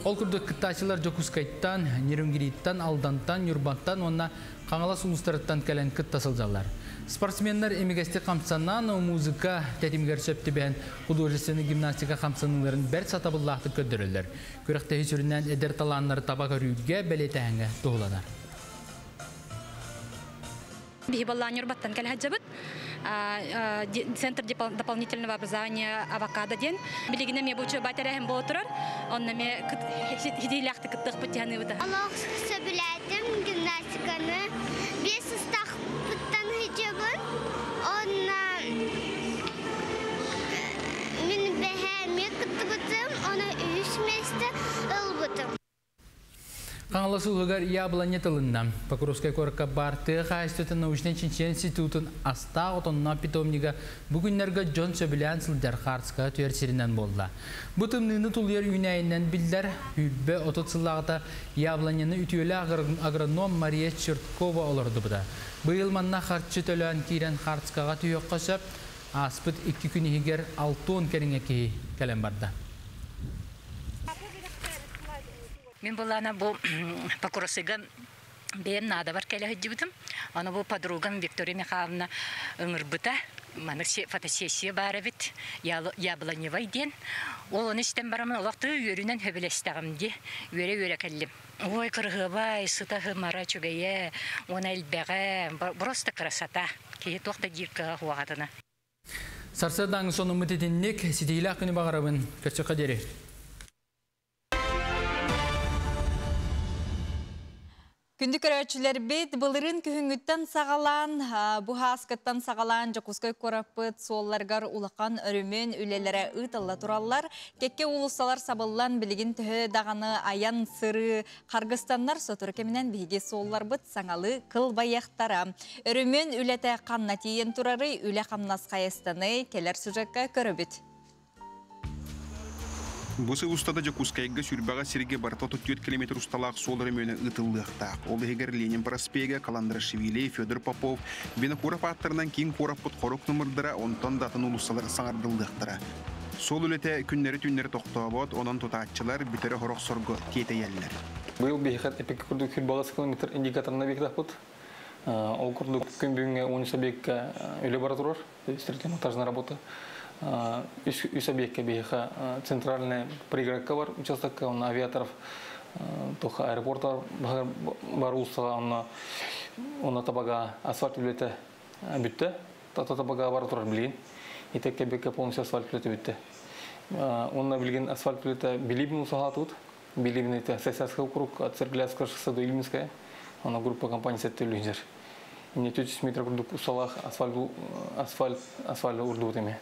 Ол курдук кыттааччылар Дьокуускайтан, Нерюнгриттан, Алдантан, Ньурбаттан уонна Хаҥалас улуустарыттан кэлэн кытта сылдьаллар. Спортсменнар имигэстик хамсанан, музыка тэтимигэр сөп түбэһэн художественнай гимнастика хамсаныыларын бэрт сатабыллаахтык көрдөрөллөр. Күрэхтэһии сүрүннээн эдэр талааннары таба көрүүгэ, бэлиэтээһиҥҥэ туһуланар. Биһи буоллаҕына Ньурбаттан кэлэ сылдьабыт. Центр дополнительного образования «Авокадо» диэн. Билигин эмиэ бу учуоба тэрээһин буола турар. Онно эмиэ ситиһиилээхтик кыттыахпыт дии саныыбыт. Олох сөбүлээтим гимнастиканы. 5 саастаахпыттан сылдьабын. Онно мин бэҕэһээ эмиэ кыттыбытым, онно үһүс миэстэ ылбытым. Хаҥалас улууһугар яблоня тылынна. Покровскай куоракка баар тыа хаһаайыстыбатын научнай чинчийэр институтун астаах отонноох питомнига бу күннэргэ дьон сөбүлээн сылдьар хаартыскаҕа түһэр сиринэн буолла. Бу тымныыны тулуйар үүнээйинэн биллэр 30 сыллааҕыта яблоняны үтүөлээх агроном Мария Черткова олордубута. Быйыл манна харчы төлөөн киирэн хаартыскаҕа түһүөххэ сөп. Ааспыт 2 күн иһигэр 60 кэриҥэ киһи кэлэн барда. Мин буоллаҕына бу Покровскайга бэйэм наадабар кэлэ сылдьыбытым. Аны бу подругам Виктория Михайловна ыҥырбыта. Маннык фотосессия баар эбит. Яблоневай диэн. Ол ону истэн бараммын олох үөрүүнэн сөбүлэстэҕим дии. Үөрэ-үөрэ кэллим. Ой, кыраһыабай, сыта-сымара үчүгэйэ, уонна элбэҕэ, просто красота. Киһи туох да диир кыаҕа суох. Сарсыардааҥҥы сонуммут итинник ситиһиилээх күнү баҕарабын. Көрсүөххэ диэри. Күндү көрөөччүлэрбит былырын күһүҥҥүттэн саҕалаан, бу һааскыттан саҕалаан Дьокуускай куораппыт суолларыгар улахан өрөмүөн үлэлэрэ ыытылла тураллар. Кэккэ уулуссалар сабыллан билигин төһө даҕаны айан сырыы харгыстаннар сотору кэминэн биһиги суолларбыт саҥалыы кылбайыахтара. Өрөмүөн үлэтэ ханна тиийэн турарый, үлэ-хамнас хайастаный кэлэр сюжекка көрөбүт. Бу сыл устата Дьокуускайга сүүрбэҕэ сиргэ барыта 34 километр усталаах суол өрөмүөнэ ыытыллыахтаах. Ол иһигэр Ленин проспега, Каландрашвили, Федор Попов, Винокуров ааттарынан киин куораппыт хорук нумурдара, онтон да атын уулуссалар саҥардыллыахтара. Суол үлэтэ күннэри-түүннэри тохтообот, онон тутааччылар бүтэрэ хорох сорго тиэтэйэллэр. Быйыл биһиэхэ эпик курдук 120 километр индикаторына бекитаппыт. Ол курдук күн бүгүҥҥэ 13 объекка үлэ бара турар, строительно-монтажная работа. Үс объекка биһиэхэ центральная пригородка бар участокка, онно авиаторов тоха аэропорта бар уулуссаҕа онно онно табага асфальт үлэтэ бүттэ. Тата табага бара турар билигин. Итекке бекке полностью асфальт үлэтэ бүттэ. Онно билигин асфальт үлэтэ Билибин уулуссаҕа Билибин это Сосядский округ от Церглядского шоссе до Ильминская. Она группа компаний сеттелюнер. Не 400 метр курдук усалах асфальт асфальт асфальт урдубут эме.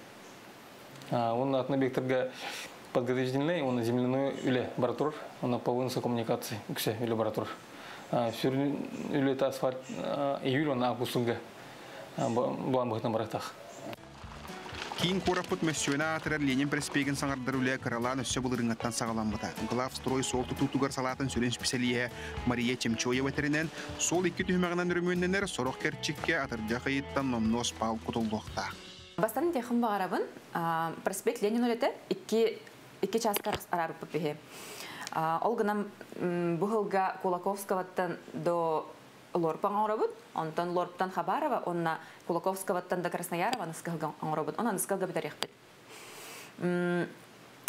Он атын объекторга подготовительный, он земляной үле бара турар, он по выносу коммуникации үксе үле бара турар. Сүрүн үле асфальт июль он августунга булан быһытынан барахтах. Киин куораппыт мөссүөнэ аатырар Ленин проспегын саҥардар үлэ кыралаан өссө былырыҥҥаттан саҕаламмыта. Главстрой суол тутуутугар салаатын сүрүн исписэлииһэ Мария Чемчоева этэринэн, суол икки түһүмэҕинэн өрөмүөннэнэр, сорох кэрчиккэ атырдьах ыйыттан номнуо спал кутуллуохтаах. Бастан техын баҕарабын, проспект Ленин үлэтэ икки икки чааска араарбыт биһи. Ол гынан бу сылга Кулаковскаваттан до Лорпа оҥоробут, онтон Лорптан Хабарова, онна Кулаковскаваттан до Красноярова аныскыһыга оҥоробут, он аныскыга бүтэриэхпит.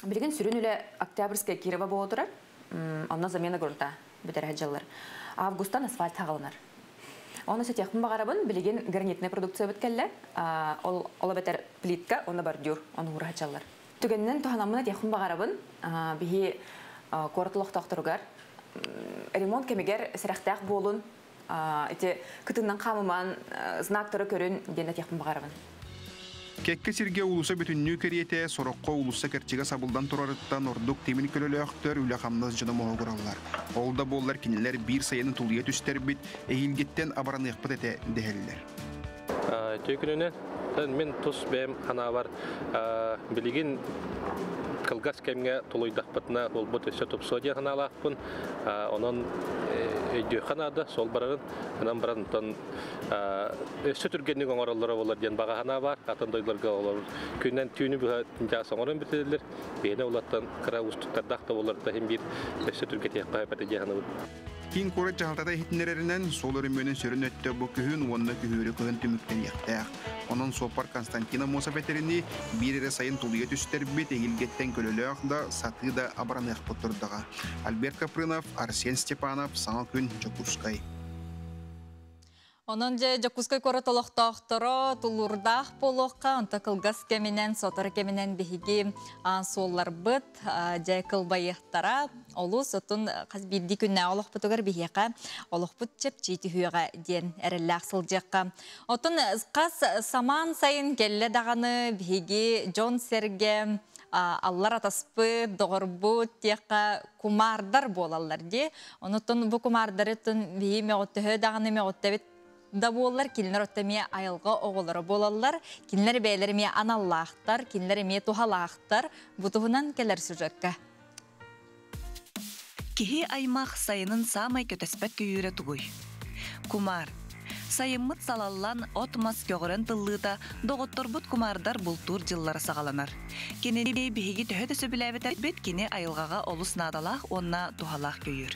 Билигин сүрүн үлэ Октябрьская Кирова буола турар, онно замена грунта бүтэрэ дьыллар. Августтан асфальт хаҕаланар. Оны сөтиэхпин баҕарабын, билигин гранитная продукциябыт кэллэ, ол ол эбэтэр плитка, онно бордюр, ону уура сылдьаллар. Түгэнинэн туһанаммын этиэхпин баҕарабын, биһи куорат олохтоохторугар ремонт кэмигэр сэрэхтээх буолун, ити кытыннан хаамымаан знактары көрүн диэн этиэхпин баҕарабын. Кэккэ сиргэ уулусса бүтүннүү кэриэтэ, сороххо уулусса кэрчигэ сабыллан турарыттан ордук тимир көлөлөөхтөр үлэ-хамнас дьоно моһугураллар. Ол да буоллар кинилэр биир сайыны тулуйа түстэрбит, эһиилгиттэн абараныахпыт этэ дэһэллэр. Үтүө күнүнэн мин тус бэйэм ханаабар билигин кылгас кэмҥэ тулуйдахпытына буолбут өссө тупсуо диэн санаалаахпын. Онон өйдүөххэ наада суол барарын. Онон баран онтон өссө түргэнник оҥороллоро буолар диэн баҕа санаа баар. Атын дойдуларга олор күннэн түүнү быһа чаас оҥорон бүтэрэллэр. Биһиэнэ улаттан кыра уустуктардаах да буолар да иһин биир өссө түргэтиэххэ сөп этэ диэн саныыбын. Киин куорат дьаһалтата иһитиннэрэринэн, суол өрөмүөнүн сүрүн өттө бу күһүн уонна күһүөрү кыһын түмүктэниэхтээх. Онон суоппар Константин Аммосов этэринии, биир эрэ сайын тулуйа түстэрбит, эһиилгиттэн көлөлөөх да, сатыы да абыраныахпыт турдаҕа. Альберт Капрынов, Арсен Степанов, Саҥа күн, Дьокуускай. Онон дьэ Дьокуускай куорат олохтоохторо тулуурдаах буолуохха, онто кылгас кэминэн, сотору кэминэн биһиги суолларбыт дьэ кылбайыахтара. Олус отун хас биирдии күннээҕи олохпутугар биһиэхэ олохпут чэпчии түһүөҕэ диэн эрэллээх сылдьыахха. Отун хас самаан сайын кэллэ даҕаны биһиги дьон-сэргэ аллар атаспыт, доҕорбут диэххэ кумаардар буолаллар дии. Онутун бу кумаардары тун биһи мөҕүттөһө даҕаны мөҕүттэбит да буоллар, кинилэр отто эмиэ айылҕа оҕолоро буолаллар, кинилэр бэйэлэр эмиэ аналлаахтар, кинилэр эмиэ туһалаахтар. Бу туһунан кэлэр сюжекка. Киһи аймах сайынын саамай көтөспөт көйүүрэ тугуй? Кумаар. Сайыммыт салаллан, от-мас көҕөрөн тыллыыта, доҕотторбут кумаардар бултуур дьыллара саҕаланар. Кинини биһиги төһө да сөбүлээбэтэрбит, кини айылҕаҕа олус наадалаах уонна туһалаах көйүүр.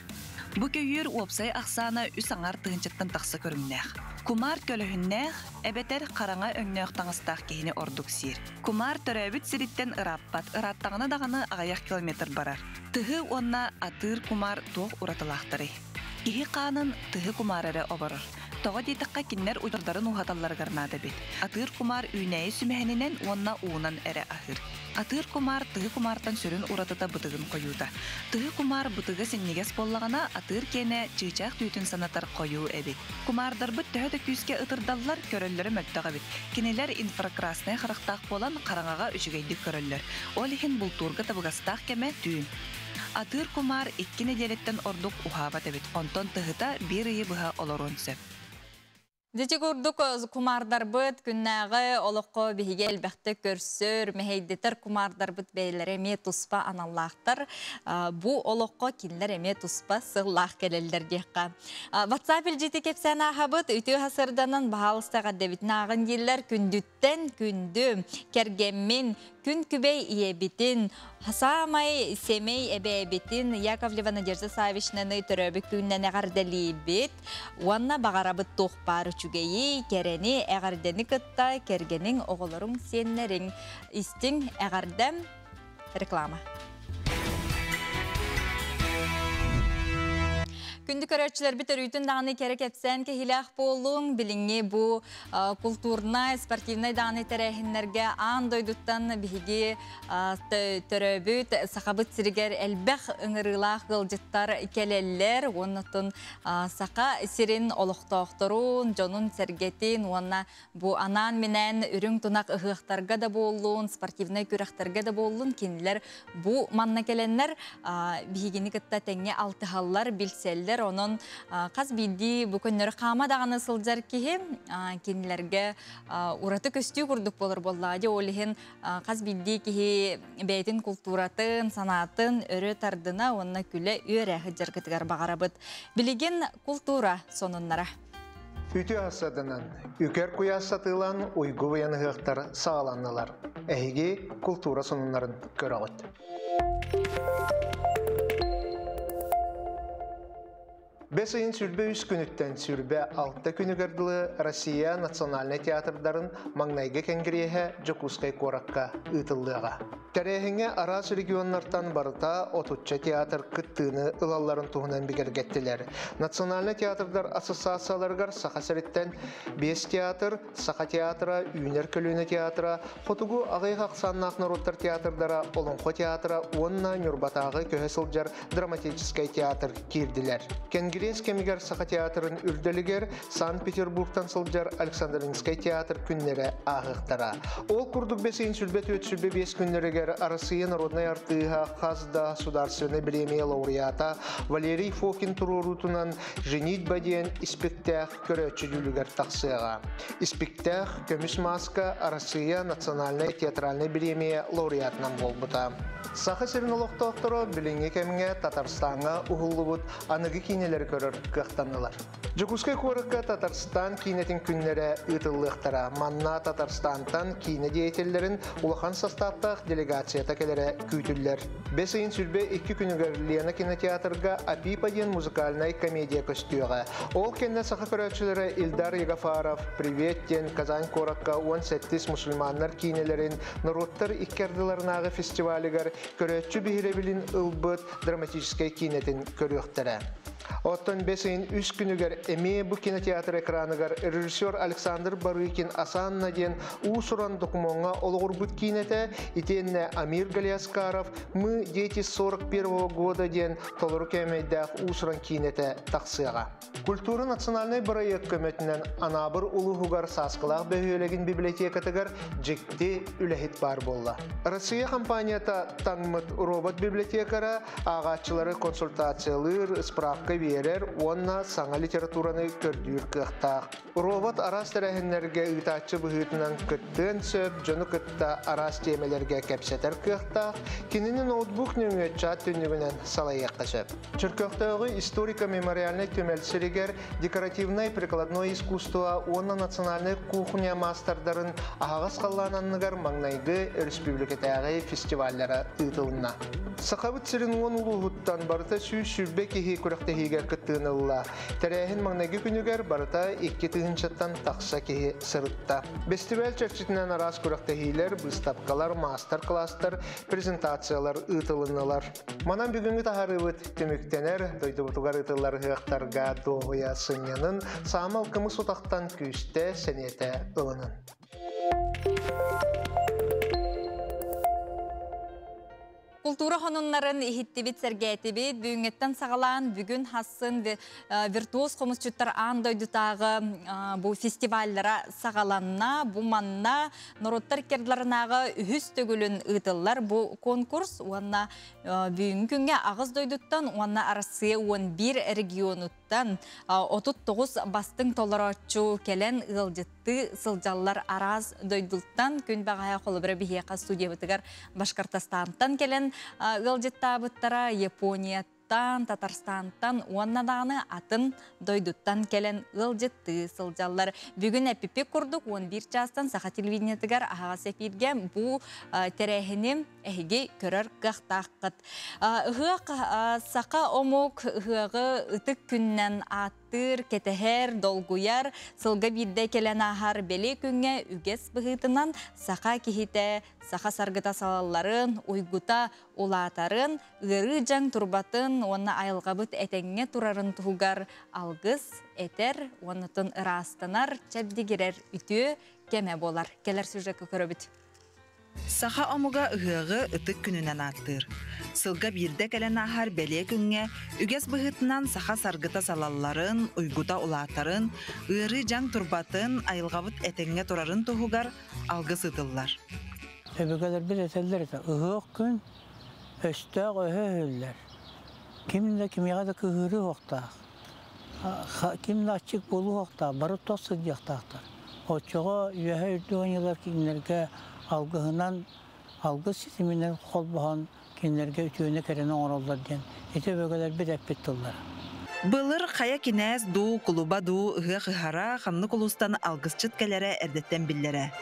Бу көйүүр уопсай ахсаана үс аҥаар тыһыынчаттан тахса көрүҥнээх. Кумаар көлөһүннээх, эбэтэр хараҥа өҥнөөх таҥастаах киһини ордук сиир. Кумаар төрөөбүт сириттэн ырааппат, ырааттаҕына даҕаны аҕыйах километр барар. Тыһы уонна атыыр кумаар туох уратылаахтарый? Киһи хаанын тыһы кумаар эрэ оборор. Тоҕо диэтэххэ, кинилэр удьуордарын ууһаталларыгар наада эбит. Атыыр кумаар үүнээйи сүмэһининэн уонна уунан эрэ аһыыр. Атыыр кумаар тыһы кумаартан сүрүн уратыта бытыгын хойуута. Тыһы кумаар бытыга синньигэс буоллаҕына, атыыр киэнэ чыычаах түүтүн санатар хойуу эбит. Кумаардарбыт төһө да күүскэ ытырдаллар, көрөллөрө мөлтөх эбит. Кинилэр инфракраснай харахтаах буолан, хараҥаҕа үчүгэйдик көрөллөр. Ол иһин бултуурга табыгастаах кэмэ, түүн. Атыыр кумаар икки нэдиэлэттэн ордук уһаабат эбит, онтон тыһыта биир ыйы быһа олоруон сөп. Дьэ курдук кумаардарбыт күннээҕи олоххо биһиги элбэхтик көрсөр, мэһэйдэтэр кумаардарбыт бэйэлэрэ эмиэ туспа аналлаахтар. Бу олоххо кинилэр эмиэ туспа сыллаах кэлэллэр диэххэ. WhatsApp илдьити кэпсээн ааһабыт, үтүө хасырданан баһаалыста эҕэрдэбитин ааҕын дииллэр күндүттэн күндү, кэргэммин, күн күбэй ийэбитин, саамай сэмэй эбээбитин Яковлева Надежда Савичнаны төрөөбүт күнүнэн эҕэрдэлиибит уонна баҕарабыт туох баар үчүгэйи, кэрэни, эҕэрдэни кытта кэргэниҥ, оҕолоруҥ, сиэннэриҥ. Истиҥ эҕэрдэм реклама. Күндү көрөөччүлэрбит өрүүтүн даҕаны кэрэ кэпсээн киһилээх буолуҥ. Билиҥҥи бу култуурнай, спортивнай даҕаны тэрээһиннэргэ аан дойдуттан биһиги төрөөбүт Сахабыт сиригэр элбэх ыҥырыылаах ыалдьыттар кэлэллэр. Уоннаттан Саха сирин олохтоохторун, дьонун-сэргэтин уонна Бу анаан-минээн үрүҥ тунах ыһыахтарга да буоллун, спортивнай күрэхтэргэ да буоллун, кинилэр бу манна кэлэннэр биһигини кытта тэҥҥэ алтыһаллар, билсэллэр. Онон хас биирдии бу көннөрү хаама даҕаны сылдьар киһи кинилэргэ ураты көстүү курдук буолар буоллаҕа дии. Ол иһин хас биирдии киһи бэйэтин култууратын, санаатын өрө тардына уонна күлэ-үөрэ сылдьаргытыгар баҕарабыт. Билигин култуура сонуннара. Үтүө ассаданан, үкэр куйаас сатыылаан уйгу быйан ыһыахтар саҕаланнылар. Эһиги култуура сонуннарын көрөҕүт. Бэс ыйын 23 күнүттэн 26 күнүгэр дылы Россия национальнай театрдарын маҥнайгы кэнгириэһэ Дьокуускай куоракка ыытыллыаҕа. Тэрээһиҥҥэ араас регионнартан барыта отучча театр кыттыыны ылалларын туһунан бигэргэттилэр. Национальнай театрдар ассоциацияларыгар Саха сириттэн биэс театр, Саха театра, Үүнэр көлүөнэ театра, Хотугу аҕыйах ахсааннаах норуоттар театрдара, Олоҥхо театра уонна Ньурбатааҕы көһө сылдьар драматическай театр киирдилэр. Кэнгириэс кэмигэр Саха театрын үрдэлигэр Санкт-Петербургтан сылдьар Александринскай театр күннэрэ ааһыахтара. Ол курдук бэсиин сүлбэ түөрт сүлбэ биэс күннэригэр Арассыыйа народнай артыыһа хас да судаарственнай бириэмийэ лауреата Валерий Фокин туруоруутунан «Женитьба» диэн испиктээх көрөөччү дьүүлүгэр тахсыаҕа. Испиктээх «Көмүс мааска» Арассыыйа национальнай театральнай бириэмийэ лауреатынан буолбута. Саха сирин олохтоохторо билиҥҥи кэмҥэ Татарстаҥҥа уһуллубут аныгы киинэлэри көрөр кыахтаннылар. Дьокуускай куоракка Татарстан киинэтин күннэрэ ыытыллыахтара. Манна Татарстантан киинэ деятеллэрин улахан састааптаах делегацията кэлэрэ күүтүллэр. Бэс ыйын 22 күнүгэр Лена кинотеатрга «Апипа» диэн музыкальнай комедия көстүөҕэ. Ол кэннэ саха көрөөччүлэрэ Ильдар Ягафаров «Привет» диэн Казань куоракка 17 мусульманнар киинэлэрин норуоттар икки ардыларынааҕы фестивалыгар көрөөччү биһирэбилин ылбыт драматическай киинэтин көрүөхтэрэ. Оттон бэс ыйын үс күнүгэр эмиэ бу кинотеатр экраныгар режиссер Александр Барыкин «Асанна» диэн уус-уран докумуоҥҥа олоҕурбут киинэтэ, итиэннэ Амир Галиаскаров «Мы дети 41 года» диэн толору кээмэйдээх уус-уран киинэтэ тахсыаҕа. Культура национальнай бырайыак көмөтүнэн Анаабыр улууһугар Сааскылаах бөһүөлэгин библиотекатыгар дьикти үлэһит баар буолла. Россия компанията таҥмыт робот-библиотекара ааҕааччылары консультациялыыр, справка биэрэр уонна саҥа литератураны көрдүүр кыахтаах. Робот араас тэрээһиннэргэ ыытааччы быһыытынан кыттыан сөп, дьону кытта араас тиэмэлэргэ кэпсэтэр кыахтаах, кинини ноутбук нөҥүө чат түннүгүнэн салайыахха сөп. Чөркөөхтөөҕү историко-мемориальнай түмэл сиригэр декоративнай прикладной искусство уонна национальнай кухня маастардарын аһаҕас халлаан анныгар маҥнайгы өрөспүүбүлүкэтээҕи фестиваллара ыытылынна. Сахабыт сирин уон улууһуттан барыта 120 киһи күрэхтэһиигэ күрэхтэһиигэ кыттыыны ылла. Тэрээһин маҥнайгы күнүгэр барыта 2000-тан тахса киһи сырытта. Бэстибээл чэрчитинэн араас күрэхтэһиилэр, быыстапкалар, маастар-кылаастар, презентациялар ыытылыннылар. Манан бүгүҥҥү таһаарыыбыт түмүктэнэр, дойдубутугар ыытыллар ыһыахтарга дуоһуйа сынньанын, саамал кымыс утахтан күүстэ, сэниэтэ ылынын. Култуура хонуннарын иһиттибит, сэргээтибит. Бүгүҥҥэттэн саҕалаан бүгүн хассын виртуоз хомусчуттар аан дойдутааҕы бу фестиваллара саҕаланна. Бу манна норуоттар иккардыларынааҕы үһүс төгүлүн ыытыллар бу конкурс уонна бүгүҥҥү күҥҥэ аҕыс дойдуттан уонна Арассыыйа 11 регионуттан 39 бастыҥ толорооччу кэлэн ыалдьыттыы сылдьаллар араас дойдуттан күн бэҕэһээ холобура биһиэхэ студиябытыгар Башкортостантан кэлэн ыалдьыттаабыттара Японияттан, Татарстантан уонна даҕаны атын дойдуттан кэлэн ыалдьыттыы сылдьаллар. Бүгүн эпиппит курдук 11 чаастан Саха телевидениетыгар аһаҕас эфиргэ бу тэрээһини эһиги көрөр кыахтааххыт. Ыһыах саха омук ыһыаҕы ытык күннэн ааттыыр, кэтэһэр, долгуйар, сылга биирдэ кэлэн ааһар бэлиэ күҥҥэ үгэс быһыытынан саха киһитэ саха саргыта салалларын, уйгута улаатарын, ыарыы дьаҥ турбатын уонна айылҕабыт этэҥҥэ турарын туһугар алгыс этэр уоннатын ыраастанар, чэбдигирэр үтүө кэмэ буолар. Кэлэр сюжекка көрөбүт. Саха омуга ыһыаҕы ытык күнүнэн ааттыыр. Сылга биирдэ кэлэн ааһар бэлиэ күҥҥэ үгэс быһыытынан саха саргыта салалларын, уйгута улаатарын, ыарыы дьаҥ турбатын, айылҕабыт этэҥҥэ турарын туһугар алгыс ыытыллар. Өбүгэлэрбит этэллэр этэ, ыһыах күн өстөөх өһө өһүллэр. Ким да кимиэхэ да кыһыырыы суохтаах. Ким да аччык буолуо суохтаах, бары тос сылдьыахтаахтар. Оччоҕо үөһэ үрдүк аньыылар кинилэргэ алгыһынан, алгыс ситиминэн холбоһон кинилэргэ үтүөнү-кэрэни оҥороллор диэн ити өбүгэлэрбит эппит тыллара. Былыр хайа кинээс дуу, кулуба дуу ыһыах ыһара, ханнык улуустан алгысчыт кэлэрэ эрдэттэн биллэрэ.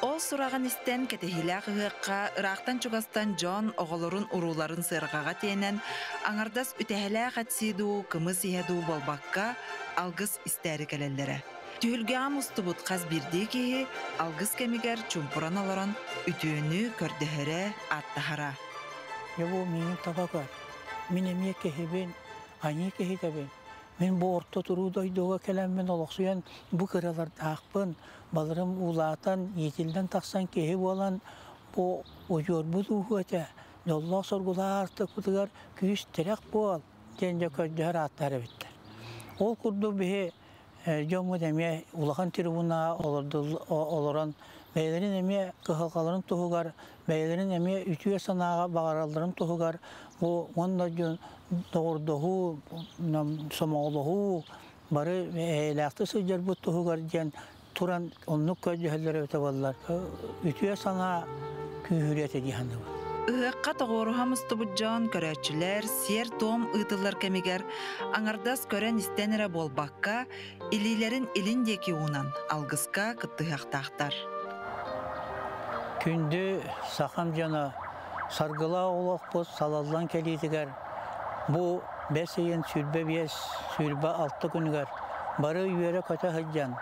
Ол сураҕын истэн кэтэһиилээх ыһыахха ыраахтан-чугастан дьон оҕолорун урууларын сыарҕаҕа тиэнэн, аҥардас үтэһэлээх этсии дуу, кымыс иһэ дуу буолбакка, алгыс истээри кэлэллэрэ. Түһүлгэҕэ мустубут хас биирдии киһи алгыс кэмигэр чуумпуран олорон үтүөнү көрдөһөрө, ааттаһара. Дьэ бу миигин таба көр. Мин эмиэ киһибин, аньыы киһитэбин. Мин бу орто туруу дойдуга кэлэммин олохсуйан бу кыралардаахпын, баларым улаатан, иитиллэн тахсан киһи буолан бу удьуорбут ууһу этэ, дьоллоох-соргулаах аартыкпытыгар күүс-тирэх буол диэн дьэ көрдөһөр ааттар эбиттэр. Ол курдук биһи дьоммут эмиэ улахан трибунаҕа олорон бэйэлэрин эмиэ кыһалҕаларын туһугар, бэйэлэрин эмиэ үтүө санааҕа баҕаралларын туһугар бу уонна дьон доҕордоһуу, сомоҕолоһуу бары эйэлээхтик сылдьарбыт туһугар диэн туран оннук көрдөһөллөр эбитэ буоллар үтүө санаа күүһүрүө этэ дии саныыбын. Ыһыахха тоҕуоруһа мустубут дьон, көрөөччүлэр сиэр-туом ыытыллар кэмигэр аҥардас көрөн-истэн эрэ буолбакка, илиилэрин илин диэки уунан алгыска кыттыһыахтаахтар. Күндү сахам дьоно, саргылаах олохпут салаллан кэлиитигэр бу бэс ыйын 25, 26 күнүгэр бары үөрэ-көтө сылдьан,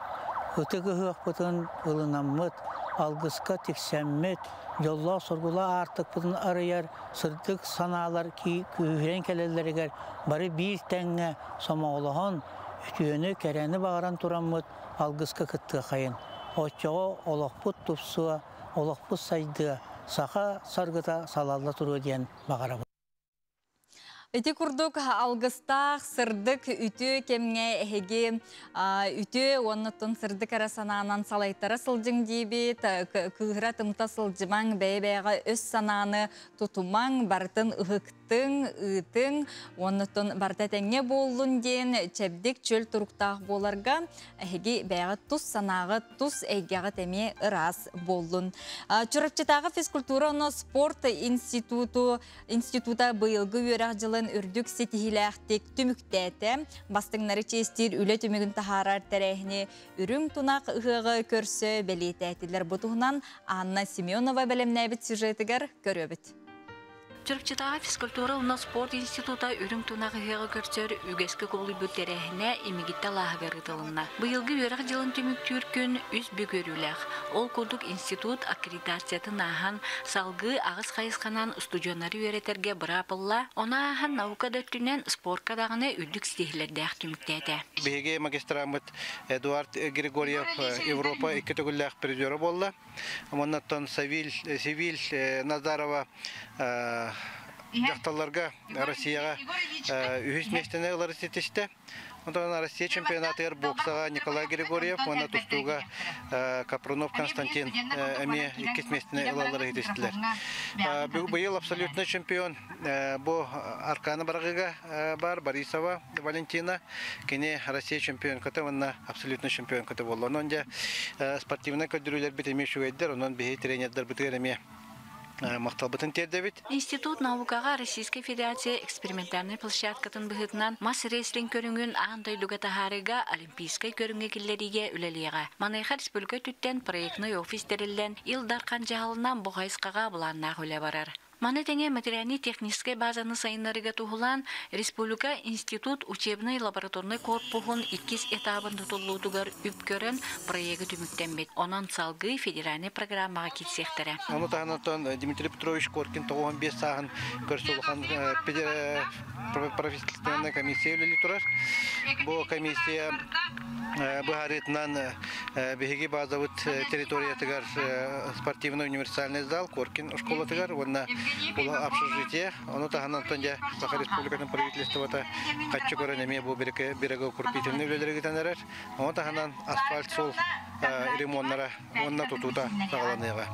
ытык ыһыахпытын ылынаммыт, алгыска тиксэммит, дьоллоох-соргулаах аартыкпытын арыйар сырдык санаалар күүһүрэн кэлэллэригэр бары биир тэҥҥэ сомоҕолоһон, үтүөнү, кэрэни баҕаран тураммыт алгыска кыттыахайын. Оччоҕо олохпут тупсуо, олохпут сайдыа, саха саргыта салалла туруо диэн баҕарабын. Ити курдук алгыстаах, сырдык, үтүө кэмҥэ эһиги үтүө уонна тун сырдык эрэ санаанан салайтара сылдьыҥ диибит, кыыһыра тымта сылдьымаҥ, бэйэ-бэйэҕэ өс санааны тутумаҥ, барытын ыһыктыҥ, ыытыҥ, уонна тун барыта этэҥҥэ буоллун диэн чэбдик чөл туруктаах буоларга эһиги бэйэҕит тус санааҕыт, тус эйгэҕит эмиэ ыраас буоллун. Чурапчытааҕы физкультура уонна спорт институту института быйылгы үөрэх дьылын үрдүк ситиһиилээхтик түмүктээтэ. Бастыҥнары чиэстиир үлэ түмүгүн таһаарар тэрээһини Үрүҥ тунах ыһыаҕы көрсө бэлиэтээтилэр. Бу туһунан Анна Семенова бэлэмнээбит сюжетыгар көрөбүт. Чурапчытааҕы физкультура уонна спорт института үрүҥ тунах ыһыаҕы көрсөр үгэскэ кубулуйбут тэрээһинэ Имигиттэ алааһыгар ыытылынна. Быйылгы үөрэх дьылын түмүктүүр күн үс бүк үөрүүлээх. Ол курдук институт аккредитациятын ааһан, салгыы аҕыс хайысханан устудьуоннары үөрэтэргэ быраап ылла, ону ааһан наука да өттүнэн спорка даҕаны үрдүк ситиһиилэрдээх түмүктээтэ. Биһиги магистраммыт Эдуард Григорьев Европа икки төгүллээх призера буолла. Оннуттан Савиль, Севиль Назарова дьахталларга Россияҕа үһүс миэстэни ылары ситистэ. Онтон Россия чемпионатыгар боксаҕа Николай Григорьев уонна тустууга Капрунов Константин эмиэ иккис миэстэни ылаллары ситистилэр. Быйыл абсолютный чемпион бу Аркана Барагыга бар Борисова Валентина. Кини Россия чемпионката уонна абсолютный чемпионката буолла. Онон дьэ спортивнай көрдөрүүлэрбит эмиэ үчүгэйдэр, онон биһи тренердарбытыгар эмиэ махталбытын тиэрдэбит. Институт наукаҕа Российскай Федерация экспериментальнай площадкатын быһыытынан мас-рестлинг көрүҥүн аан дойдуга таһаарыыга олимпийскай көрүҥҥэ киллэриигэ үлэлиэҕэ. Маныаха республика өттүттэн проектный офис тэриллэн, Ил Дархан дьаһалынан бу хайысхаҕа былааннаах үлэ барар. Маны тэҥэ материальнай-техническэй базаны сайыннарыыга туһулаан республика институт учебнай-лабораторнай корпуһун иккис этабын тутуллуутугар үп көрөн проегы түмүктэммит. Онон салгыы федеральнай программаҕа киирсиэхтэрэ. Ону таһынан Дмитрий Петрович Коркин 95 сааһын көрсө улахан правительственная комиссия үлэлии турар. Бу комиссия быһаарыытынан биһиги базабыт территориятыгар спортивный универсальный зал Коркин школатыгар уонна общежитие. Ону таһынан дьэ Саха Республикатын правительствота хаччы көрөн эмиэ бу берегоукрепительный үлэлэри ыытан эрэр. Ону таһынан асфальт суол ремоннара уонна тутуута саҕаланыаҕа.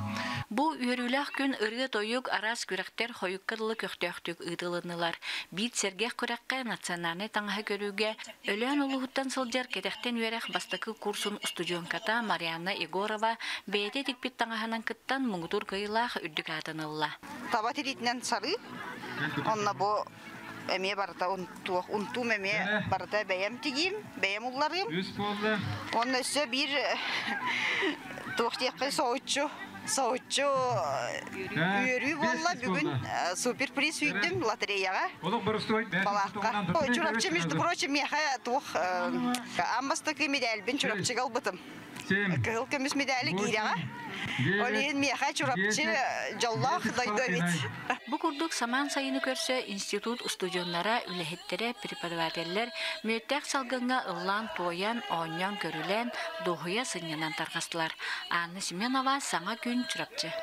Бу үөрүүлээх күн ырыа-тойук, араас күрэхтэр хойукка дылы көхтөөхтүк ыытылыннылар. Биир сэргэх күрэххэ национальнай таҥаһы көрүүгэ Өлөөн улууһуттан сылдьар кэтэхтэн үөрэх бастакы курсун устудьуонката Марианна Егорова бэйэтэ тикпит таҥаһынан кыттан муҥутуур кыайыылаах үрдүк аатын ылла. Таба тириитинэн сарыы. Онно бу эмиэ барыта унтуох унтуум эмиэ барыта бэйэм тигиим, бэйэм улларыым. Онно өссө биир туох диэххэ соһуччу соһуччу үөрүү буолла бүгүн супер приз сүүйдүм лотереяҕа балаакка Чурапчы между прочим миэхэ туох аан бастакы медальбин Чурапчыга ылбытым кыһыл көмүс медали киирэҕэ ол иһин миэхэ Чурапчы дьоллоох дойду эбит. Бу курдук самаан сайыны көрсө институт устудьуоннара, үлэһиттэрэ, преподавателлэр мүөттээх салгыҥҥа ыллаан-туойан, оонньоон-көрүлээн, дуоһуйа сынньанан тарҕастылар. Анна Семенова, Саҥа күн, Чурапчы.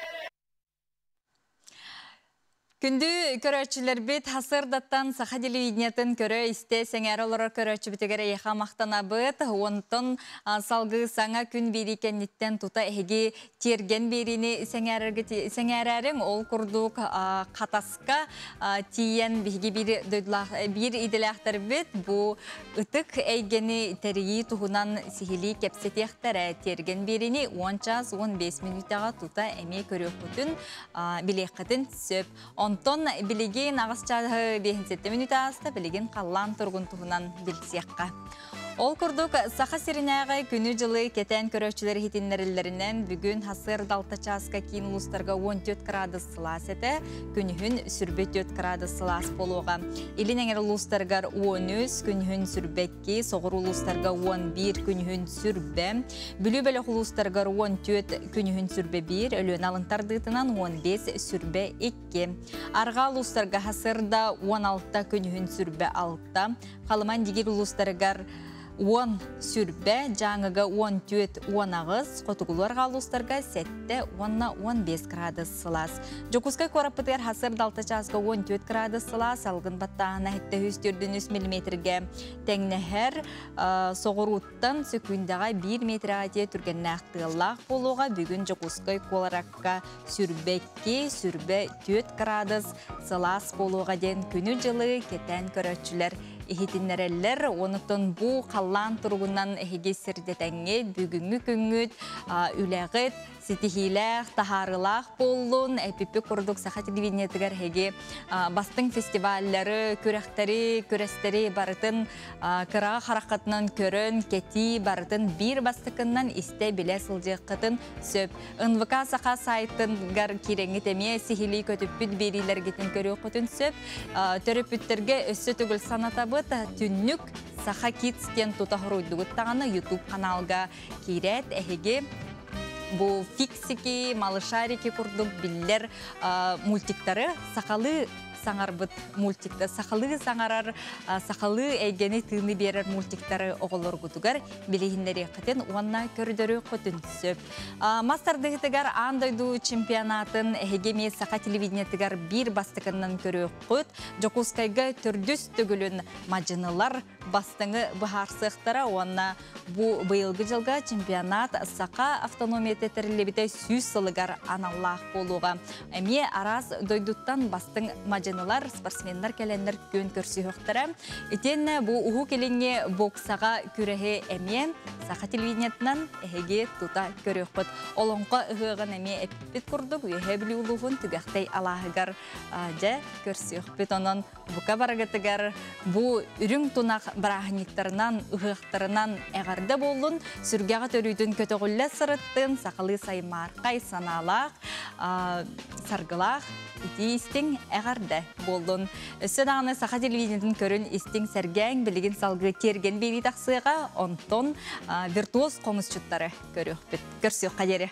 Күндү көрөөччүлэрбит хасырдаттан саха телевидениетын көрө-истэ сэҥээрэ олорор көрөөччүбүтүгэр эйиэхэ махтанабыт. Онтон салгыы саҥа күн биэрии кэнниттэн тута эһиги тиэргэн биэриини сэҥээрээриҥ. Ол курдук Хатаска тиийэн биһиги биир дойдулаах биир идэлээхтэрбит бу ытык эйгэни тэрийии туһунан сиһилии кэпсэтиэхтэрэ. Тиэргэн биэриини 10 час 15 мүнүүтэҕэ тута эмиэ көрүөххүтүн, билиэххитин сөп. Онтон билигин аҕыс чааһы 57 мүнүүтэ ааста, билигин халлаан туругун туһунан билсиэххэ. Ол курдук, Саха сиринээҕи күнү-дьылы кэтээн көрөөччүлэр иһитиннэриллэринэн, бүгүн хасыарда 6 чааска киин улуустарга 14 градус сылаас этэ, күнүһүн сүрбэ 4 градус сылаас буолуоҕа. Илин эҥэр улуустарыгар 13, күнүһүн сүрбэ 2, соҕуруу улуустарга 11, күнүһүн сүрбэ, Бүлүү бөлөх улуустарыгар 14, күнүһүн сүрбэ 1, Өлүөнэ алын тардыытынан 15, сүрбэ 2. Арҕаа улуустарга хасырда 16, күнүһүн сүрбэ 6, Халыман Дигир улуустарыгар 10 сүрбэ, Дьааҥыга 14, 18, хотугулуу арҕаа улуустарга 7 уонна 15 градус сылаас. Дьокуускай куораппытыгар хасыр 6 чааска 14 градус сылаас, салгын баттааһына 743 миллиметргэ тэҥнэһэр. Соҕурууттан сөкүүндэҕэ 1 метргэ тиийэ түргэннээх тыаллаах буолуоҕа. Бүгүн Дьокуускай куоракка сүрбэ 2, сүрбэ 4 градус сылаас буолуоҕа диэн күнү-дьылы кэтээн көрөөччүлэр. иһитиннэрэллэр. Онуттан бу халлаан туругунан эһиги сирдэтэҥҥит, бүгүҥҥү күҥҥүт, үлэҕит ситиһиилээх, таһаарыылаах буоллун. Эпиппит курдук саха телевидениетыгар эһиги бастыҥ фестиваллары, күрэхтэри, күрэстэри барытын кыраҕа хараххытынан көрөн, кэтии барытын биир бастакыннан истэ билэ сылдьыаххытын сөп. НВК Саха сайтыгар киирэҥҥит эмиэ сиһилии көтүппүт биэриилэргитин көрүөххүтүн сөп. Төрөппүттэргэ өссө төгүл санатабыт, түннүк Саха Kids диэн тута хоруйдугут даҕаны YouTube каналга киирээт эһиги бу фиксики, малышарики курдук биллэр мультиктары сахалыы саҥарбыт мультикта сахалыы саҥарар сахалыы эйгэни тыыны биэрэр мультиктары оҕолоргутугар билиһиннэриэххитин уонна көрдөрүөххүтүн сөп. Мас тардыһытыгар аан дойду чемпионатын эһиги эмиэ саха телевидениетыгар биир бастакыннан көрүөххүт. Дьокуускайга төрдүс төгүлүн мадьынылар бастыҥы быһаарсыахтара уонна бу быйылгы дьылга чемпионат Саха автономията тэриллибитэ 100 сылыгар аналлаах буолуоҕа. Эмиэ араас дойдуттан бастыҥ мадьынылар, спортсменнар кэлэннэр күөн көрсүһүөхтэрэ. Итиэннэ бу Уһук Илиҥҥи боксаҕа күрэһи эмиэ саха телевидениетынан эһиги тута көрүөххүт. Олоҥхо ыһыаҕын эмиэ эппит курдук Үөһээ Бүлүү улууһун Түгэхтэй алааһыгар дьэ көрсүөхпүт. Онон бука барыгытыгар бу үрүҥ тунах бырааһынньыктарынан, ыһыахтарынан эҕэрдэ буоллун, сүргэҕэ төрүүтүн көтөҕүллэ сырыттын, сахалыы саймаархай санаалаах, саргылаах итии истиҥ эҕэрдэ буоллун. Өссө даҕаны саха телевидениетын көрүн истиҥ сэргээҥ, билигин салгыы тиэргэн биэрии тахсыаҕа, онтон виртуоз хомусчуттары көрүөхпүт. Көрсүөххэ диэри.